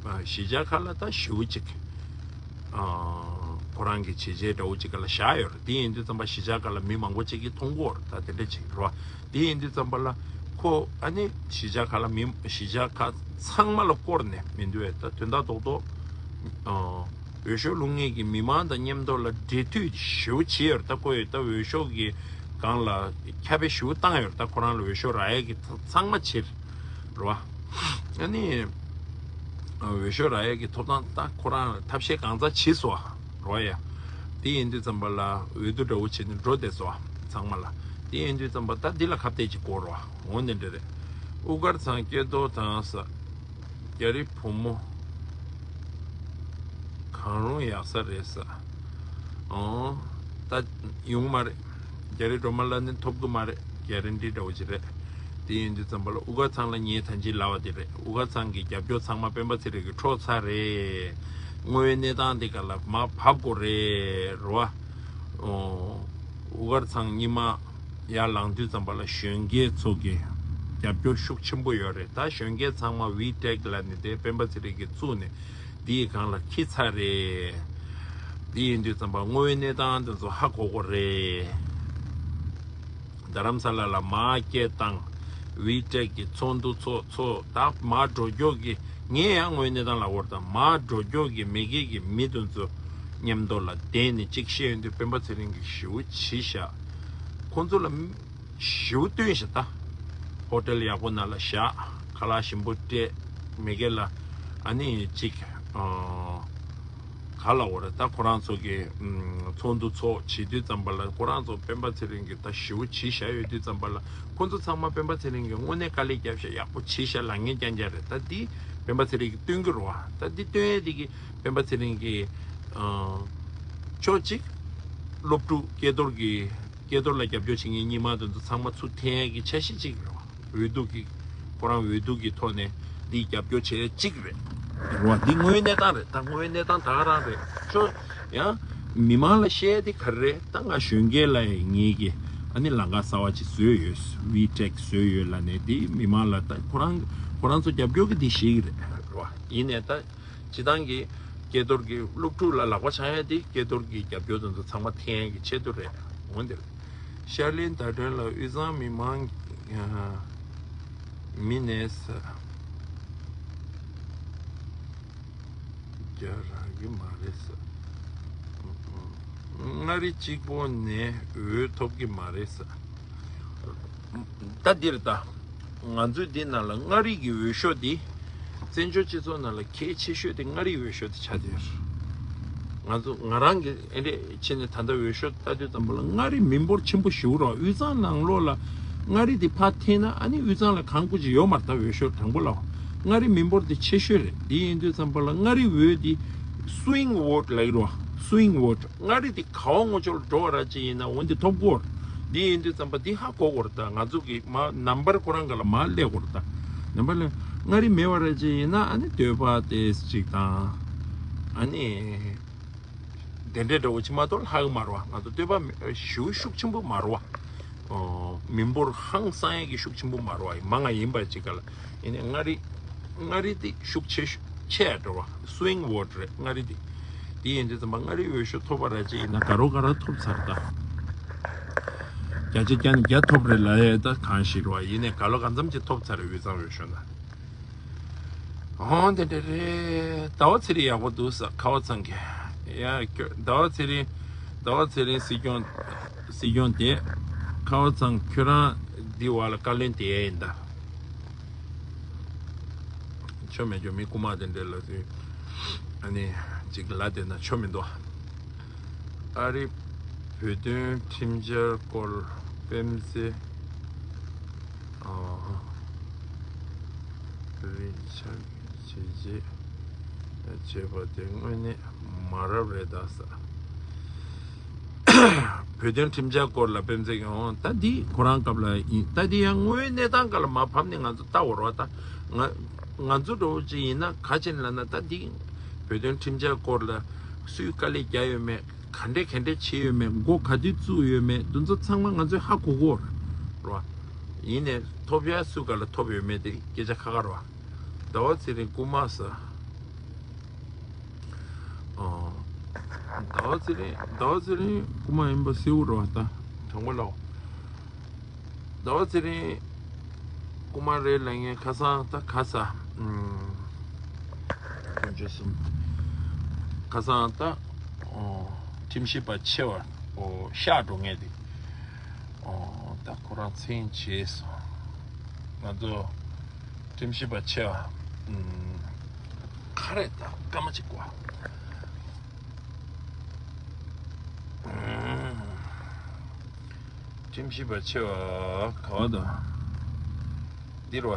གཞིས་ཆགས་ཁག་ལ་ད་ཞེ་པོ་ཅིག་ཁོ་རང་གི་བྱས་རྗེས་འདྲ་བོ་ཅིག་སྒང་ལ་བཞག་ཡོད་རེད། དེ་ཡིན་དུས་ཙམ་པ་གཞིས་ཆགས་ཁག་ལ་མི་མང་པོ་ཅིག་གིས་མཐོང་གི་ཡོད་རེད། ད་དེ་འདྲ་ཅིག་རེད་བ། དེ་ཡིན་དུས་ཙམ་པ་ལ་ཁོ་ཨ་ནི་གཞིས་ཆགས་ཁག་ལ་མི། གཞིས་ཆགས་ཁག་ཚང་མ་ལ་བསྐོར་ནས་མི་འདུག་ཨེ། ད་དོན་དག་རྡོག་རྡོག་འོས་ཤོག་བླུག་མཁན་གྱི་མི་མང་དང་མཉམ་དུ་ལ་འབྲེལ་མཐུད་ཞེ་པོ་བྱས་ཡོད་རེད། ད་ཁོ་ཡི་ད་འོས་ཤོག་གི་ སྒང་ལ་ཁྱབ་སྤེལ་ཞུ་བཏང་ཡོད་རེད། ད་ཁོ་རང་ལ་འོས་ཤོག་རག་ཡས་ཀྱི་ཚང་མ་ཕྱིར་རེད་བ། ཨ་ནི་འོས་ཤོག་རག་ཡས་ཀྱི་ཐོབ་ཐང་ད་ཁོ་རང་ལ་ཐབས་ཤེས་གང་ཙམ་བྱས་སོང་བ་རེད་བ་ཡ། དེ་ཡིན་དུས་ཙམ་པ་ལ་འོས་བསྡུ་འདྲ་བོ་བྱས་ནས་འགྲོ་བསྡད་སོང་བ་ཚང་མ་ལ། དེ་ཡིན་དུས་ཙམ་པ་ད་འདི་ལ་ཁ་གཏད་ཅིག་དགོས་རེད་བ། འོ་འདི་འདྲ་རེད། དབུ་དཀར་ཚང་སྐལ་རྡོར་དང་ས། རྒྱ་རི་བུ་མོ། གང་རུང་ཡག་ས་རེད་ས། ཨོ། ད་ཡོང་མ་རེད། རྒྱ་རི་སྒྲོལ་མ་ལགས་ནི་ཐོབ་གི་མ་རེད། གྷ་རན་ཊི་འདྲ་བོ་ཅིག་རེད། དེ་ཡིན་དུས་ཙམ་པ་ལ་དབུ་དཀར་ཚང་ལ་ངས་ད་ཅི་ལབ་པ་དེ་རེད། དབུ་དཀར་ཚང་གི་རྒྱབ་སྐྱོར་ཚང་མ་སྤེན་པ་ཚེ་རིང་གིས་འཕྲོག་ཚར་རེད། དངོས་ཡོད་གནས་སྟངས་དེ་ག་ལ་མར་བབས་དགོས་རེད་རེད་བ། ཨོ། དབུ་དཀར་ཚང་རྙིང་མ་ཡར་ལངས་དུས་ཙམ་པ་ལ་གཞོན་སྐྱེས་ཚོ་གི་རྒྱབ་སྐྱོར་ཤུགས་ཆེན་པོ་ཡོད་རེད། ད་གཞོན་སྐྱེས་ཚང་མ་ཝི་ཊེག་ལབ་ནས་དེ་སྤེན་པ་ཚེ་རིང་གིས་བཙུགས་ནས་འདི་ཡི་སྒང་ལ་འཁྱེར་ཚར་རེད། འདི་ཡིན་དུས་ཙམ་པ་དངོས་ཡོད་གནས་སྟངས་དེ་ཚོ་ཧ་གོ་དགོས་རེད། རྡ་རམ་ས་ལ་ལ་མར་སྐད་བཏང་། ཝི་ཊེག་གི་ཚོགས་འདུ་ཚོགས་ཚོགས་ད་མར་འགྲོ་མགྱོགས་ཀྱི། ངས་ཡང་དངོས་གནས་སྟངས་ལབ་དགོས་རེད། ད་མར་འགྲོ་མགྱོགས་ཀྱི་མི་སྒེར་གྱི་མི་དེ་ཚོ་མཉམ་དུ་ལ་བསྡད་ནས་གཅིག་བཤད་ཡོང་དུས་སྤེན་པ་ཚེ་རིང་གིས་ཞེ་པོ་བྱས་ཤག་ཁོང་ཚོ་ལ་ཞེ་པོ་བསྟུན་ཤག་ད་ཧོ་ཊེལ་ཡག་པོ་ནང་ལ་བཞག་ཁ་ལག་ཞིམ་པོ་སྤྲད། མི་སྒེར་ལ་ཨ་ནི་གཅིག་ཨ། ག་ལ་འོ་རེད། ད་ཁོ་རང་ཚོ་གི་ཨམ། ཚོགས་འདུ་ཚོགས་བྱེད་དུས་ཙམ་པ་ལ་ཁོ་རང་ཚོ་སྤེན་པ་ཚེ་རིང་གི་ད་ཞེ་པོ་བྱས་བཞག་ཡོད་དུས་ཙམ་པ་ལ་ཁོ་ཚོ་ཚང་མ་སྤེན་པ་ཚེ་རིང་གིས་དངོས་གནས་དཀའ་ལས་བརྒྱབ་བཞག་ཡག་པོ་བྱས་བཞག་ལབ་མཁན་རྐྱང་རྐྱང་རེད། ད་འདི་སྤེན་པ་ཚེ་རིང་གིས་སྟོན་གྱི་རེད་བ། ད་འདི་སྟོན་ཡས་འདི་གི་སྤེན་པ་ཚེ་རིང་གི་ཨ། ཕྱོགས་གཅིག་སློབ་ཕྲུག་སྐལ་རྡོར་གི་སྐལ་རྡོར་ལ་རྒྱབ་སྐྱོར་བྱེད་མཁན་རྙིང་མ་དེ་ཚོ་ཚང་མ་ཚུར་འཐེན་ཡས་ཀྱི་འཆར་གཞི་གཅིག་རེད་བ། འོས་བསྡུ་གི་ཁོ་རང་འོས་བསྡུ་གི་ཐོག་ནས་འདི་རྒྱབ་སྐྱོར་བྱེད་ཡས་གཅིག་རེད། རེད་བ། འདི་དངོས་གནས་སྟངས་རེད། ད་དངོས་གནས་སྟངས་ད་ག་རང་རེད། ཁྱོད་ཡང་མི་མང་ལ་བཤད་ཡས་དེ་ག་རེ་རེད། ད་ང་གཞོན་སྐྱེས་ལ་ཡང་ངེད་ཀྱི་ཨ་ནི་ལམ་ཁ་གསར་བ་ཅིག་བཟོས་ཡོད། ཝི་ཊེག་བཟོས་ཡོད་ལབ་ནས་འདི་མི་མང་ལ་ད་ཁོ་རང་ཁོ་རང་ཚོ་རྒྱབ་སྐྱོར་གི་འདི་བཤད་ཀྱི་རེད། རེད་བ། ཡིན་ནའི་ད། སྤྱིར་བཏང་གི་སྐལ་རྡོར་གྱི་སློབ་ཕྲུག་ལ་ལག་པ་འཆང་ཡ་དེ་སྐལ་རྡོར་གྱི་རྒྱབ་སྐྱོར་དེ་ཚོ་ཚང་མ་འཐེན་ཡ་གི་ཆེད་དུ་རེད། འོན་ཏེ། ཤར་གླིང་ཟླ་སྒྲོན་ལ་དབུས་གཙང་མི་མང་མི་ནས་ས་རྒྱ་རག་གི་མ་རེད་ས། མངའ་རིས་གཅིག་པོ་ནས་འོས་ཐོབ་གི་མ་རེད་ས། ད་འདིར་ད། ང་ཚོའི་འདི་ནང་ལ་མངའ་རིས་ཀྱི་འོས་ཤོག་འདི། བཙན་བྱོལ་སྤྱི་ཚོགས་ནང་ལ་གལ་ཆེ་ཤོས་དེ་མངའ་རིས་འོས་ཤོག་དེ་ཆགས་བསྡད་ཡོད། ང་ཚོ་ང་རང་གི་ཨེ་འདྲས་བྱས་ནས་ད་ལྟ་འོས་ཤོག་ལྟ་དུས་ཙམ་པ་ལ་མངའ་རིས་མི་འབོར་ཆེན་པོ་ཞེ་པོ་རེད། དབུས་གཙང་ནང་ལོགས་ལ་མངའ་རིས་དེ་ཕར་འཐེན་ན་ཨ་ནི་དབུས་གཙང་ལ་གང་དགོས་ཀྱི་ཡོད་མ་རེད། ད་འོས་ཤོག་དང་པོ་ལ་མངའ་རིས་མི་འབོར་དེ་ཆེ་ཤོས་རེད། དེ་ཡིན་དུས་ཙམ་པ་ལ་མངའ་རིས་འོས་དེ་སུ་ཝིང་ཝོ་ཊི་ལབ་ཀྱི་རེད། སུ་ཝིང་ཝོ་ཊི། མངའ་རིས་དེ་ག་བ་ངོ་ཅོག་ལ་འགྲོ་བ་ར་ཅིག་ཡིན་ན་འོན་ཏེ་ཐོབ་གོ། འདི་ཡིན་དུས་ཙམ་པ་འདི་ཧ་གོ་གོ་ར་ད། ང་ཚོ་གི་མ་ནམ་བར་ཁོ་རང་ག་ལ་མ་སླེབས་གོ་ར་ད། ནམ་བར་ལ་མངའ་རིས་མེད་པ་ར་ཅིག་ཡིན་ན་ཨ་ནི་འདོད་པ་ཏོག་ཙམ་ཅིག་དང་། ཨ་ནི་དེ་འདྲའི་འདྲ་བོ་ཅིག་མ་གཏོགས་ལྷག་གི་མ་རེད་བ། ང་ཚོ་འདོད་པ་མེད་ཞེ་པོ་ཤུགས་ཆེན་པོ་མ་རེད་བ། ཨོ། མི་འབོར་ཧང་སང་ཡས་ཀྱི་ཤུགས་ཆེན་པོ་མ་རེད་བ། མང་ང་ཡིན་པ་ཅིག་ག་ལ། ཡིན་ནའི་མངའ་རིས་མངའ་རིས་དེ་ཤུགས་ཆེ་ཤོས་ཆེ་ཡ་འགྲོ་བ། སུ་ཝིང་ཝོ་ཊི་རེད་མངའ་རིས་དེ། དེ་ཡིན་དུས་ཙམ་པ་མངའ་རིས་འོས་ཤོག་ཐོབ་པ་ར་ཅིག་ཡིན་ན་དགའ་རོགས་དགའ་རོགས་ཐོབ་ཚར་ད། བརྒྱ་ཆ་བརྒྱ་ནས་བརྒྱ་ཐོབ་རེད་ལབ་ཡས་ད་གང་ཞིག་རེད་བ། ཡིན་ནའི་དགའ་རོགས་གང་འཚམ་ཅིག་ཐོབ་ཚར་རེད་དབུས་གཙང་འོས་ཤོག་ན། ཨོ་དེ་འདྲ་རེད། ཟླ་བ་ཚེ་རིང་ཡག་པོ་འདུག་ས། ཁ་བ་ཚང་གི། ཡ་ཁྱོད་ཟླ་བ་ཚེ་རིང་། ཟླ་བ་ཚེ་རིང་སྲིད་སྐྱོང་། སྲིད་སྐྱོང་དེ། ཁ་བ་ཚང་ཁྱོད་རང་འདི་བ་ལ་བཀའ་བློན་དེ་ཡིན་ད། ཆོ་མེད་ཆོ་མི་རྐུ་མ་དེ་འདྲ་ལ་དུས། ཨ་ནི་ཅིག་ལ་དེ་ན་ཆོ་མི་འདུག་ཨ་རི་བོད་དོན་ཁྲིམས་འཆར་སྐོར་སྤེན་ཚེ། ཨ། རིན་ཆ་བྱས་རྗེས་བྱས་པ་དེ་དངོས་གནས་མ་རབས་རེད་ད་ས། བོད་དོན་ཁྲིམས་འཆར་སྐོར་ལ་སྤེན་ཚེ་གིས་འོང་ད་འདི་ཁོ་རང་སྐབས་ལ་ཡིན་ད་འདི་ཡང་དངོས་གནས་སྟངས་ག་ལ་མ་ཕབ་ནས་ང་ཚོ་ལྟ་བར་བ་ད་ང་ང་ཚོ་འགྲོ་ཅིག་ཡིན་ན་ག་ཅིག་ལབ་ན་ད་འདི་བོད་དོན་ཁྲིམས་འཆར་སྐོར་ལ་སུས་དཀའ་ལས་རྒྱག་ཡོད་མེད། ག་འདྲས་ག་འདྲས་བྱས་ཡོད་མེད། འགོ་ག་དུས་བཙུགས་ཡོད་མེད། འདི་ཚོ་ཚང་མ་ང་ཚོས་ཧ་གོ་གོ་རེད་བ། ཡིན་ནའི་ཐོབ་ཡ་སུ་ག་ལ་ཐོབ་ཡོད་མེད་དེ་སྐད་ཆ་ཁ་ཁ་རེད་བ། ཟླ་བ་ཚེ་རིང་རྐུ་མ་ས། ཨོ། ཟླ་བ་ཚེ་རིང་ཟླ་བ་ཚེ་རིང་རྐུ་མ་ཡིན་པ་གསལ་བོ་རེད་བ་ད་དྲང་པོ་ལབ། ཟླ་བ་ཚེ་རིང་རྐུ་མ་རེད་ལབ་མཁན་ཁ་སང་ད་ཁ་ས། ཨུམ། དཀོན་མཆོག་གསུམ། ཁ་སང་ད། ཨོ། ཁྲིམས་ཞིབ་པ་ཆེ་བ། ཨོ། གཤེགས་འགྲོ་མཁན་དེ། ཨོ། ད་ཁོ་རང་མཚན་བྱས་སོང་། ང་ཚོ་ཁྲིམས་ཞིབ་པ་ཆེ་བ། ཨུམ། ག་རེ་ད་སྐར་མ་གཅིག་གོ། ཨུམ། ཁྲིམས་ཞིབ་པ་ཆེ་བ་ག་བ་དང་། འདིར་བ།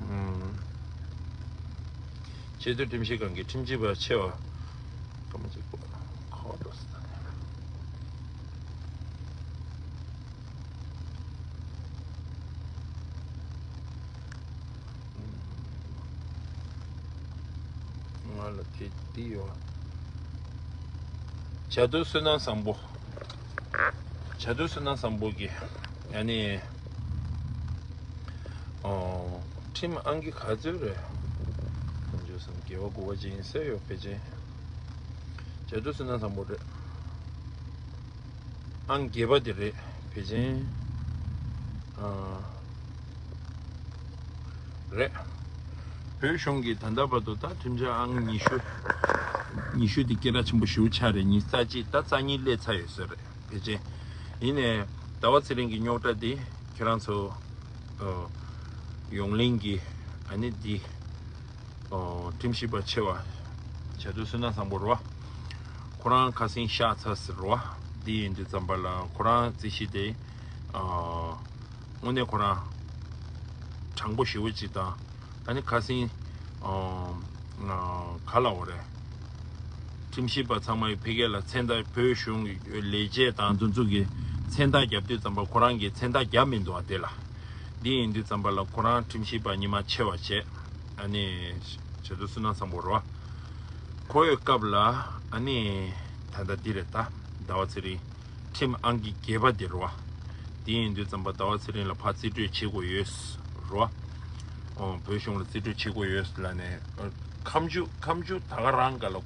ཨུམ། ཆེས་མཐོའི་ཁྲིམས་ཞིབ་ཁང་གི་ཁྲིམས་ཞིབ་པ་ཆེ་བ། སྐར་མ་གཅིག་གོ། ཁོ་འགྲོ་སོང་། ང་ལ་དེ་འདི་ཡོད། བྱ་དུར་བསོད་ནམས་བཟང་པོ། བྱ་དུར་བསོད་ནམས་བཟང་པོ་གིས་ཨ་ནི། ཨོ། ཁྲིམས་ཨང་ཀི་ག་ཚོད་རེད། ཁོང་ཚོ་སམ་དགེ་བ་དགུ་པ་ཅན་ཟེར་ཡོད་ཕལ་ཆེར། བྱ་དུར་བསོད་ནམས་བཟང་པོ་རེད། ཨང་བརྒྱད་པ་དེ་རེད། ཕལ་ཆེར། ཨ། རེད། བོད་གཞུང་གིས་ད་ལྟ་བར་དུ་ད་ཁྲིམས་འཆར་ཨང་ཉི་ཤུ། ཉི་ཤུ་དེ་སྐད་གྲགས་ཆེན་པོ་ཞེ་པོ་ཆགས་རེད། ཉི་ཤུ་རྩ་གཅིག་ད་རྩ་གཉིས་སླེབས་ཚར་ཡོད་ས་རེད། ཕལ་ཆེར། ཡིན་ནའི་ཟླ་བ་ཚེ་རིང་གི་རྙོག་དྲ་འདི་ཁྱེད་རང་ཚོ། ཨ། ཡོངས་གླིང་གི་ཨ་ནི་འདི། ཨོ། ཁྲིམས་ཞིབ་པ་ཆེ་བ། བྱ་དུར་བསོད་ནམས་བཟང་པོ་རེད་བ། ཁོ་རང་ཁ་སང་གཤེགས་ཚར་ཟེར་རེད་བ། འདི་ཡིན་དུས་ཙམ་པ་ལ་ཁོ་རང་རྩིས་གཞི་དེ། ཨ། དངོས་གནས་ཁོ་རང་དྲང་པོ་ཞེ་པོ་ཅིག་དང་། ཨ་ནི་ཁ་སང་། ཨོ། ཨ། ག་ལབ་དགོས་རེད། ཁྲིམས་ཞིབ་པ་ཚང་མ་ཡི་ཕ་གི་ལ་མཚན་རྟགས། བོད་གཞུང་གི་ལས་བྱེད་དང་དེ་ཚོ་གི་མཚན་རྟགས་རྒྱབ་དུས་ཙམ་པ་ཁོ་རང་གི་མཚན་རྟགས་རྒྱབ་མི་འདུག་བ་དེ་ལ། འདི་ཡིན་དུས་ཙམ་པ་ལ་ཁོ་རང་ཁྲིམས་ཞིབ་པ་ཉི་མ་ཆེ་བ་བྱས། ཨ་ནི་བྱ་དུར་བསོད་ནམས་བཟང་པོ་རེད་བ། ཁོའི་སྐབས་ལ་ཨ་ནི་ད་ལྟ་འདི་རེད་ད། ཟླ་བ་ཚེ་རིང་། ཁྲིམས་ཨང་ཀི་བརྒྱད་པ་འདི་རེད་བ། འདི་ཡིན་དུས་ཙམ་པ་ཟླ་བ་ཚེ་རིང་ལ་ཕར་རྩིས་སྤྲོད་བྱེད་དགོས་ཡོད་རེད་བ། ཨོ། བོད་གཞུང་ལ་རྩིས་སྤྲོད་བྱེད་དགོས་ཡོད་ལབ་ནས། ཁ་མཆུ་ཁ་མཆུ་ད་ག་རང་ག་ལ།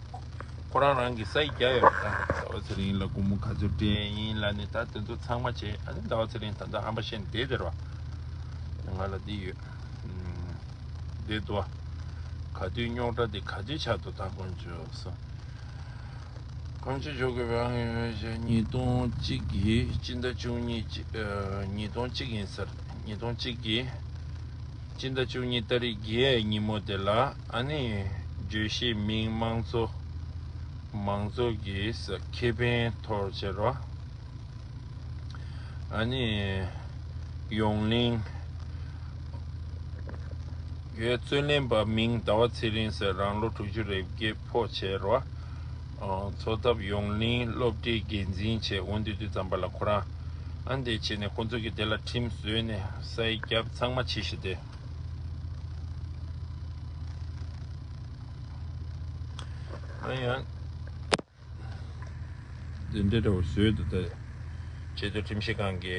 ཁོ་རང་རང་གི་ས་ཡིག་རྒྱག་ཡོད་རེད་ད། ཟླ་བ་ཚེ་རིང་ལ་སྒོར་མོ་ག་ཚོད་སྤྲད་ཡིན་ལབ་ནས་ད་དེ་ཚོ་ཚང་མ་བྱས། ཨ་ནི་ཟླ་བ་ཚེ་རིང་ད་ལྟ་ཧམ་པ་བཤད་ནས་བསྡད་དེ་རེད་བ། ང་ལ་འདི་ཡོད། ཨུམ། འདི་འདུག་བ། ག་དུས་རྙོག་དྲ་འདི་ག་དུས་ཆགས་འདུག་ད་དཀོན་མཆོག་གསུམ། དཀོན་མཆོག་མཆོག་གི་དབང་ཡོད་ཅེས། ཉིས་སྟོང་གཅིག་གི་སྤྱི་ཟླ་བཅུ་གཉིས་ཀྱི། ཨ། ཉིས་སྟོང་གཅིག་ཡིན་ཟེར། ཉིས་སྟོང་གཅིག་གི་སྤྱི་ཟླ་བཅུ་གཉིས་ཏ་རིག་བརྒྱད་ཉིན་མོ་དེ་ལ་ཨ་ནི་བརྗོད་གཞི་མིང་དམངས་གཙོ། མང་གཙོ་གི་ཁེ་ཕན་ཐོག་བྱེད་རོགས། ཨ་ནི་ཡོངས་གླིང་གི་རྩོད་ལེན་པ་མིང་ཟླ་བ་ཚེ་རིང་ཟེར། རང་ལོ་དྲུག་ཅུ་རེ་བརྒྱད་ཕོག་བྱས་རོགས། ཨ། འཚོ་ཐབས་ཡོངས་གླིང་སློབ་གྲྭའི་འགན་འཛིན་བྱས། འོ་འདི་དུས་ཙམ་པ་ལ་ཁོ་རང་ཨ་འདི་བྱས་ནས་ཁོ་ཚོ་གི་དེ་ལ་ཁྲིམས་བཟོས་ནས་ས་ཡིག་རྒྱབ་ཚང་མ་བྱས་ཤི་དེ། ཨ་ཡང་དེ་འདྲ་འདྲ་བོ་བཟོས་འདུག་ད་ཆེས་མཐོའི་ཁྲིམས་ཞིབ་ཁང་གི་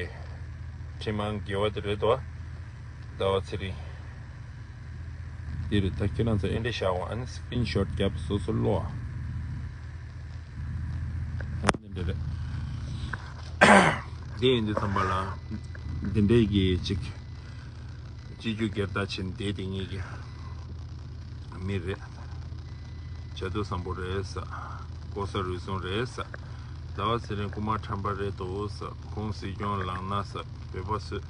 ཁྲིམས་ཨང་བརྒྱད་པ་དེ་རེད་དོ། ཟླ་བ་ཚེ་རིང་། འདི་རེད། ད་ཁྱེད་རང་ཚོ་ཨེ་འདྲ་བཞག་འོང་། ཨ་ནི་སི་ཀི་རིན་ཤོཊ་རྒྱབ་སོ་སོ་ཀློག་ཨ། འདི་འདྲ་རེད། དེ་ཡིན་དུས་ཙམ་པ་ལ་འདི་འདྲའི་གི་ཅིག་སྤྱི་རྒྱུ་སྒེར་བདག་ཆེན་སྡེ་དེ་གཉིས་ཀྱི་མི་རེད། བྱ་དུར་བཟང་པོ་རེད་ཟེར། ལྐོག་ཟ་རུལ་སུངས་རེད་ཟེར། ཟླ་བ་ཚེ་རིང་རྐུན་མ་ཁྲམ་པ་རེད་འདུག་ཟེར། ཁོང་སྲིད་སྐྱོང་ལངས་ན་ཟེར། བོད་པ་བསོད་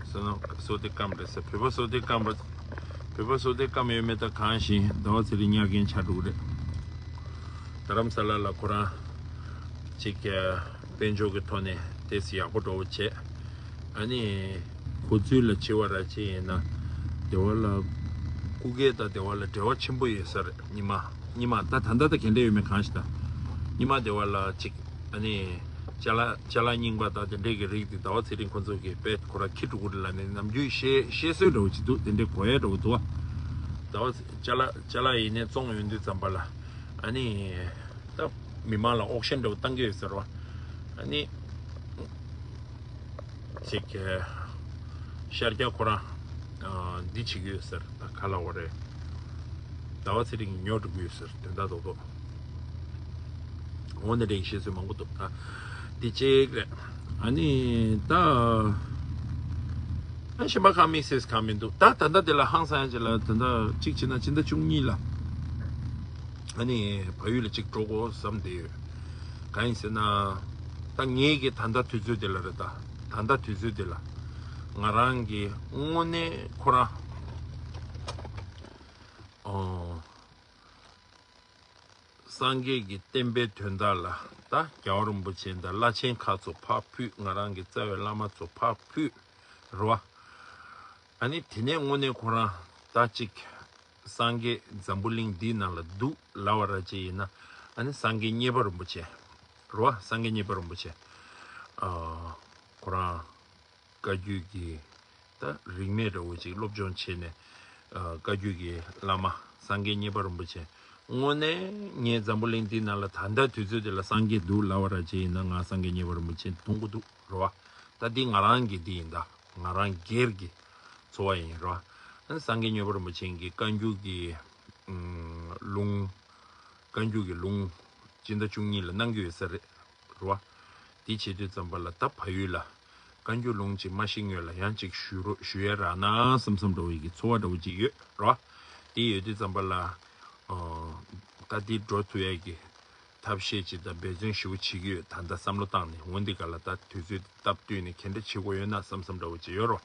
བསོད་ནམས་བསོད་བདེ་སྐམ་རེད་ཟེར། བོད་པ་བསོད་བདེ་སྐམ་པ། བོད་པ་བསོད་བདེ་སྐམ་ཡོད་མེད་ད་གང་ཞིག་ཟླ་བ་ཚེ་རིང་ཉར་མཁན་ཆགས་འགྲོ་གི་རེད། རྡ་རམ་ས་ལ་ལ་ཁོ་རང་ཅིག་དཔལ་འབྱོར་གྱི་ཐོག་ནས་ཏོག་ཙམ་ཡག་པོ་འགྲོ་བ་བྱས། ཨ་ནི་གོ་ཚུལ་ལ་བྱེད་པ་ར་ཅིག་ཡིན་ན་སྡེ་བ་ལ་སྐུ་སྒེར་དང་སྡེ་བ་ལ་འབྲེལ་བ་ཆེན་པོ་ཡོད་ས་རེད། ཉི་མ་ཉི་མ་ད་ད་ལྟ་ད་ག་འདྲ་ཡོད་མེད་གང་ཞིག་ད། ཉི་མ་སྡེ་བ་ལ་ཅིག་ཨ་ནི་ཅ་ལག་ཅ་ལག་རྙིང་པ་དང་དེ་འདྲས་ཀྱི་རིགས་དེ་ཟླ་བ་ཚེ་རིང་ཁོ་ཚོ་གིས་དཔེ་ཁོ་ར་འཁྱེར་འགྲོ་གི་རེད་ལབ་ནས་ནམ་རྒྱུན་བཤད་བཤད་སྲོལ་འདྲ་བོ་ཅིག་འདུག་དེ་འདྲས་གོ་ཡ་འདྲ་བོ་འདུག་བ། ཟླ་བ་ཅ་ལག་ཅ་ལག་ཡིན་ནའི་བཙོང་ཡོང་དུས་ཙམ་པ་ལ། ཨ་ནི་ད་མི་མང་ལ་ཨོག་ཤན་འདྲ་བོ་བཏང་གི་ཡོད་ཟེར་བ། ཨ་ནི་ཅིག་ཤར་རྒྱག་ཁོ་རང་འདི་བྱེད་ཀྱི་ཡོད་ཟེར། ད་ག་ལ་བ་རེད། ཟླ་བ་ཚེ་རིང་ཉོ་འགྲོ་གི་ཡོད་ཟེར། དོན་དག་རྡོག་རྡོག་འོ་ན་རེད། བཤད་སྲོལ་མང་པོ་འདུག་ད་འདི་གཅིག་རེད། ཨ་ནི་ད་ཨ་གཞན་པ་གང་དམིགས་བསལ་གང་མི་འདུག་ད་ད་ལྟ་དེ་ལ་ཧང་སང་ཡང་ཅིག་ལ་ད་ལྟ་གཅིག་བྱས་ན་ཕྱི་ཟླ་བཅུ་གཉིས་ལ་ཨ་ནི་བལ་ཡུལ་ལ་ཅིག་འགྲོ་དགོས་བསམ་བསྡད་ཡོད། གང་ཡིན་ཟེར་ན་ད་ངེད་ཀྱི་ད་ལྟ་དུས་ཚོད་དེ་ལ་རེད། ད་ ད་ལྟ་དུས་ཚོད་འདི་ལ་ང་རང་གི་དངོས་གནས་ཁོ་རང་ཨོ། སངས་རྒྱས་ཀྱི་བསྟན་པའི་དོན་དག་ལ་ད་རྒྱལ་བ་རིན་པོ་ཆེ་དང་བླ་ཆེན་ཁག་ཚོ་ཕར་ཕུད། ང་རང་གི་རྩ་བའི་བླ་མ་ཚོ་ཕར་ཕུད་རེད་བ། ཨ་ནི་དེ་ནས་དངོས་གནས་ཁོ་རང་ད་ཅིག་སངས་རྒྱས་འཛམ་བུ་གླིང་འདིའི་ནང་ལ་འདུག་ལབ་པ་ར་ཅིག་ཡིན་ན། ཨ་ནི་སངས་རྒྱས་མཉེས་པ་རིན་པོ་ཆེ་རེད་བ། སངས་རྒྱས་མཉེས་པ་རིན་པོ་ཆེ་ཨ་ཁོ་རང་བཀའ་བརྒྱུད་ཀྱི་ད་རིས་མེད་འདྲ་བོ་ཅིག་སློབ་སྦྱོང་བྱས་ནས་ཨ་བཀའ་བརྒྱུད་ཀྱི་བླ་མ་སངས་རྒྱས་མཉེས་པ་རིན་པོ་ཆེ། དངོས་གནས་ངས་འཛམ་བུ་གླིང་འདིའི་ནང་ལ་ད་ལྟ་དུས་ཚོད་འདི་ལ་སངས་རྒྱས་འདུག་ལབ་པ་ར་ཅིག་ཡིན་ན། ང་སངས་རྒྱས་མཉེས་པ་རིན་པོ་ཆེ་མཐོང་གི་འདུག་རེད་བ། ད་འདི་ང་རང་གི་འདི་ཡིན། ད་ང་རང་སྒེར་གྱི་ཚོར་བ་ཡིན་རེད་བ། ཨ་ནི་སངས་རྒྱས་མཉེས་པ་རིན་པོ་ཆེ་གི་བཀའ་འགྱུར་གྱི་ཨུམ་ལུང་། བཀའ་འགྱུར་གྱི་ལུང་སྤྱི་ཟླ་བཅུ་གཉིས་ལ་གནང་རྒྱུ་ཡོད་ས་རེད། རེད་བ། དེ་བྱེད་དུས་ཙམ་པ་ལ་ད་བལ་ཡུལ་ལ་བཀའ་འགྱུར་ལུང་ཅིག་མ་ཤེས་སྔོན་ལ་ཡང་ཅིག་ཞུ་རོགས་ཞུ་ཡ་རག་ན་བསམ་བསམ་འདྲ་བོ་ཡི་གི་ཚོར་བ་འདྲ་བོ་ཅིག་ཡོད་རེད་བ། དེ་ཡོད་དུས་ཙམ་པ་ལ་ཨ་ད་དེ་འགྲོ་ཐུབ་ཡ་གི་ཐབས་ཤེས་ཅིག་དང་འབད་བརྩོན་ཞེ་པོ་བྱེད་ཀྱི་ཡོད། ད་ལྟ་བསམ་བློ་བཏང་ནས། འོན་ཏེ་ག་ལ་ད་དུས་ཚོད་སྟབས་བསྟུན་ནས་ག་འདྲ་བྱེད་དགོས་ཡོད་ན་བསམ་བསམ་འདྲ་བོ་ཅིག་ཡོད་རེད་བ།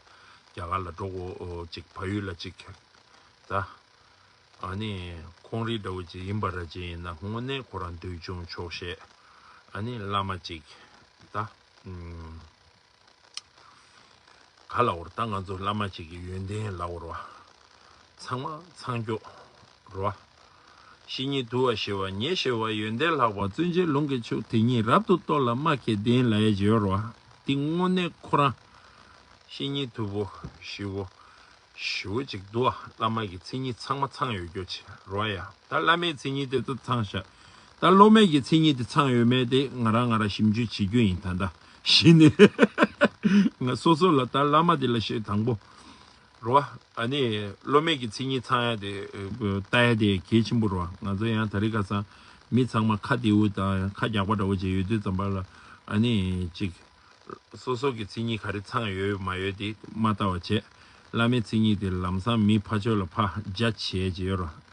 རྒྱ་གར་ལ་འགྲོ་དགོས་ཅིག་བལ་ཡུལ་ལ་ཅིག་ད་ཨ་ནི་ཁོང་རིགས་འདྲ་བོ་ཅིག་ཡིན་པ་ར་ཅིག་ཡིན་ན། དངོས་གནས་ཁོ་རང་འདོད་ཆུང་ཆོག་ཤེས། ཨ་ནི་བླ་མ་ཅིག་ད་ཨུམ་ག་ལབ་དགོས་རེད། ད་ང་ཚོ་བླ་མ་ཅིག་གི་ཡོན་ཏན་ལབ་དགོས་རེད་བ། ཚང་མ་ཚང་སྐྱོ་རེད་བ། བཤེས་གཉེན་དུལ་བ་ཞི་བ་ཉེ་ཞི་བ། ཡོན་ཏན་ལྷག་པ་བརྩོན་བཅས་ལུང་གིས་ཕྱུག་དེ་ཉིད་རབ་ཏུ་རྟོགས་ལ་སྨྲ་གལ་ལྡན་ལབ་ཡ་ཅིག་ཡོད་རེད་བ། འདི་དངོས་གནས་ཁོ་རང་བཤེས་གཉེན་དུལ་བོ་ཞི་བོ་ཞི་བོ་ཅིག་འདུག་བ། བླ་མ་གི་མཚན་ཉིད་ཚང་མ་ཚང་ཡོད་རྒྱུ་ཅིག་རེད་བ་ཡ། ད་བླ་མའི་མཚན་ཉིད་དེ་ཚོ་ཚང་ཤག་ད་སློབ་མའི་གི་མཚན་ཉིད་དེ་ཚང་ཡོད་མེད་དེ་ང་རང་ང་རང་ཞིབ་འཇུག་བྱེད་རྒྱུ་ཡིན། ད་ལྟ་གཞི་ནས་ང་སོ་སོ་ལ་ད་བླ་མ་དེ་ལ་ཞེས་དང་པོ་རེད་བ། ཨ་ནི་སློབ་མའི་གི་མཚན་ཉིད་ཚང་ཡ་དེ་ལྟ་ཡ་དེ་གལ་ཆེན་པོ་རེད་བ། ང་ཚོ་ཡང་ད་རེས་ཁ་སང་མི་ཚང་མ་ཁ་བདེ་བོ་དང་ཁ་རྒྱག་པ་འདྲ་བོ་བྱས་ཡོད་དུས་ཙམ་པ་ལ། ཨ་ནི་ཅིག་སོ་སོ་གི་མཚན་ཉིད་ག་རེ་ཚང་ཡོད་མ་ཡོད་དེ་མ་ལྟ་བ་བྱས། བླ་མའི་མཚན་ཉིད་དེ་ལམ་སང་མི་ཕར་ཕྱོགས་ལ་ཕར་རྒྱ་བྱས་བྱས་ཡོད་རེད་བ།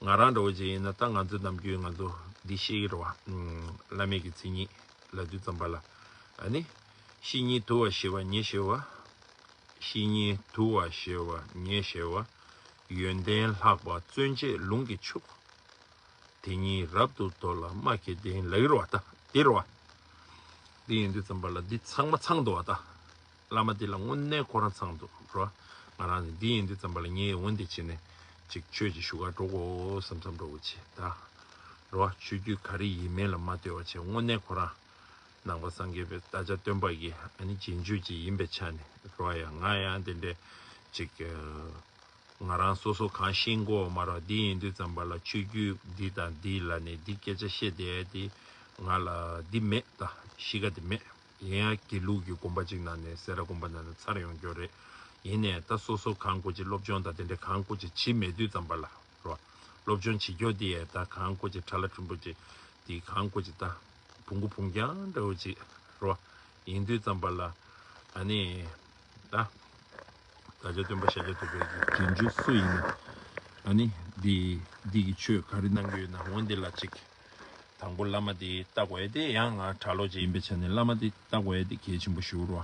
ང་རང་འདྲ་བོ་ཅིག་ཡིན་ན་ད་ང་ཚོ་ནམ་རྒྱུན་ང་ཚོ་འདི་ཤེས་ཀྱི་རེད་བ། ཨུམ། བླ་མའི་གི་མཚན་ཉིད་ལབ་དུས་ཙམ་པ་ལ། ཨ་ནི་བཤེས་གཉེན་དུལ་བ་ཞི་བ་ཉེ་ཞི་བ། བཤེས་གཉེན་དུལ་བ་ཞི་བ་ཉེ་ཞི་བ། ཡོན་ཏན་ལྷག་པ་བརྩོན་བཅས་ལུང་གིས་ཕྱུག་དེ་ཉིད་རབ་ཏུ་རྟོགས་ལ་སྨྲ་གལ་ལྡན་ལབ་ཀྱི་རེད་བ། ད་འདི་རེད་བ། འདི་ཡིན་དུས་ཙམ་པ་ལ་འདི་ཚང་མ་ཚང་འདུག་བ། ད་བླ་མ་འདི་ལ་དངོས་གནས་ཁོ་རང་ཚང་འདུག་རེད་བ། ང་རང་ནི་འདི་ཡིན་དུས་ཙམ་པ་ལ་ངས་འོན་ཏེ་བྱས་ནས་ཅིག་ཆོས་ཅིག་ཞུ་གར་འགྲོ་དགོས་བསམ་བསམ་འདྲ་བོ་བྱས། ད་རེད་བ། ཆོས་བརྒྱུད་ག་རེ་ཡིན་མིན་ལ་མ་ལྟོས་པ་བྱས། དངོས་གནས་ཁོ་རང་ནང་པ་སངས་རྒྱས་པའི་བདག་ཅག་སྟོན་པ་གི་ཨ་ནི་རྗེས་འཇུག་ཅིག་ཡིན་པའི་ཆ་ནས་རེད་བ་ཡ། ང་ཡང་དེ་འདྲའི་ཅིག་ང་རང་སོ་སོ་གང་ཤེས་དགོས་མ་རེད། འདི་ཡིན་དུས་ཙམ་པ་ལ་ཆོས་བརྒྱུད་འདི་དང་འདི་ལ་ནི་འདི་སྐད་ཆ་བཤད་བསྡད་དེ་ང་ལ་འདི་མེད། ད་གཤིས་ཀ་འདི་མེད། ཡིན་ཡང་དགེ་ལུགས་ཀྱི་དགོན་པ་ཅིག་ནང་ནས་སེ་ར་དགོན་པ་ནང་ནས་ཚར་ཡོང་རྒྱུ་རེད། ཡིན་ནའི་ད་སོ་སོ་གང་དགོས་ཀྱི་སློབ་སྦྱོང་དང་དེ་འདྲ་གང་དགོས་ཀྱི་བྱེད་མེད་དུས་ཙམ་པ་ལ་རོ། སློབ་སྦྱོང་བྱེད་རྒྱུ་དེ་ཡང་ད་གང་དགོས་ཀྱི་ཁྲ་ལ་ཕྲན་བུ་ཅིག་དེ་གང་དགོས་ཀྱི་ད་བུང་གུ་བུང་རྒྱང་འདྲ་བོ་ཅིག་རོ། ཡིན་དུས་ཙམ་པ་ལ་ཨ་ནི་ད་བདག་ཅག་སྟོན་པ་ཤཱཀྱ་ཐུབ་པའི་གི་རྗེས་འཇུག་སུ་ཡིན་ན་ཨ་ནི་འདི་འདི་གི་ཆོས་ག་རེ་གནང་གི་ཡོད་ན་འོན་ཏེ་ལ་ཅིག་དང་པོ་བླ་མ་དེ་ལྟ་དགོས་ཡ་དེ་ཡང་ང་གྲྭ་ལོག་ཅིག་ཡིན་པའི་ཆ་ནས་བླ་མ་དེ་ལྟ་དགོས་ཡ་དེ་གལ་ཆེན་པོ་ཞིག་རེད་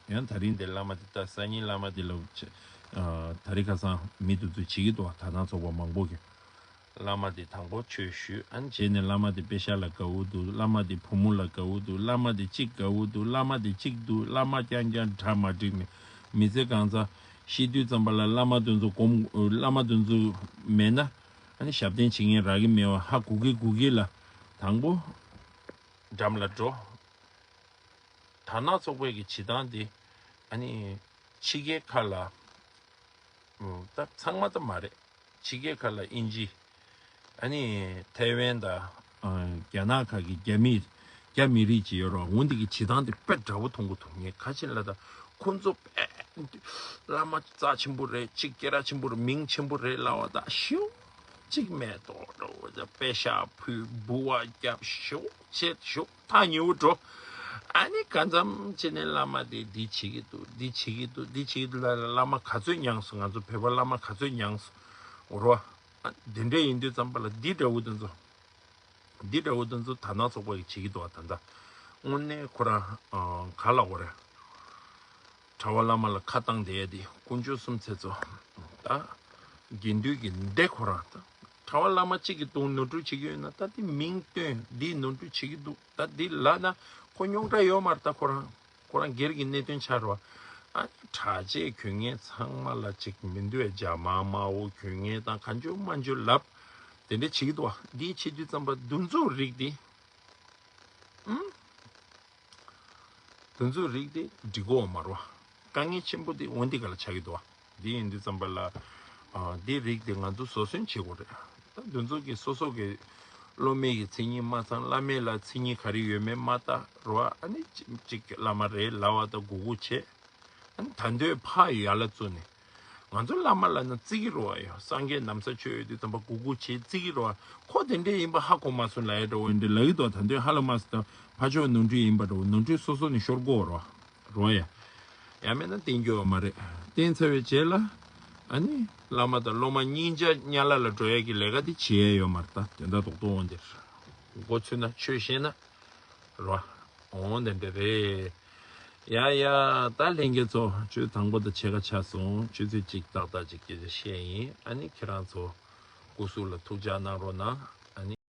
བ། ཡང་ད་རིང་དེ་བླ་མ་དེ་ལྟ་སང་ཉིན་བླ་མ་དེ་ལ་ཨ་ད་རིང་ཁ་སང་མི་དེ་ཚོས་བྱེད་ཀྱི་འདུག་བ། དག་སྣང་ཚོགས་པ་མང་པོ་གིས་བླ་མ་དེ་དང་པོ་ཆོས་ཞུས། ཨ་ནི་རྗེས་ནས་བླ་མ་དེ་པེ་ཤག་ལ་དགའ་བོ་འདུག་བླ་མ་དེ་བུ་མོ་ལ་དགའ་བོ་འདུག་བླ་མ་དེ་གཅིག་དགའ་བོ་འདུག་བླ་མ་དེ་གཅིག་འདུག་བླ་མ་རྐྱང་རྐྱང་གྲ་མ་འགྲིག་ནས་མི་ཚེ་གང་ཚ་ཤི་དུས་ཙམ་པ་ལ་བླ་མ་དེ་ཚོ་སྒོམ། བླ་མ་དེ་ཚོ་མེད་ན། ཨ་ནི་ཞབས་བརྟན་བྱེད་མཁན་རག་གི་མེད་པ་ཧ་གོ་གི་གོ་གི་ལ་དང་པོ་འགྲམ་ལ་འགྲོ། དར་ནག་ཚོགས་པའི་གི་བྱེད་སྟངས་དེ་ཨ་ནི་ཕྱི་རྒྱལ་ཁག་ལ་ད་ཚང་མ་ད་མ་རེད། ཕྱི་རྒྱལ་ཁག་ལ་དབྱིན་ཇི་ཨ་ནི་ཐའེ་ཝན་དང་རྒྱ་ནག་ཁག་གི་རྒྱ་མི་རྒྱ་མི་རིགས་ཅིག་ཡོད་རེད་བ། འོན་ཏེ་གི་བྱེད་སྟངས་དེ་དཔེ་འདྲ་བོ་མཐོང་གི་འདུག་ངས་ཁ་ཆེན་ལ་ད་ཁོང་ཚོ་དཔེ་བླ་མ་རྩ་ཆེན་པོ་རེད། གཅིག་སྐད་གྲགས་ཆེན་པོ་རེད། མིང་ཆེན་པོ་རེད་ལབ་པ་ད་ཤོག་གཅིག་མེ་ཏོག་འདྲ་བོ་ཅིག་པེ་ཤག་ཕུལ། འབུལ་བ་བརྒྱབ། ཤོག་བྱེད། ཤོག་ཐག་ཉེ་བོ་འགྲོ། ཨ་ནི་གང་འཚམ་བྱས་ནས་བླ་མ་དེ་འདི་བྱེད་ཀྱི་འདུག་འདི་བྱེད་ཀྱི་འདུག་འདི་བྱེད་ཀྱི་འདུག་ལ་བླ་མ་ག་ཚོད་མྱངས་སོང་། ང་ཚོ་བོད་པ་བླ་མ་ག་ཚོད་མྱངས་སོང་རོ། ཨ་དེ་འདྲ་ཡིན་དུས་ཙམ་པ་ལ་འདི་འདྲ་བོ་དེ་ཚོ་འདི་འདྲ་བོ་དེ་ཚོ་དར་ནག་ཚོགས་པ་གིས་བྱེད་ཀྱི་འདུག་བ། ད་ལྟ་དངོས་གནས་ཁོ་རང་ག་ལ་འོ་རེད། གྲྭ་པ་བླ་མ་ལ་ཁ་བཏང་བསྡད་དེ་དཀོན་མཆོག་གསུམ་ཚེ་ཚོ། ད་དགེ་འདུན་གྱི་འདི་ཁོ་རང་ད་གྲྭ་པ་བླ་མ་གཅིག་གི་དོན་ནོར་འཁྲུལ་བྱེད་ཀྱི་ཡོད་ན། ད་དེ་མིང་བཏོན་འདིས་ནོར་འཁྲུལ་བྱེད་ཀྱི་འདུག་ད་འདི་ལབ་ན་ཁོ་རྙོག་དྲ་ཡོད་མ་རེད། ད་ཁོ་རང་ཁོ་རང་སྒེར་གྱི་གནད་དོན་ཆགས་རེད་བ། ཨ་ནི་གྲྭ་ཆས་གྱོན་མཁན་ཚང་མ་ལ་གཅིག་མི་འདུག་ཨེ། རྒྱ་དམར་དམར་པོ་གྱོན་མཁན་དང་གང་བྱུང་མང་བྱུང་ལབ། དེ་འདྲ་བྱེད་ཀྱི་འདུག་བ། འདི་བྱེད་དུས་ཙམ་པ་འདི་ཚོའི་རིགས་འདི། ཨུམ། དེ་ཚོའི་རིགས་དེ་འགྲིག་གོ་མ་རེད་བ། དཀའ་ངལ་ཆེན་པོ་དེ་འོ་འདི་ག་ལ་ཆགས་ཀྱི་འདུག་བ། འདི་ཡིན་དུས་ཙམ་པ་ལ། ཨ་འདི་རིགས་དེ་ང་ཚོ་བཟོད་བསྲན་བྱེད་དགོས་རེད། ད་དེ་ཚོ་གི་སོ་སོ་གི་སློབ་མའི་གི་མཚན་ཉིད་མ་ཚང་། བླ་མའི་ལ་མཚན་ཉིད་ག་རེ་ཡོད་མེད་མ་ལྟ་རེད་བ། ཨ་ནི་གཅིག་གཅིག་བླ་མ་རེད་ལབ་པ་དང་གུས་བཀུར་བྱེད། ཨ་ནི་ད་འདོད་ཕར་ཡར་ལ་བཙུགས་ནས། ང་ཚོ་བླ་མ་ལབ་ན་བརྩི་གི་རེད་བ། ཡ་སངས་རྒྱས་ན་བཟའ་མཆོད་ཡོད་དུས་ཙམ་པ་གུས་བཀུར་བྱེད་བརྩི་གི་རེད་བ། ཁོ་དེ་འདྲས་ཡིན་པ་ཧ་གོ་མ་སོང་ལབ་ཡ་འདྲ་བོ་འདྲ་ལབ་ཀྱི་འདུག་ད་འདོད་ཧ་ལས་མ་སོང་། ད་ཕར་ཕྱོགས་ནོར་འཁྲུལ་ཡིན་པ་འདྲ་བོ། ནོར་འཁྲུལ་སོ་སོ་ནས་ཤོར་གོ་རེད་བ། རེད་བ་ཡ། ཡང་མིན་ན་བསྟན་རྒྱུ་ཡོད་མ་རེད། བསྟན་ཚར་བའི་རྗེས་ལ་ཨ་ནི་བླ་མ་དང་སློབ་མ་གཉིས་ཆ་དམྱལ་བ་ལ་འགྲོ་ཡ་གི་ལས་ཀ་དེ་བྱེད་ཡ་ཡོད་མ་རེད། ད་དོན་དག་རྡོག་རྡོག་འོང་དེར་མགོ་ཚོས་ན་ཆོས་ཤེས་ན། རོ། འོང་དེ་འདྲ་རེད། ཡ་ཡ། ད་ལྷན་རྒྱས་ཚོ་ཆུ་ཚོད་དང་པོ་དང་ཕྱེད་ཀ་ཆགས་སོང་། ཆུ་ཚོད་གཅིག་ཏག་ཏག་ཅིག་སྐད་ཆ་བཤད་ཡིན། ཨ་ནི་ཁྱེད་རང་ཚོ་སྐུ་གཟུགས་ལ་ཐུགས་ཅག་གནང་རོགས་གནང་། ཨ་ནི།